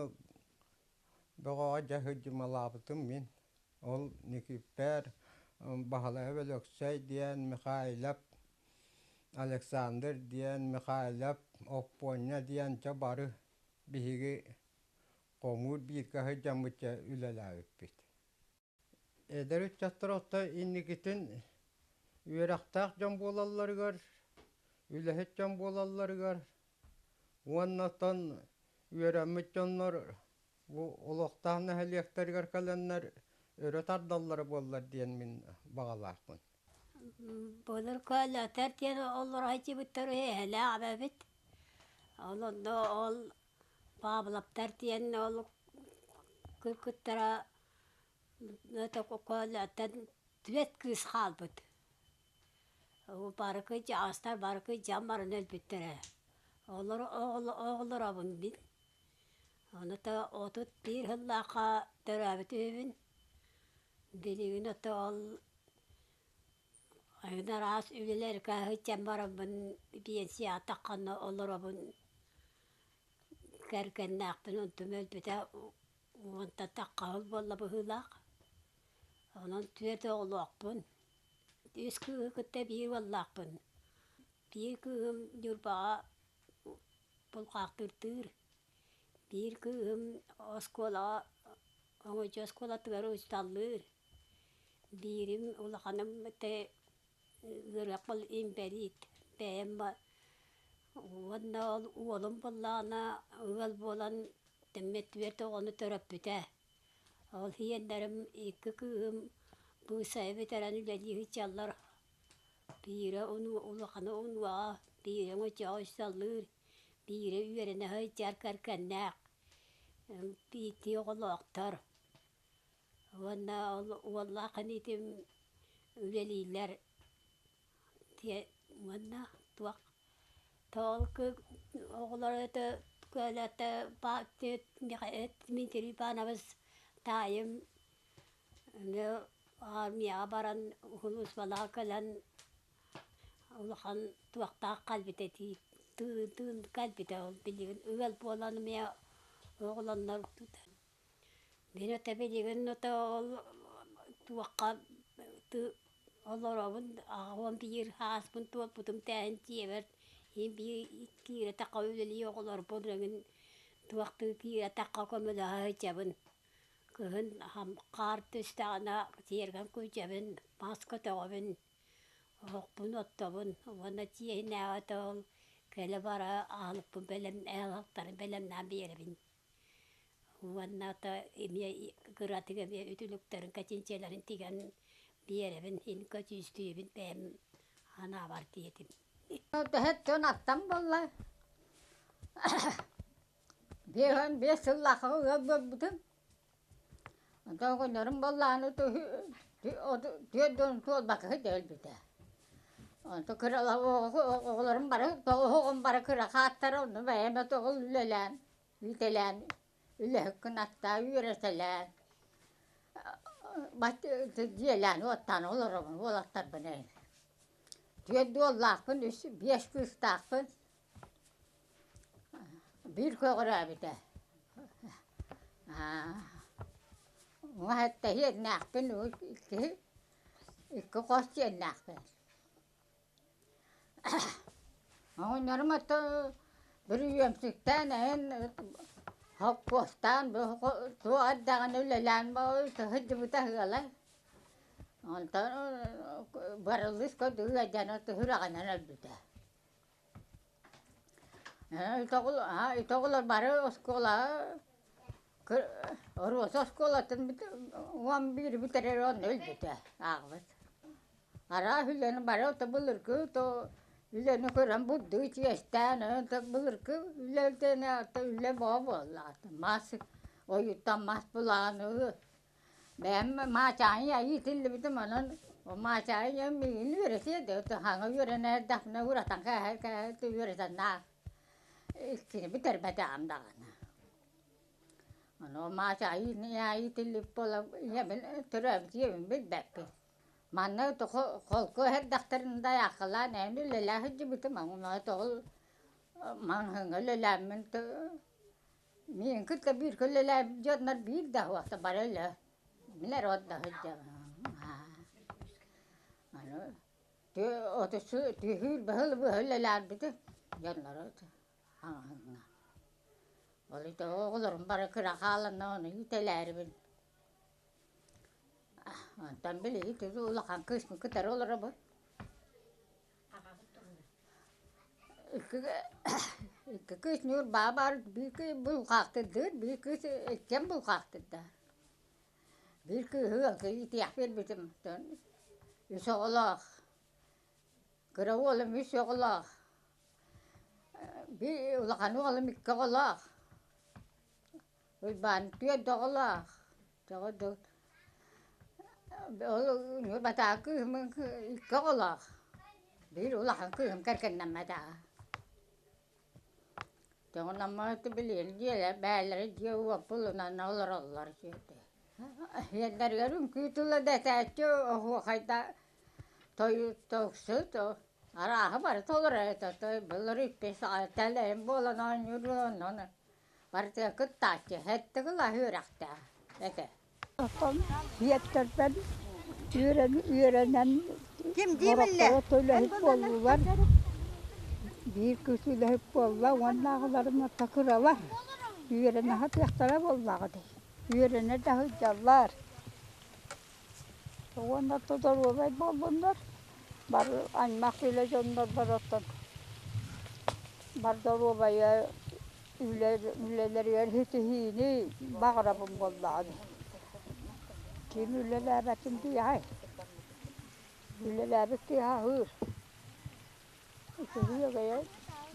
бөҕөҕө дьэ сылдьымалаабытым мин. Ол Никиппэр Баһылайап Өлөксөй диэн Михайлов Александр диэн Михайлов Оппуонньа диэн дьэ бары биһиги хомуур бииргэ сылдьаммыт дьэ үлэлээбиппит. Эдэр ыччаттар оттон инникитин үөрэхтээх дьон буолалларыгар, үлэһит дьон буолалларыгар уонна оттон үөрэммит дьоннор бу олохтоох нэһилиэктэригэр кэлэннэр өрө тардаллара буоллар диэн мин баҕалаахпын. Былыр көлөтөр диэн олоро сылдьыбыттар эһэлээх эбэбит. Ол онно ол Павловтар диэн ол кыргыттара Түөрт кыыс хаалбыт. Барыкы астар барыкы дьам баран өлбүттэрэ. Олор оҕолоробун мин. Ону то 31 сыллаахха төрөөбүт үһүбүн. Билигин ото ол араас үлэлэргэ сылдьан бараммын биэнсийэҕэ тахханна олоробун. Кэргэннээхпин онтум өлбүтэ Уонтан таххаһыл буолла быһыылаах. Онон түөрт оҕолоохпун. Үс кыыһы кытта биир уоллаахпын. Биир кыыһым Ньурбаҕа булҕаахтыырдыыр. Биир кыыһым оскуолаҕа оҥочо оскуолатыгар учууталлыыр. Биирим улаханым этэ ыарыахпын инбэлиит. Бэйэм уонна ол уолум буоллаҕына ыал буолан Тэммэ түөрт оҕону төрөппүтэ. Ол иһиэннэрим икки кыыһым быысайа бүтэрэн үлэлии сылдьаллар. Биирэ улахана унуоҕа, биирэ оҥочоҕо усталлыыр, биирэ үөрэнэ сылдьар кэргэннээх, биирдии оҕолоохтор. Уонна ол уоллаах инитим үлэлииллэр. Уонна туох Оҕолор Дмитрий Иванович таайым армияҕа баран сулууспалаах кэлэн улахан туохтаах кэлбитэ дии тыын кэлбитэ ол билигин ыал буолан эмиэ оҕолоннор Мин ото билигин ото ол Туохха олоробун 81 сааспын туолбутум тээһин дьиэбэр иһин биир киирэ тахха үлэлии оҕолорбун эҥин туохтуу киирэ тахха көмөлөһө сылдьабын. Кыһын хаар түстэҕинэ тиэргэн күрдьэбин, мас көтөҕөбүн, оһохпун оттобун уонна дьиэһинээҕи ол кэлэ-бара аһылыкпын бэлэм аһылыктарын бэлэмнээн биэрэбин. Уонна эмиэ кыратык эмиэ үтүлүктэрин, кэтинчэлэрин тигэн биэрэбин, иһин көтүүстүүбүн бэйэм анаабар диэтим. Төһөттөн аттан буолла 55 сыллаахха ыал буолбутум. Онтон оҕонньорум буоллаҕына 40 туолбакка өлбүтэ. Онтон кыралар оҕолорум бары оҕом бары кыра хааттара онно бэйэм тоҕо үлэлээн Үтэлээн, үлэһиккин аттаа үөрэтэлээн, дьиэлээн уоттаан олоробун уолаттарбын эйин. Түөрт уоллаахпын, үс, биэс кыыстаахпын. Биир көҕүрээбитэ. Уҥа эттэһиэннээхпин, икки, икки хос сиэннээхпин. Оҕонньорум оттон бір үөмсүктээн эһэн холкуостаан туох эрдэҕинэ үлэлээн сылдьыбыта ыала. Онтон барыллыыс курдук ыалдьан сүрэҕинэн өлбүтэ. Итоҕулар бары оскуолаҕа Оруоса оскуолатын 11 бүтэрэр онно өлбүтэ ааҕабыт. Араас үлэни бары ото былыргы то үлэни көрөн бурдугу чиэстээн былыргы үлэ үлэ бөҕө буолла мас ойууттан мас булааны бэйэм маачаайы иитиллибитим онон маачаайы миигин үөрэтиэ да хаҥа үөрэнэ эрдэхпинэ уратан кээһэ кээһэ үөрэтэн иккини бүтэрбэтэҕим даҕаны. Ону маачаайы иитиллибит буолан ийэбин төрөөбүт ийэбин билбэппин. Манна холку эһэрдэхтэрин дайааххалаан эһэн үлэлээх сылдьыбытым, ону тоҕо маҥаһыҥҥа үлэлээммин миигин кытта бииргэ үлэлээбит дьоннор биир да суохтар бары өлө мин эрэ ордо сылдьабын. Аны түһүүр быһыл быһа үлэлээбитим дьоннору маҥаһыҥҥа. Ол оҕолорум бары кыра хааланна ону иитэлээрибин. Онтон билигин улахан кыыспын кытары олоробун. Икки кыыс Ньурбаҕа баар, биир кыыс булҕаахтырдыыр, биир кыыс иккиэн булҕаахтырдар. Биир кыыһы ыалга иитиэх биэрбитим, үс оҕолоох. Кыра уолум үс оҕолоох, биир улахан уолум икки оҕолоох. Уйбаан түөрт оҕолоох, тоҕо ол Ньурбатааҕы кыыһым икки оҕолоох, биир улахан кыыһым кэргэннэммэтэҕэ. Тоҕо билигин дьиэлэр бэйэлэрэ дьиэ-уот булунан олороллор дьиэтэ. Иэннэригэр үҥкүү тыла да этээччи оһуохайда тойуксут арааһы барыта олорор этэ былыр икки тэлэйин буолан оонньуур онон Барытыгар кыттааччы, сэттэ кылаас үөрэхтээх этэ. Оттон ийэттэрбэр үөрэнэн сорохторо үлэһит буоллулар. Биир кыыс үлэһит буолла уонна аҕаларын орто кыралар. Үөрэнэ сатыахтара буоллаҕа дии. Үөрэнэ да сылдьаллар. Уонна орто доруобай буоллуннар. Бары аймах үлэ дьоннор бар оттон бар доруобайа үлэлэригэр ситиһиини баҕарабын буоллаҕа дии. Ким үлэлээбэтин диэҕэй? Үлэлээбит киһи аһыыр. Үчүгэй үөгэйэ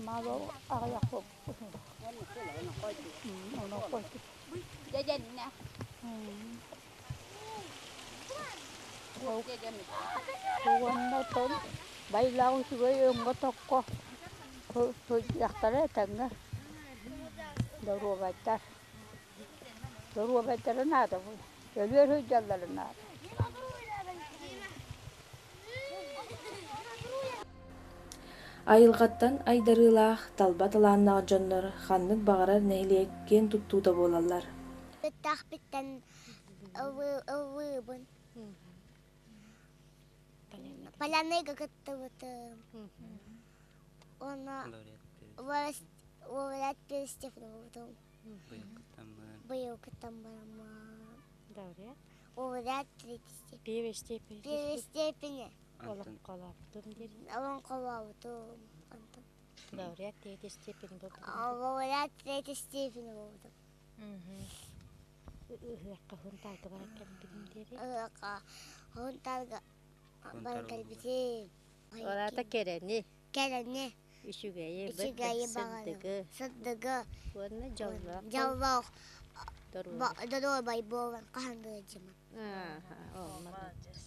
мало аҕыйах буолбут. Уонна оттон байлаах үчүгэй өҥҥө-токко сылдьыахтара этэҥҥэ доруобайдар. Доруобайдара наада өлүөр сылдьаллара наада. Айылҕаттан айдарыылаах, талба талааннаах дьоннор ханнык баҕарар нэһилиэк киэн туттуута буолаллар. Быттаахпыттан ыллыыбын. Поляныйга кыттыбытым. Уонна Лауреат Перестефана буолбутум. Быйыл кыттан бараммын. Лауреат? Лауреат третьей степени. Первой степени. Первой степени. Олоҥхолообутум диир. Олоҥхолообутум. Антон. Лауреат третьей степени буолбутум. Лауреат третьей степени буолбутум. Ыһыахха Хунтаарга баран кэлбитим диэри. Ыһыахха Хунтаарга баран кэлбитим. Олата кэрэни. Кэрэни. Үчүгэйи, Үчүгэйи сырдыгы. Сырдыгы. Уонна дьоллоох. Дьоллоох. Доруобай буолан хаһан да ыалдьыман. Оо, молодец.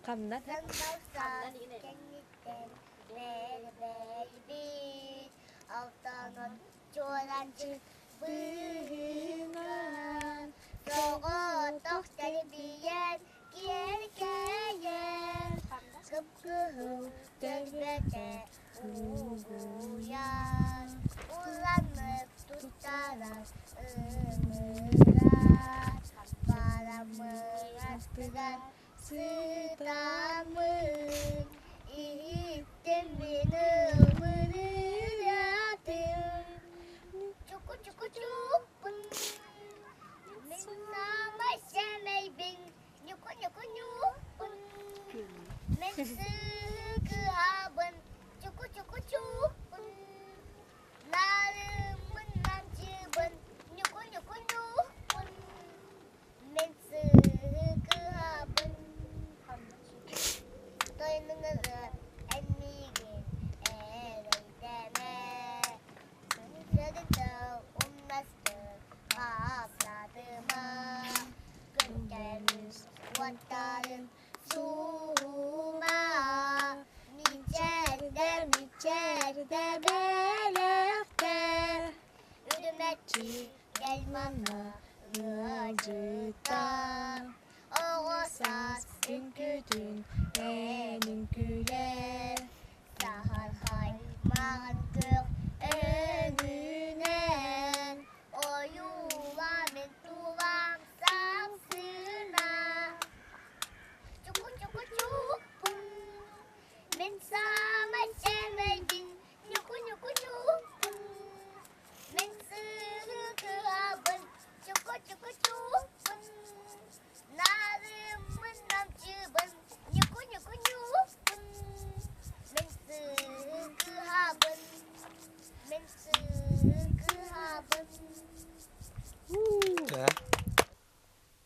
Хамнан. Алтанын чуоланчы быыһынан соҕотох тэлбийэн киэркэйэн кып-кыһыл төлбөтө угуйан уланнык туттарар ыҥырар бараммын сытаммын иһиттим мин ылмырыатым чуку-чуку-чуппун мин саамай сэмэйбин ньуку-ньуку-ньуппун мин сыыкыһабын чуку-чуку-чуппун нарыммын намчыбын ньуку-ньуку-ньуппун Мин сыыкыһабын тойнуҥары эн миигин эрэйдэмэ Сырдык умнастык хаптатыма Күн уоттарын суума Мичээрдэ, мичээрдэ бэлэхтэр Үрүмэччи кэл манна ыалдьыттар Оҕо саас үҥкүүтүн эн үҥкүүлэр Саһархай маҥан күөх өҥүнэн Ойуула мин тулам сапсына Чуку-чуку-чукпун Мин саамай сэмэйбин Ньуку-ньуку-ньукпун Мин сыыкыһабын чуку-чуку-чууппун Нарыммын намчыбын ньуку-ньуку-ньууппун Мин сыыкыһабын Мин сыыкыһабын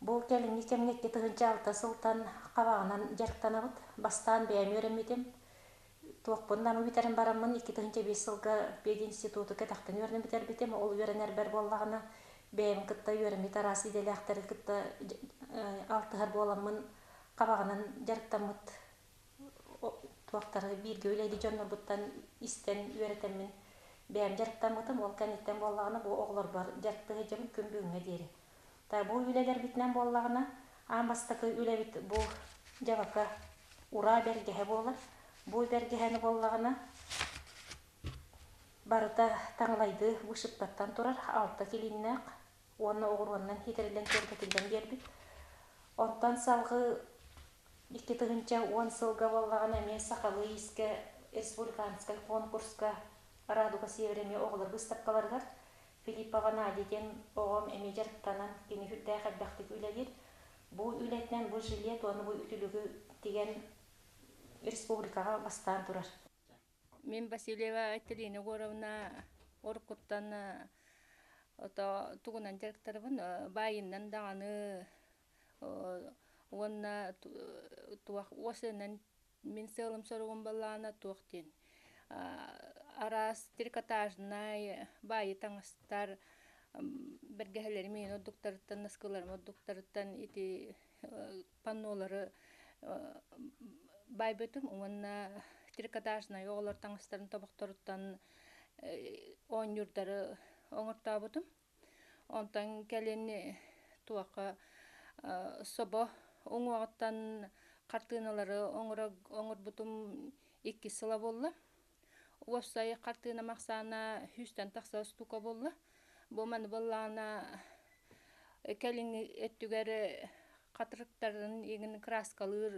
Бу кэлиҥҥи кэмҥэ 2006 сылтан хабаҕынан дьарыктанабыт. Бастаан бэйэм үөрэммитим. Туохпун да бүтэрэн бараммын 2005 сылга пединституту кэтэхтэн үөрэнэн бүтэрбитим. Ол үөрэнэрбэр буоллаҕына бэйэм кытта үөрэммит араас идэлээхтэри кытта алтыһар буоламмын хабаҕынан дьарыктаммыт туохтары бииргэ үлэлии дьоннорбуттан истэн үөрэтэммин бэйэм дьарыктаммытым. Ол кэнниттэн буоллаҕына бу оҕолорбор дьарыктыы сылдьабын күн бүгүҥҥэ диэри. Бу үлэлэрбитинэн буоллаҕына, аан бастакы үлэбит бу дьабака ураа бэргэһэ буолар. Бу бэргэһэни буоллаҕына, барыта таҥалайдыы вышивкаттан турар, алта килииннээх уонна оҕуруоннан хитэриллэн киэргэтиллэн биэрбит. Онтон салгыы 2010 сылга буоллаҕына эмиэ сахалыы иискэ республиканскай конкурска Радуга Севера эмиэ оҕолор быыстапкаларыгар Филиппова Надя диэн оҕом эмиэ дьарыктанан, кини сүрдээх элбэхтик үлэлиир. Бу үлэтинэн бу жилет уонна бу үтүлүгү тигэн республикаҕа бастаан турар. Мин Васильева Айталина Егоровна уруккуттан ото тугунан дьарыктарбын баайыннан даҕаны уонна туох уосынан Мин сыалым-соругум былаана туох диэн араас трикотажнай баайы таҥастар бэргэһэлэрим иһин ордуктарыттан, наскыларым ордуктарыттан ити паннолары баайбытым уонна трикотажнай оҕолор таҥастарын тобохторуттан оонньуурдары оҥортообутум. Онтон кэлин туохха собо уҥуоҕуттан хартыыналары оҥорбутум иккис сыла буолла. Уопсай хартыынам ахсаана сүүстэн тахса штука буолла. Бу маны буоллаҕына кэлиҥҥи өттүгэр хатырыктарын игин краскалыыр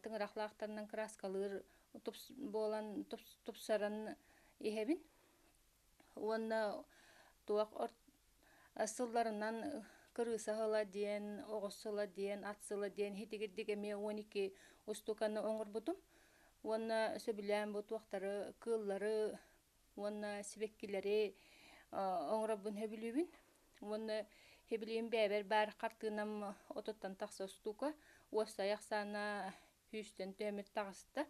тыҥырахлаахтарынан краскалыыр буолан тупсаран иһэбин. Уонна туох сылларынан кырыыса сыла диэн, оҕус сыла диэн, ат сыла диэн итигирдик эмиэ 12 устуканы оҥорбутум. Уонна сөбүлээн бу туохтары, кыыллары уонна сибэккилэри оҥоробун сөбүлүүбүн. Уонна сөбүлүүм бэйэбэр баар хартыынам отуттан тахса устуука, уопсай ахсаана сүүстэн төһөмүт таҕыста.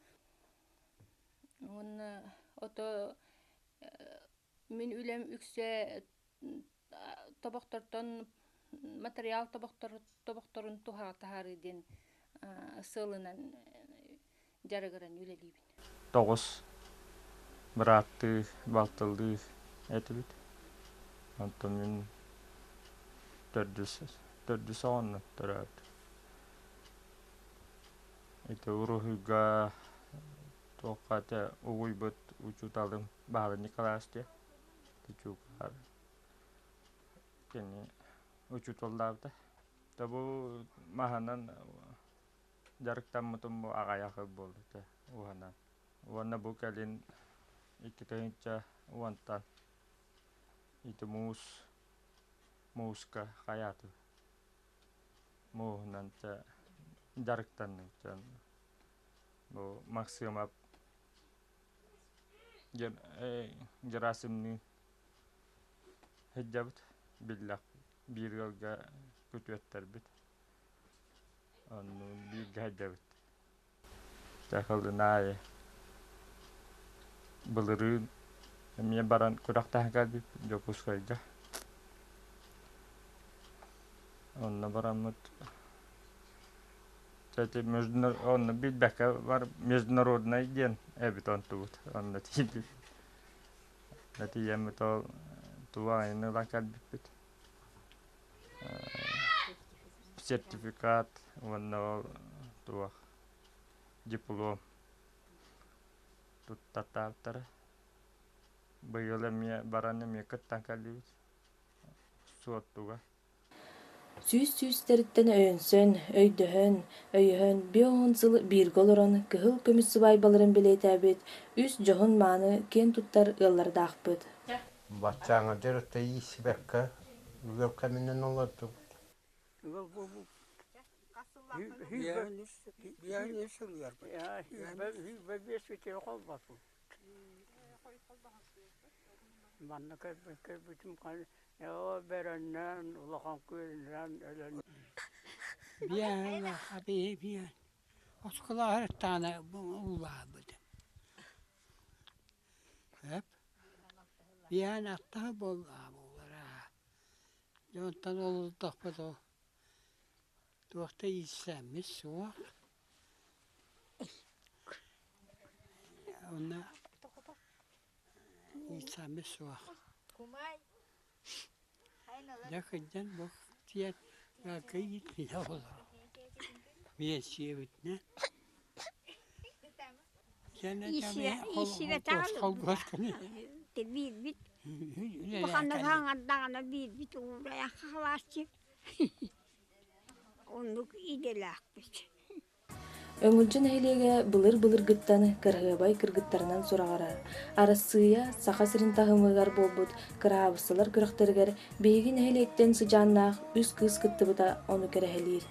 Уонна ото мин үлэм үксэ тобохтортон материал тобохторун туһаҕа таһаарыы диэн сыалынан дьарыгыран үлэлиибин. Тоҕус бырааттыы, балтылыы этибит. Онтон мин төрдүс төрдүс оҕоннон төрөөбүтүм. Ити уруһуйга туохха этэ угуйбут учууталым Баһылай Николаевич диэн Чуукаар кини учууталлаабыта. Бу маһынан дьарыктаммытым бу аҕыйах ый буолбута уһанан. Уонна бу кэлин 2010-тан ити муус мууска хайаатым. Мууһунан дьарыктанным. Бу Максимов Герасимныын сылдьабыт биллэх биир ыалга күтүөттэрбит. Онну бииргэ сылдьабыт. Сахалын аайы былырыын эмиэ баран күрэхтэһэн кэлбиппит Дьокуускайга. Онно бараммыт Кстати, онно билбэккэ бар международнай диэн эбит онтубут. Онно тиийбит. Тиийэммит ол тугу айаны ылан кэлбиппит. Сертификат уонна ол туох диплом туттартаабыттара. Быйыл эмиэ баран эмиэ кыттан кэллибит Суоттуга. Сүүс сүүстэриттэн өйөнсөн, өйдөһөн, өйөһөн 50 сыл бииргэ олорон кыһыл көмүс сыбаайбаларын бэлиэтээбит үс дьоһун-мааны киэн туттар ыаллардаахпыт. Баччааҥҥа дьарыкта ииссибэккэ ыал кэминэн олордубут. Манна кэлбитим бөрөннөөн улахан күөлүнэн өлөн Биэ оскуолаһыттаана уулаабыт. Эп биээн аттаһы буоллаабылара. Дьонтон олордохпут ол туох да ииссээммит суох. Онно ииссээммит суох. Дьэ кырдьан бу тиийэн кыйыт олорор. Биэнсийэбитинэн. Биирбит Буханнаҕаҥардаҕына биирбит уурайан хаалааччы. Оннук идэлээхпит. Өҥүлдьү нэһилиэгэ былыр-былыргыттан кыраһыабай кыргыттарынан сураҕырар. Арассыыйа Саха сирин таһымыгар буолбут кыраһаабыссалар күрэхтэригэр биһиги нэһилиэктэн сыдьааннаах үс кыыс кыттыбыта ону кэрэһэлиир.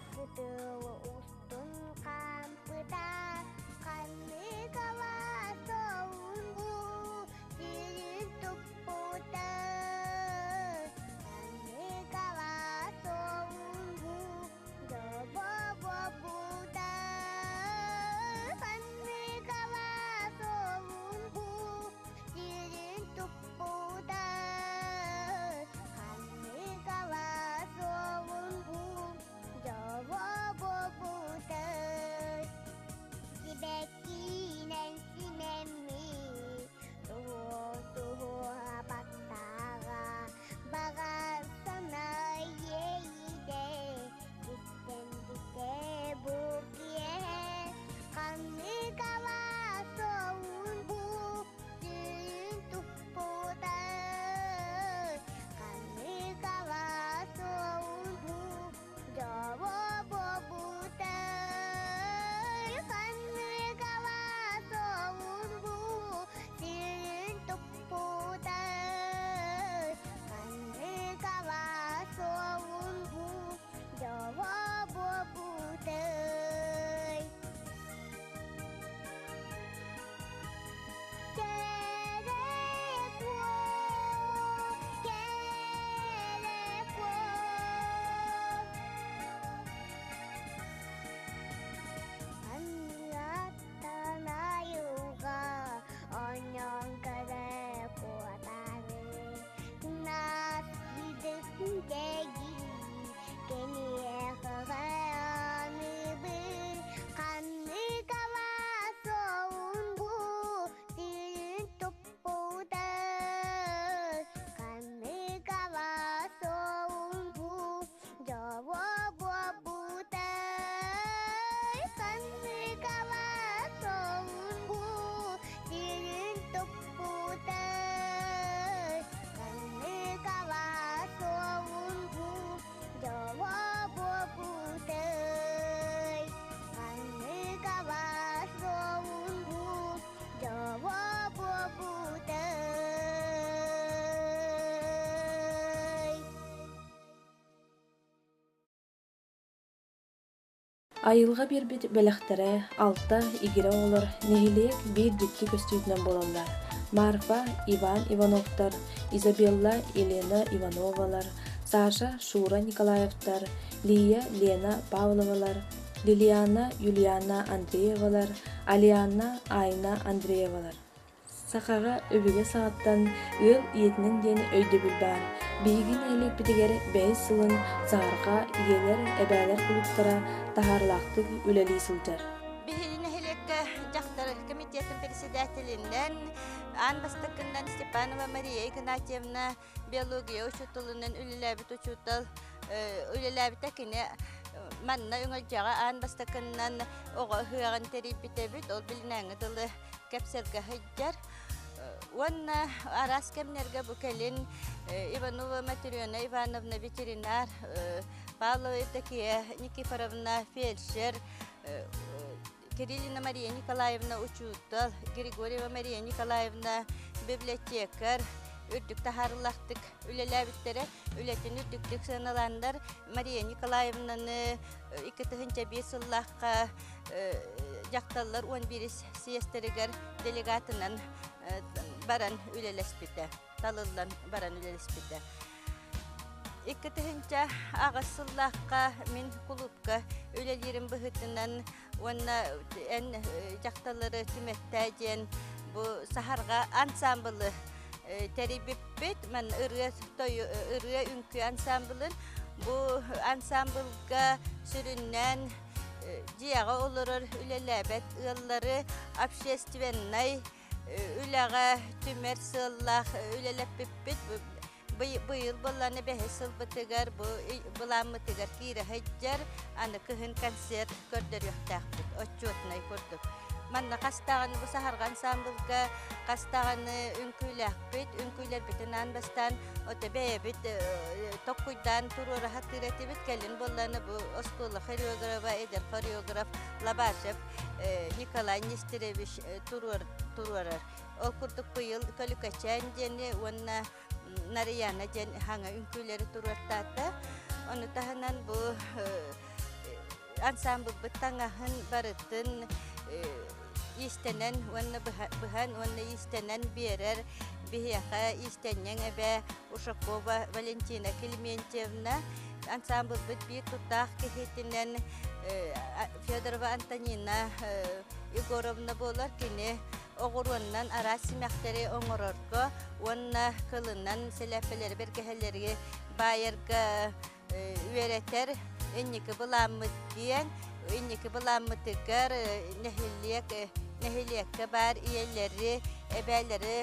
Айылҕа биэрбит бэлэхтэрэ алта игирэ оҕолор нэһилиэк биир дьикти көстүүтүнэн буолаллар. Марфа, Иван Ивановтар, Изабелла, Елена Ивановалар, Саша, Шура Николаевтар, Лия, Лена Павловалар, Лилиана, Юлиана Андреевалар, Алиана, Айна Андреевалар. Сахаҕа өбүгэ саҕаттан ыал ийэтинэн диэн өйдөбүл баар. Биһиги нэһилиэкпитигэр бэһис сылын Саһарҕа ийэлэр, эбээлэр кулууптара таһаарыылаахтык үлэлии сылдьар. Биһиги нэһилиэккэ дьахтар комитетын председателинэн аан бастакынан Степанова Мария Игнатьевна биология учууталынан үлэлээбит учуутал үлэлээбитэ кини манна Өҥөлдьөҕө аан бастакынан оҕо ыһыаҕын тэрийбит эбит. Ол билинээҥҥи дылы кэпсэлгэ сылдьар. Уонна араас кэмнэргэ бу кэлин Иванова Матрена Ивановна ветеринар, Павлова Евдокия Никифоровна фельдшер, Кириллина Мария Николаевна учуутал, Григорьева Мария Николаевна библиотекарь үрдүк таһаарыылаахтык үлэлээбиттэрэ. Үлэтин үрдүктүк сыаналааннар Мария Николаевнаны 2005 сыллаахха дьахталлар 11 съезтэригэр делегатынан баран үлэлэспитэ, талыллан баран үлэлэспитэ. 2008 сыллаахха мин кулуупка үлэлиирим быһыытынан уонна эн дьахталлары түмэттээ диэн бу саһарҕа ансаамбылы тэрийбиппит. Ман ырыа ырыа үҥкүү ансаамбылын. Бу ансаамбылга сүрүннээн дьиэҕэ олорор үлэлээбэт ыаллары общественнай үлэҕэ түмэр сыаллаах үлэлэппиппит. Быйыл буоллаҕына бэһис сылбытыгар бу былааммытыгар киирэ сылдьар, аны кыһын концерт көрдөрүөхтээхпит, отчетнай курдук. Манна хас даҕаны бу саһарҕа ансаамбылга хас даҕаны үҥкүүлээхпит, үҥкүүлэрбитин аан бастаан ото бэйэбит токкуйдаан туруора сатыыр этибит. Кэлин буоллаҕына бу оскуола хореографа, эдэр хореограф Лабашев Николай Нестерович туруорар. Ол курдук быйыл Көлүкэчээн диэни уонна Нарыйаана диэн хаҥа үҥкүүлэри туруортаата. Ону таһынан бу ансаамбылбыт таҥаһын барытын иистэнэн уонна быһан уонна иистэнэн биэрэр биһиэхэ иистэнньэҥ эбээ Ушакова Валентина Климентьевна ансаамбылбыт биир тутаах киһитинэн Федорова Антонина Егоровна буолар. Кини оҕуруоннан араас симэхтэри оҥорорго уонна кылынан сэлээппэлэри бэргэһэлэри баайарга үөрэтэр инники былааммыт диэн инники былааммытыгар нэһилиэк нэһилиэккэ баар ийэлэри эбээлэри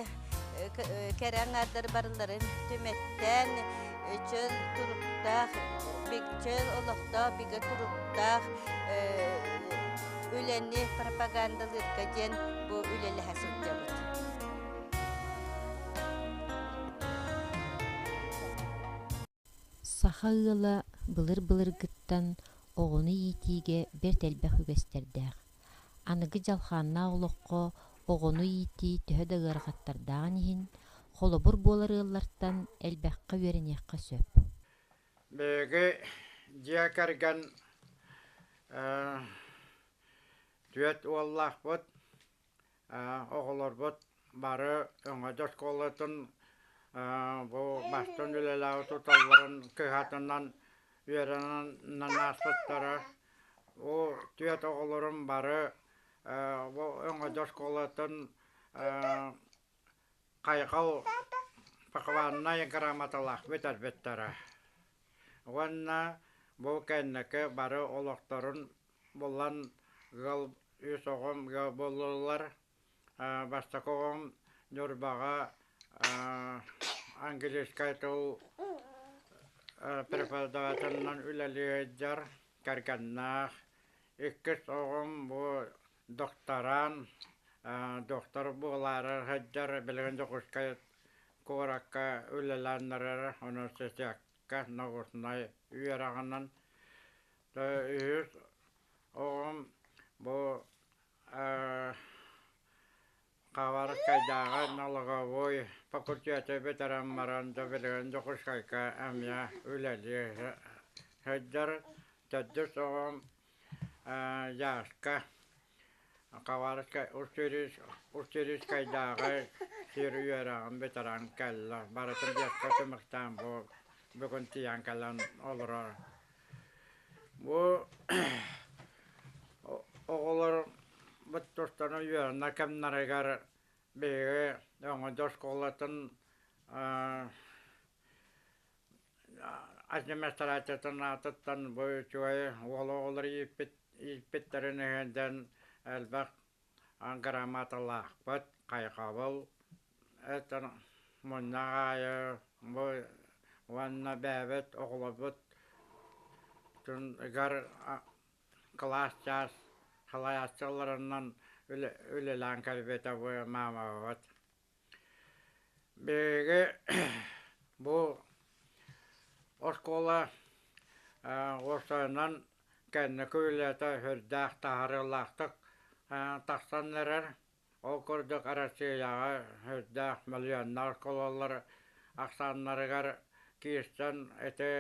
кэрэ аҥаардар барыларын түмэттээн чөл туруктаах чөл олохтоох бигэ туруктаах үлэни пропагандалыырга диэн бу үлэлэһэ сылдьабыт. Саха ыала былыр-былыргыттан оҕону иитиигэ бэрт элбэх үгэстэрдээх. Аныгы дьалхааннаах олоххо оҕону иитии төһө да ыарахаттардааҕын иһин, холобур буолар ыаллартан элбэххэ үөрэниэххэ сөп. Биһиги дьиэ кэргэн түөрт уоллаахпыт, оҕолорбут бары Өҥөдө оскуолатын бу бастыҥ үлэлээбит учууталларын кыһатынан үөрэнэн ааспыттара. Бу түөрт оҕолорум бары бу Өҥөдө оскуолатын хайҕал похвальнай грамоталаах бүтэрбиттэрэ. Уонна бу кэнники бары олохторун булан ыал үс оҕом ыал буоллулар. Бастакы оҕом Ньурбаҕа английскай тыл преподавателинэн үлэлии сылдьар, кэргэннээх. Иккис оҕом бу докторант, доктор буолаары сылдьар, билигин Дьокуускай куоракка үлэлээн эрэр университекка научнай үөрэҕинэн. Үһүс оҕом бу Хабаровскайдааҕы налоговой факультеты бүтэрэн баран билигин Дьокуускайга эмиэ үлэлии сылдьар. Төрдүс оҕом Яшка Хабаровскай Усть-Урскайдааҕы сир үөрэҕин бүтэрэн кэллэ. Барытын биэскэ түмүктээн бу бүгүн тиийэн кэлэн олорор. Бу оҕолор бу тустан үөрэнэр кэмнэригэр биһиги Өҥөдө оскуолатын администрациятын аатыттан бу үчүгэй уол оҕолор ииппиттэрин иһинэн элбэх грамоталаахпыт, хайҕабыл этэн мунньах аайы бу уонна бэйэбит оҕолорбут гар кылаас чаас салайааччыларынан үлэлээн кэлбитэ бу маамабыт. Биһиги бу оскуола уопсайынан кэнники үлэтэ сүрдээх таһаарыылаахтык тахсан эрэр. Ол курдук Арассыыйаҕа сүрдээх миллионнар оскуолалар ахсааннарыгар киирсэн ити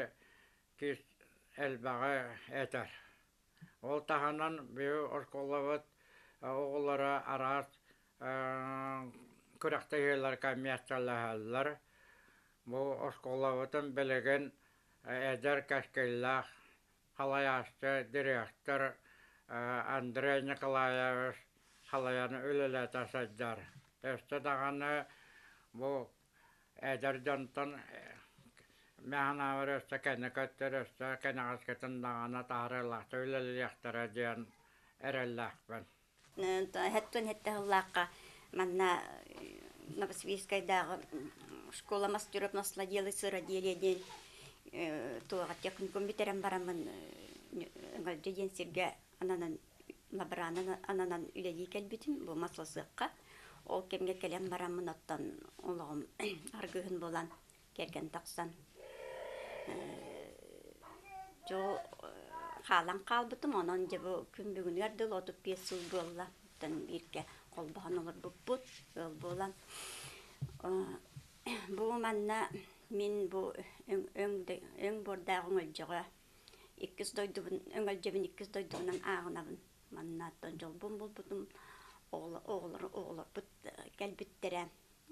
элбэҕи этэр. Ол таһынан биһиги оскуолабыт оҕолоро араас күрэхтэһиилэргэ миэстэлэһэллэр. Бу оскуолабытын билигин эдэр кэскиллээх салайааччы, дириэктэр Андрей Николаевич салайан үлэлэтэ сылдьар. Өссө даҕаны бу эдэр дьонтон мэханаабар өссө кэнники өттүгэр өссө кэнэҕэскитин даҕаны таһаарыылаахтык үлэлиэхтэрэ диэн эрэллээхпин. Хэттэн хэттэ сыллаахха манна Новосибирскайдааҕы школа мастеров маслоделы сыроделия диэн туоҕа техникум бүтэрэн бараммын Өҥөлдьө диэн сиргэ ананан лаборанан ананан үлэлии кэлбитим бу маслосыахха. Ол кэмҥэ кэлэн бараммын оттон олоҕум аргыһын буолан кэргэн тахсан дьол хаалан хаалбытым. Онон дьэ бу күн бүгүнүгэр дылы 35 сыл буолла. Оттон бииргэ холбоһон олорбуппут ыал буолан. Бу манна мин бу өҥ буордаах өҥөлдьөҕө иккис дойдубун өҥөлдьөбүн иккис дойдубунан ааҕынабын. Манна оттон дьолбун булбутум оҕолор оҕолорбут кэлбиттэрэ.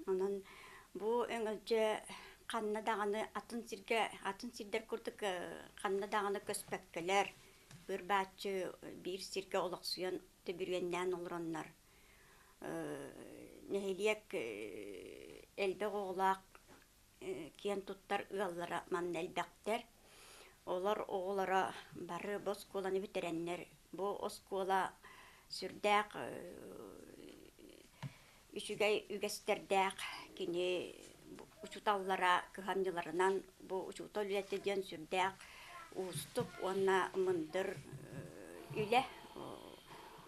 Онон бу өҥөлдьө ханна даҕаны атын сиргэ атын сирдэр курдук ханна даҕаны көспөккөлөр быр-бааччы биир сиргэ олохсуйан төбүрүөннээн олороннор нэһилиэк элбэх оҕолоох киэн туттар ыаллара манна элбэхтэр. Олор оҕолоро бары бу оскуоланы бүтэрэннэр бу оскуола сүрдээх үчүгэй үгэстэрдээх кини учууталлара кыһамньыларынан бу учуутал үлэтэ диэн сүрдээх уустук уонна мындыр үлэ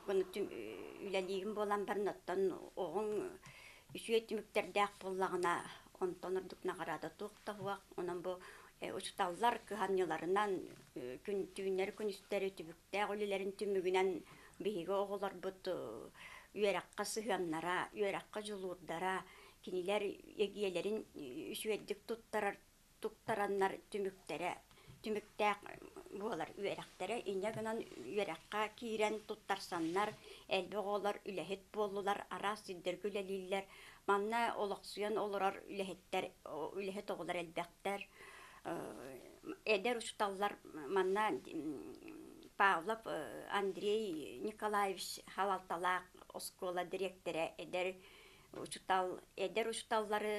үлэлиигин буолан баран оттон оҕоҥ үчүгэй түмүктэрдээх буоллаҕына онтон ордук наҕараада туох да суох онон бу учууталлар кыһамньыларынан күн түүннэри күнүстэри түбүктээх үлэлэрин түмүгүнэн биһиги оҕолорбут үөрэххэ сыһыаннара, үөрэххэ дьулуурдара, кинилэр эгиэлэрин үчүгэйдик туттарар туттараннар түмүктэрэ түмүктээх буолар үөрэхтэрэ. Инньэ гынан үөрэххэ киирэн туттарсаннар элбэх оҕолор үлэһит буоллулар, араас сирдэргэ үлэлииллэр. Манна олохсуйан олорор үлэһиттэр, үлэһит оҕолор элбэхтэр. Эдэр учууталлар манна Павлов Андрей Николаевич салалталаах оскуола дириэктэрэ эдэр учуутал эдэр учууталлары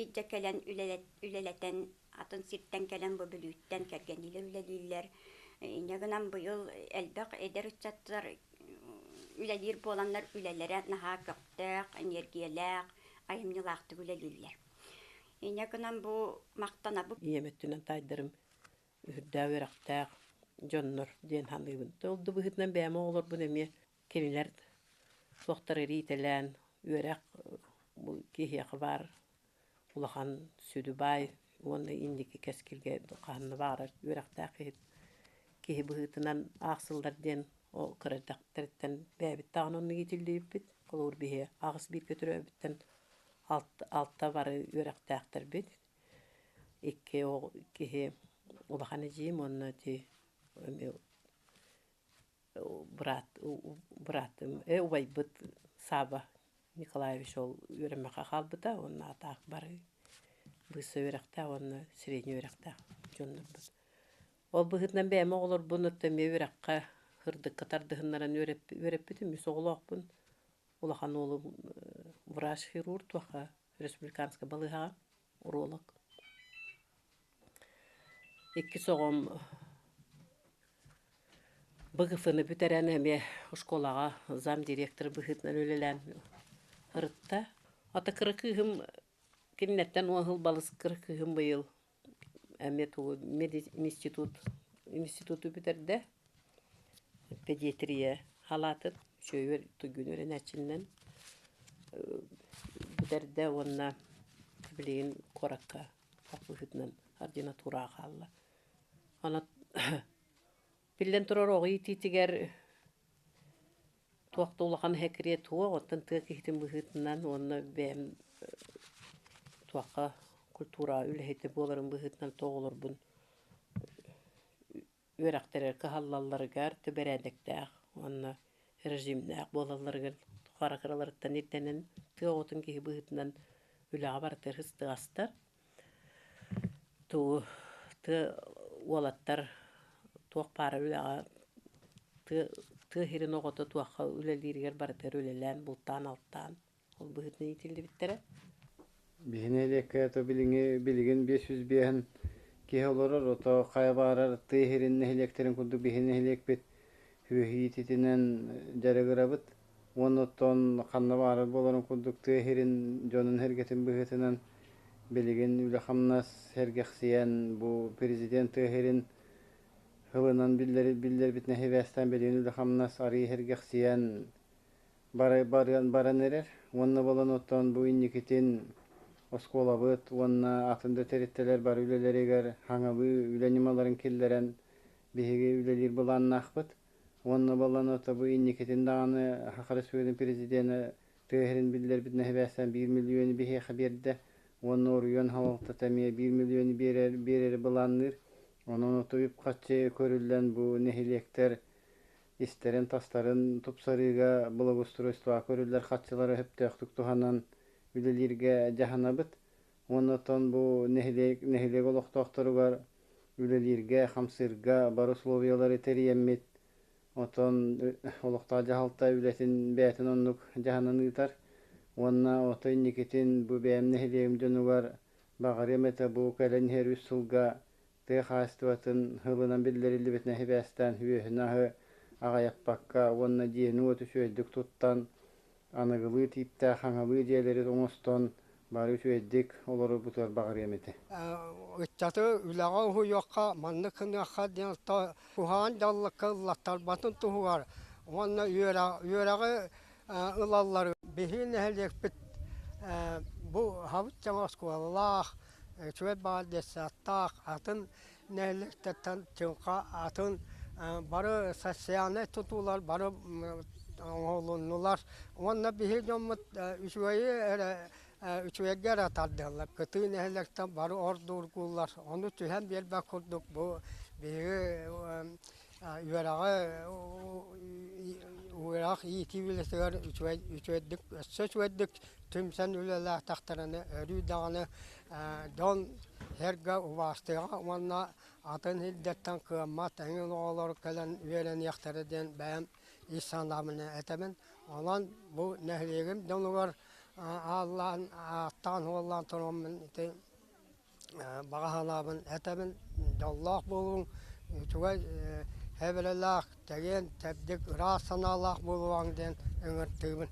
илдьэ кэлэн үлэлэтэн атын сиртэн кэлэн бу Бүлүүттэн кэргэннилэр үлэлииллэр. Инньэ гынан быйыл элбэх эдэр ыччаттар үлэлиир буоланнар үлэлэрэ наһаа көхтөөх, эниэргийэлээх, айымньылаахтык үлэлииллэр. Инньэ гынан бу махтанабыт. Ийэм өттүнэн таайдарым үһүрдээх үөрэхтээх дьоннор диэн саныыбын. Ол да быһыытынан бэйэм оҕолорбун эмиэ кинилэр суохтар иитэлээн үөрэх бу киһиэхэ баар улахан сүдү баай уонна инники кэскилгэ хаһан да баҕарар үөрэхтээх киһи киһи быһыытынан аахсыллар диэн ол кыра эрдэхтэриттэн бэйэбит даҕаны оннук иитиллибиппит. Холобур биһи аҕыс бииргэ төрөөбүттэн алта бары үөрэхтээхтэрбит. Икки оҕо киһи улахан эдьиийим уонна ити Быраат быраатым убайбыт Саба Николаевич ол үөрэммэххэ хаалбыта уонна атаах бары быысса үөрэхтээх уонна средний үөрэхтээх дьоннорбут. Ол быһыытынан бэйэм оҕолорбун оттон эмиэ үөрэххэ сырдыкка тардыһыннаран үөрэппитим. Үс оҕолоохпун. Улахан уолум врач-хирург туохха республиканскай балыыһаҕа уролог. Иккис оҕом БГФ-ны бүтэрэн эмиэ оскуолаҕа замдиректор быһыытынан үлэлээн ырытта. Ата кыра кыыһым кинилэртэн уон сыл балыс кыра кыыһым быйыл эмиэ тугу мединститут институту бүтэрдэ. Педиатрия халаатын үчүгэй туйгун үөрэнээччинэн бүтэрдэ уонна билигин куоракка быһыытынан ординатураҕа хаалла. Онон биллэн турар оҕо иитиитигэр туох да улахан сэкириэт суох, оттон тыа киһитин быһыытынан уонна бэйэм туохха культураҕа үлэһитэ буоларым быһыытынан туох оҕолорбун үөрэхтэригэр кыһаллалларыгар бэрээдэктээх уонна режимнээх буолалларыгар хара кыраларыттан ирдэнэн тыа оҕотун киһи быһыытынан үлэҕэ барытыгар сыстыҕастар. Тугу тыа уолаттар туох баара үлэҕэ тыа тыа сирин оҕото туохха үлэлииригэр барытыгар үлэлээн бултаан-алтаан ол быһыытынан иитиллибиттэрэ. Биһи нэһилиэккэ то билиҥҥи билигин 505 киһи олорор, ото хайа баҕарар тыа сирин нэһилиэктэрин курдук биһи нэһилиэкпит сүөһү иитиитинэн дьарыгырабыт. Уонна оттон ханна баҕарар буоларын курдук тыа сирин дьонун-сэргэтин быһыытынан билигин үлэ-хамнас сэргэхсийэн бу президент тыа сирин сылынан биллэрбитинэн сибээстээн билигин үлэ-хамнас арыый сэргэхсийэн барыан баран эрэр уонна буолан оттон бу инникитин оскуолабыт уонна атын да тэрилтэлэр бары үлэлэригэр хаҥалыы үлэ ньымаларын киллэрэн биһиги үлэлиир былааннаахпыт уонна буолан ото бу инникитин даҕаны Саха Республикатын президенэ тыа сирин биллэрбитинэн сибээстээн биир миллиону биһиэхэ биэрдэ уонна оройуон салалтата эмиэ биир миллиону биэрэр биэрэри былаанныыр. Онон ото үп-харчы көрүллэн бу нэһилиэктэр истэрин-тастарын тупсарыыга благоустройствоҕа көрүллэр харчылары сөптөөхтүк туһанан үлэлииргэ дьаһанабыт. Уонна оттон бу нэһилиэк, нэһилиэк олохтоохторугар үлэлииргэ, хамсыырга бары условиялары тэрийэммит, оттон олохтоох дьаһалта үлэтин бэйэтин оннук дьаһанан ыытар. Уонна ото инникитин бу бэйэм нэһилиэгим дьонугар баҕарыам этэ бу кэлэн иһэр үс сылга тыа хаһаайыстыбатын сылынан биллэриллибитинэн сибээстээн үөһүн-аһы аҕыйаппакка уонна дьиэни-уоту үчүгэйдик туттан, аныгылыы тииптээх хаҥалыы дьиэлэри оҥостон бары үчүгэйдик олорорбутугар баҕарыам этэ. Ыччаты үлэҕэ уһуйуохха, маннык гыныахха диэн куһаҕан дьаллыкка ыллаттарбатын туһугар уонна үөрэҕи ылаллар. Биһиги нэһилиэкпит бу хабыс-чаҥа оскуолалаах, үчүгэй баҕар детсадтаах, атын нэһилиэктэртэн чыҥха атын бары социальнай тутуулар бары оҥоһулуннулар. Уонна биһиги дьоммут үчүгэйи эрэ үчүгэйгэ эрэ тардыаллар. Кытыы нэһилиэктэн бары ордуургууллар. Ону түһэн биэрбэт курдук бу биһиги үөрэҕи үөрэх иитии үлэтигэр үчүгэй үчүгэйдик өссө үчүгэйдик түмсэн үлэлээтэхтэринэ өрүү даҕаны дьон сэргэ убаастыаҕа уонна атын сирдэртэн кыаммат эҥин оҕолор кэлэн үөрэниэхтэрэ диэн бэйэм ис санаабын этэбин. Онон бу нэһилиэгим дьонугар ааллаан ааттаан-суоллаан тураммын ити баҕа санаабын этэбин, дьоллоох буолуҥ, үчүгэй эбэрэлээх, чэгиэн, чэбдик, ыраас санаалаах буолуоҕуҥ диэн ыҥыртыыбын.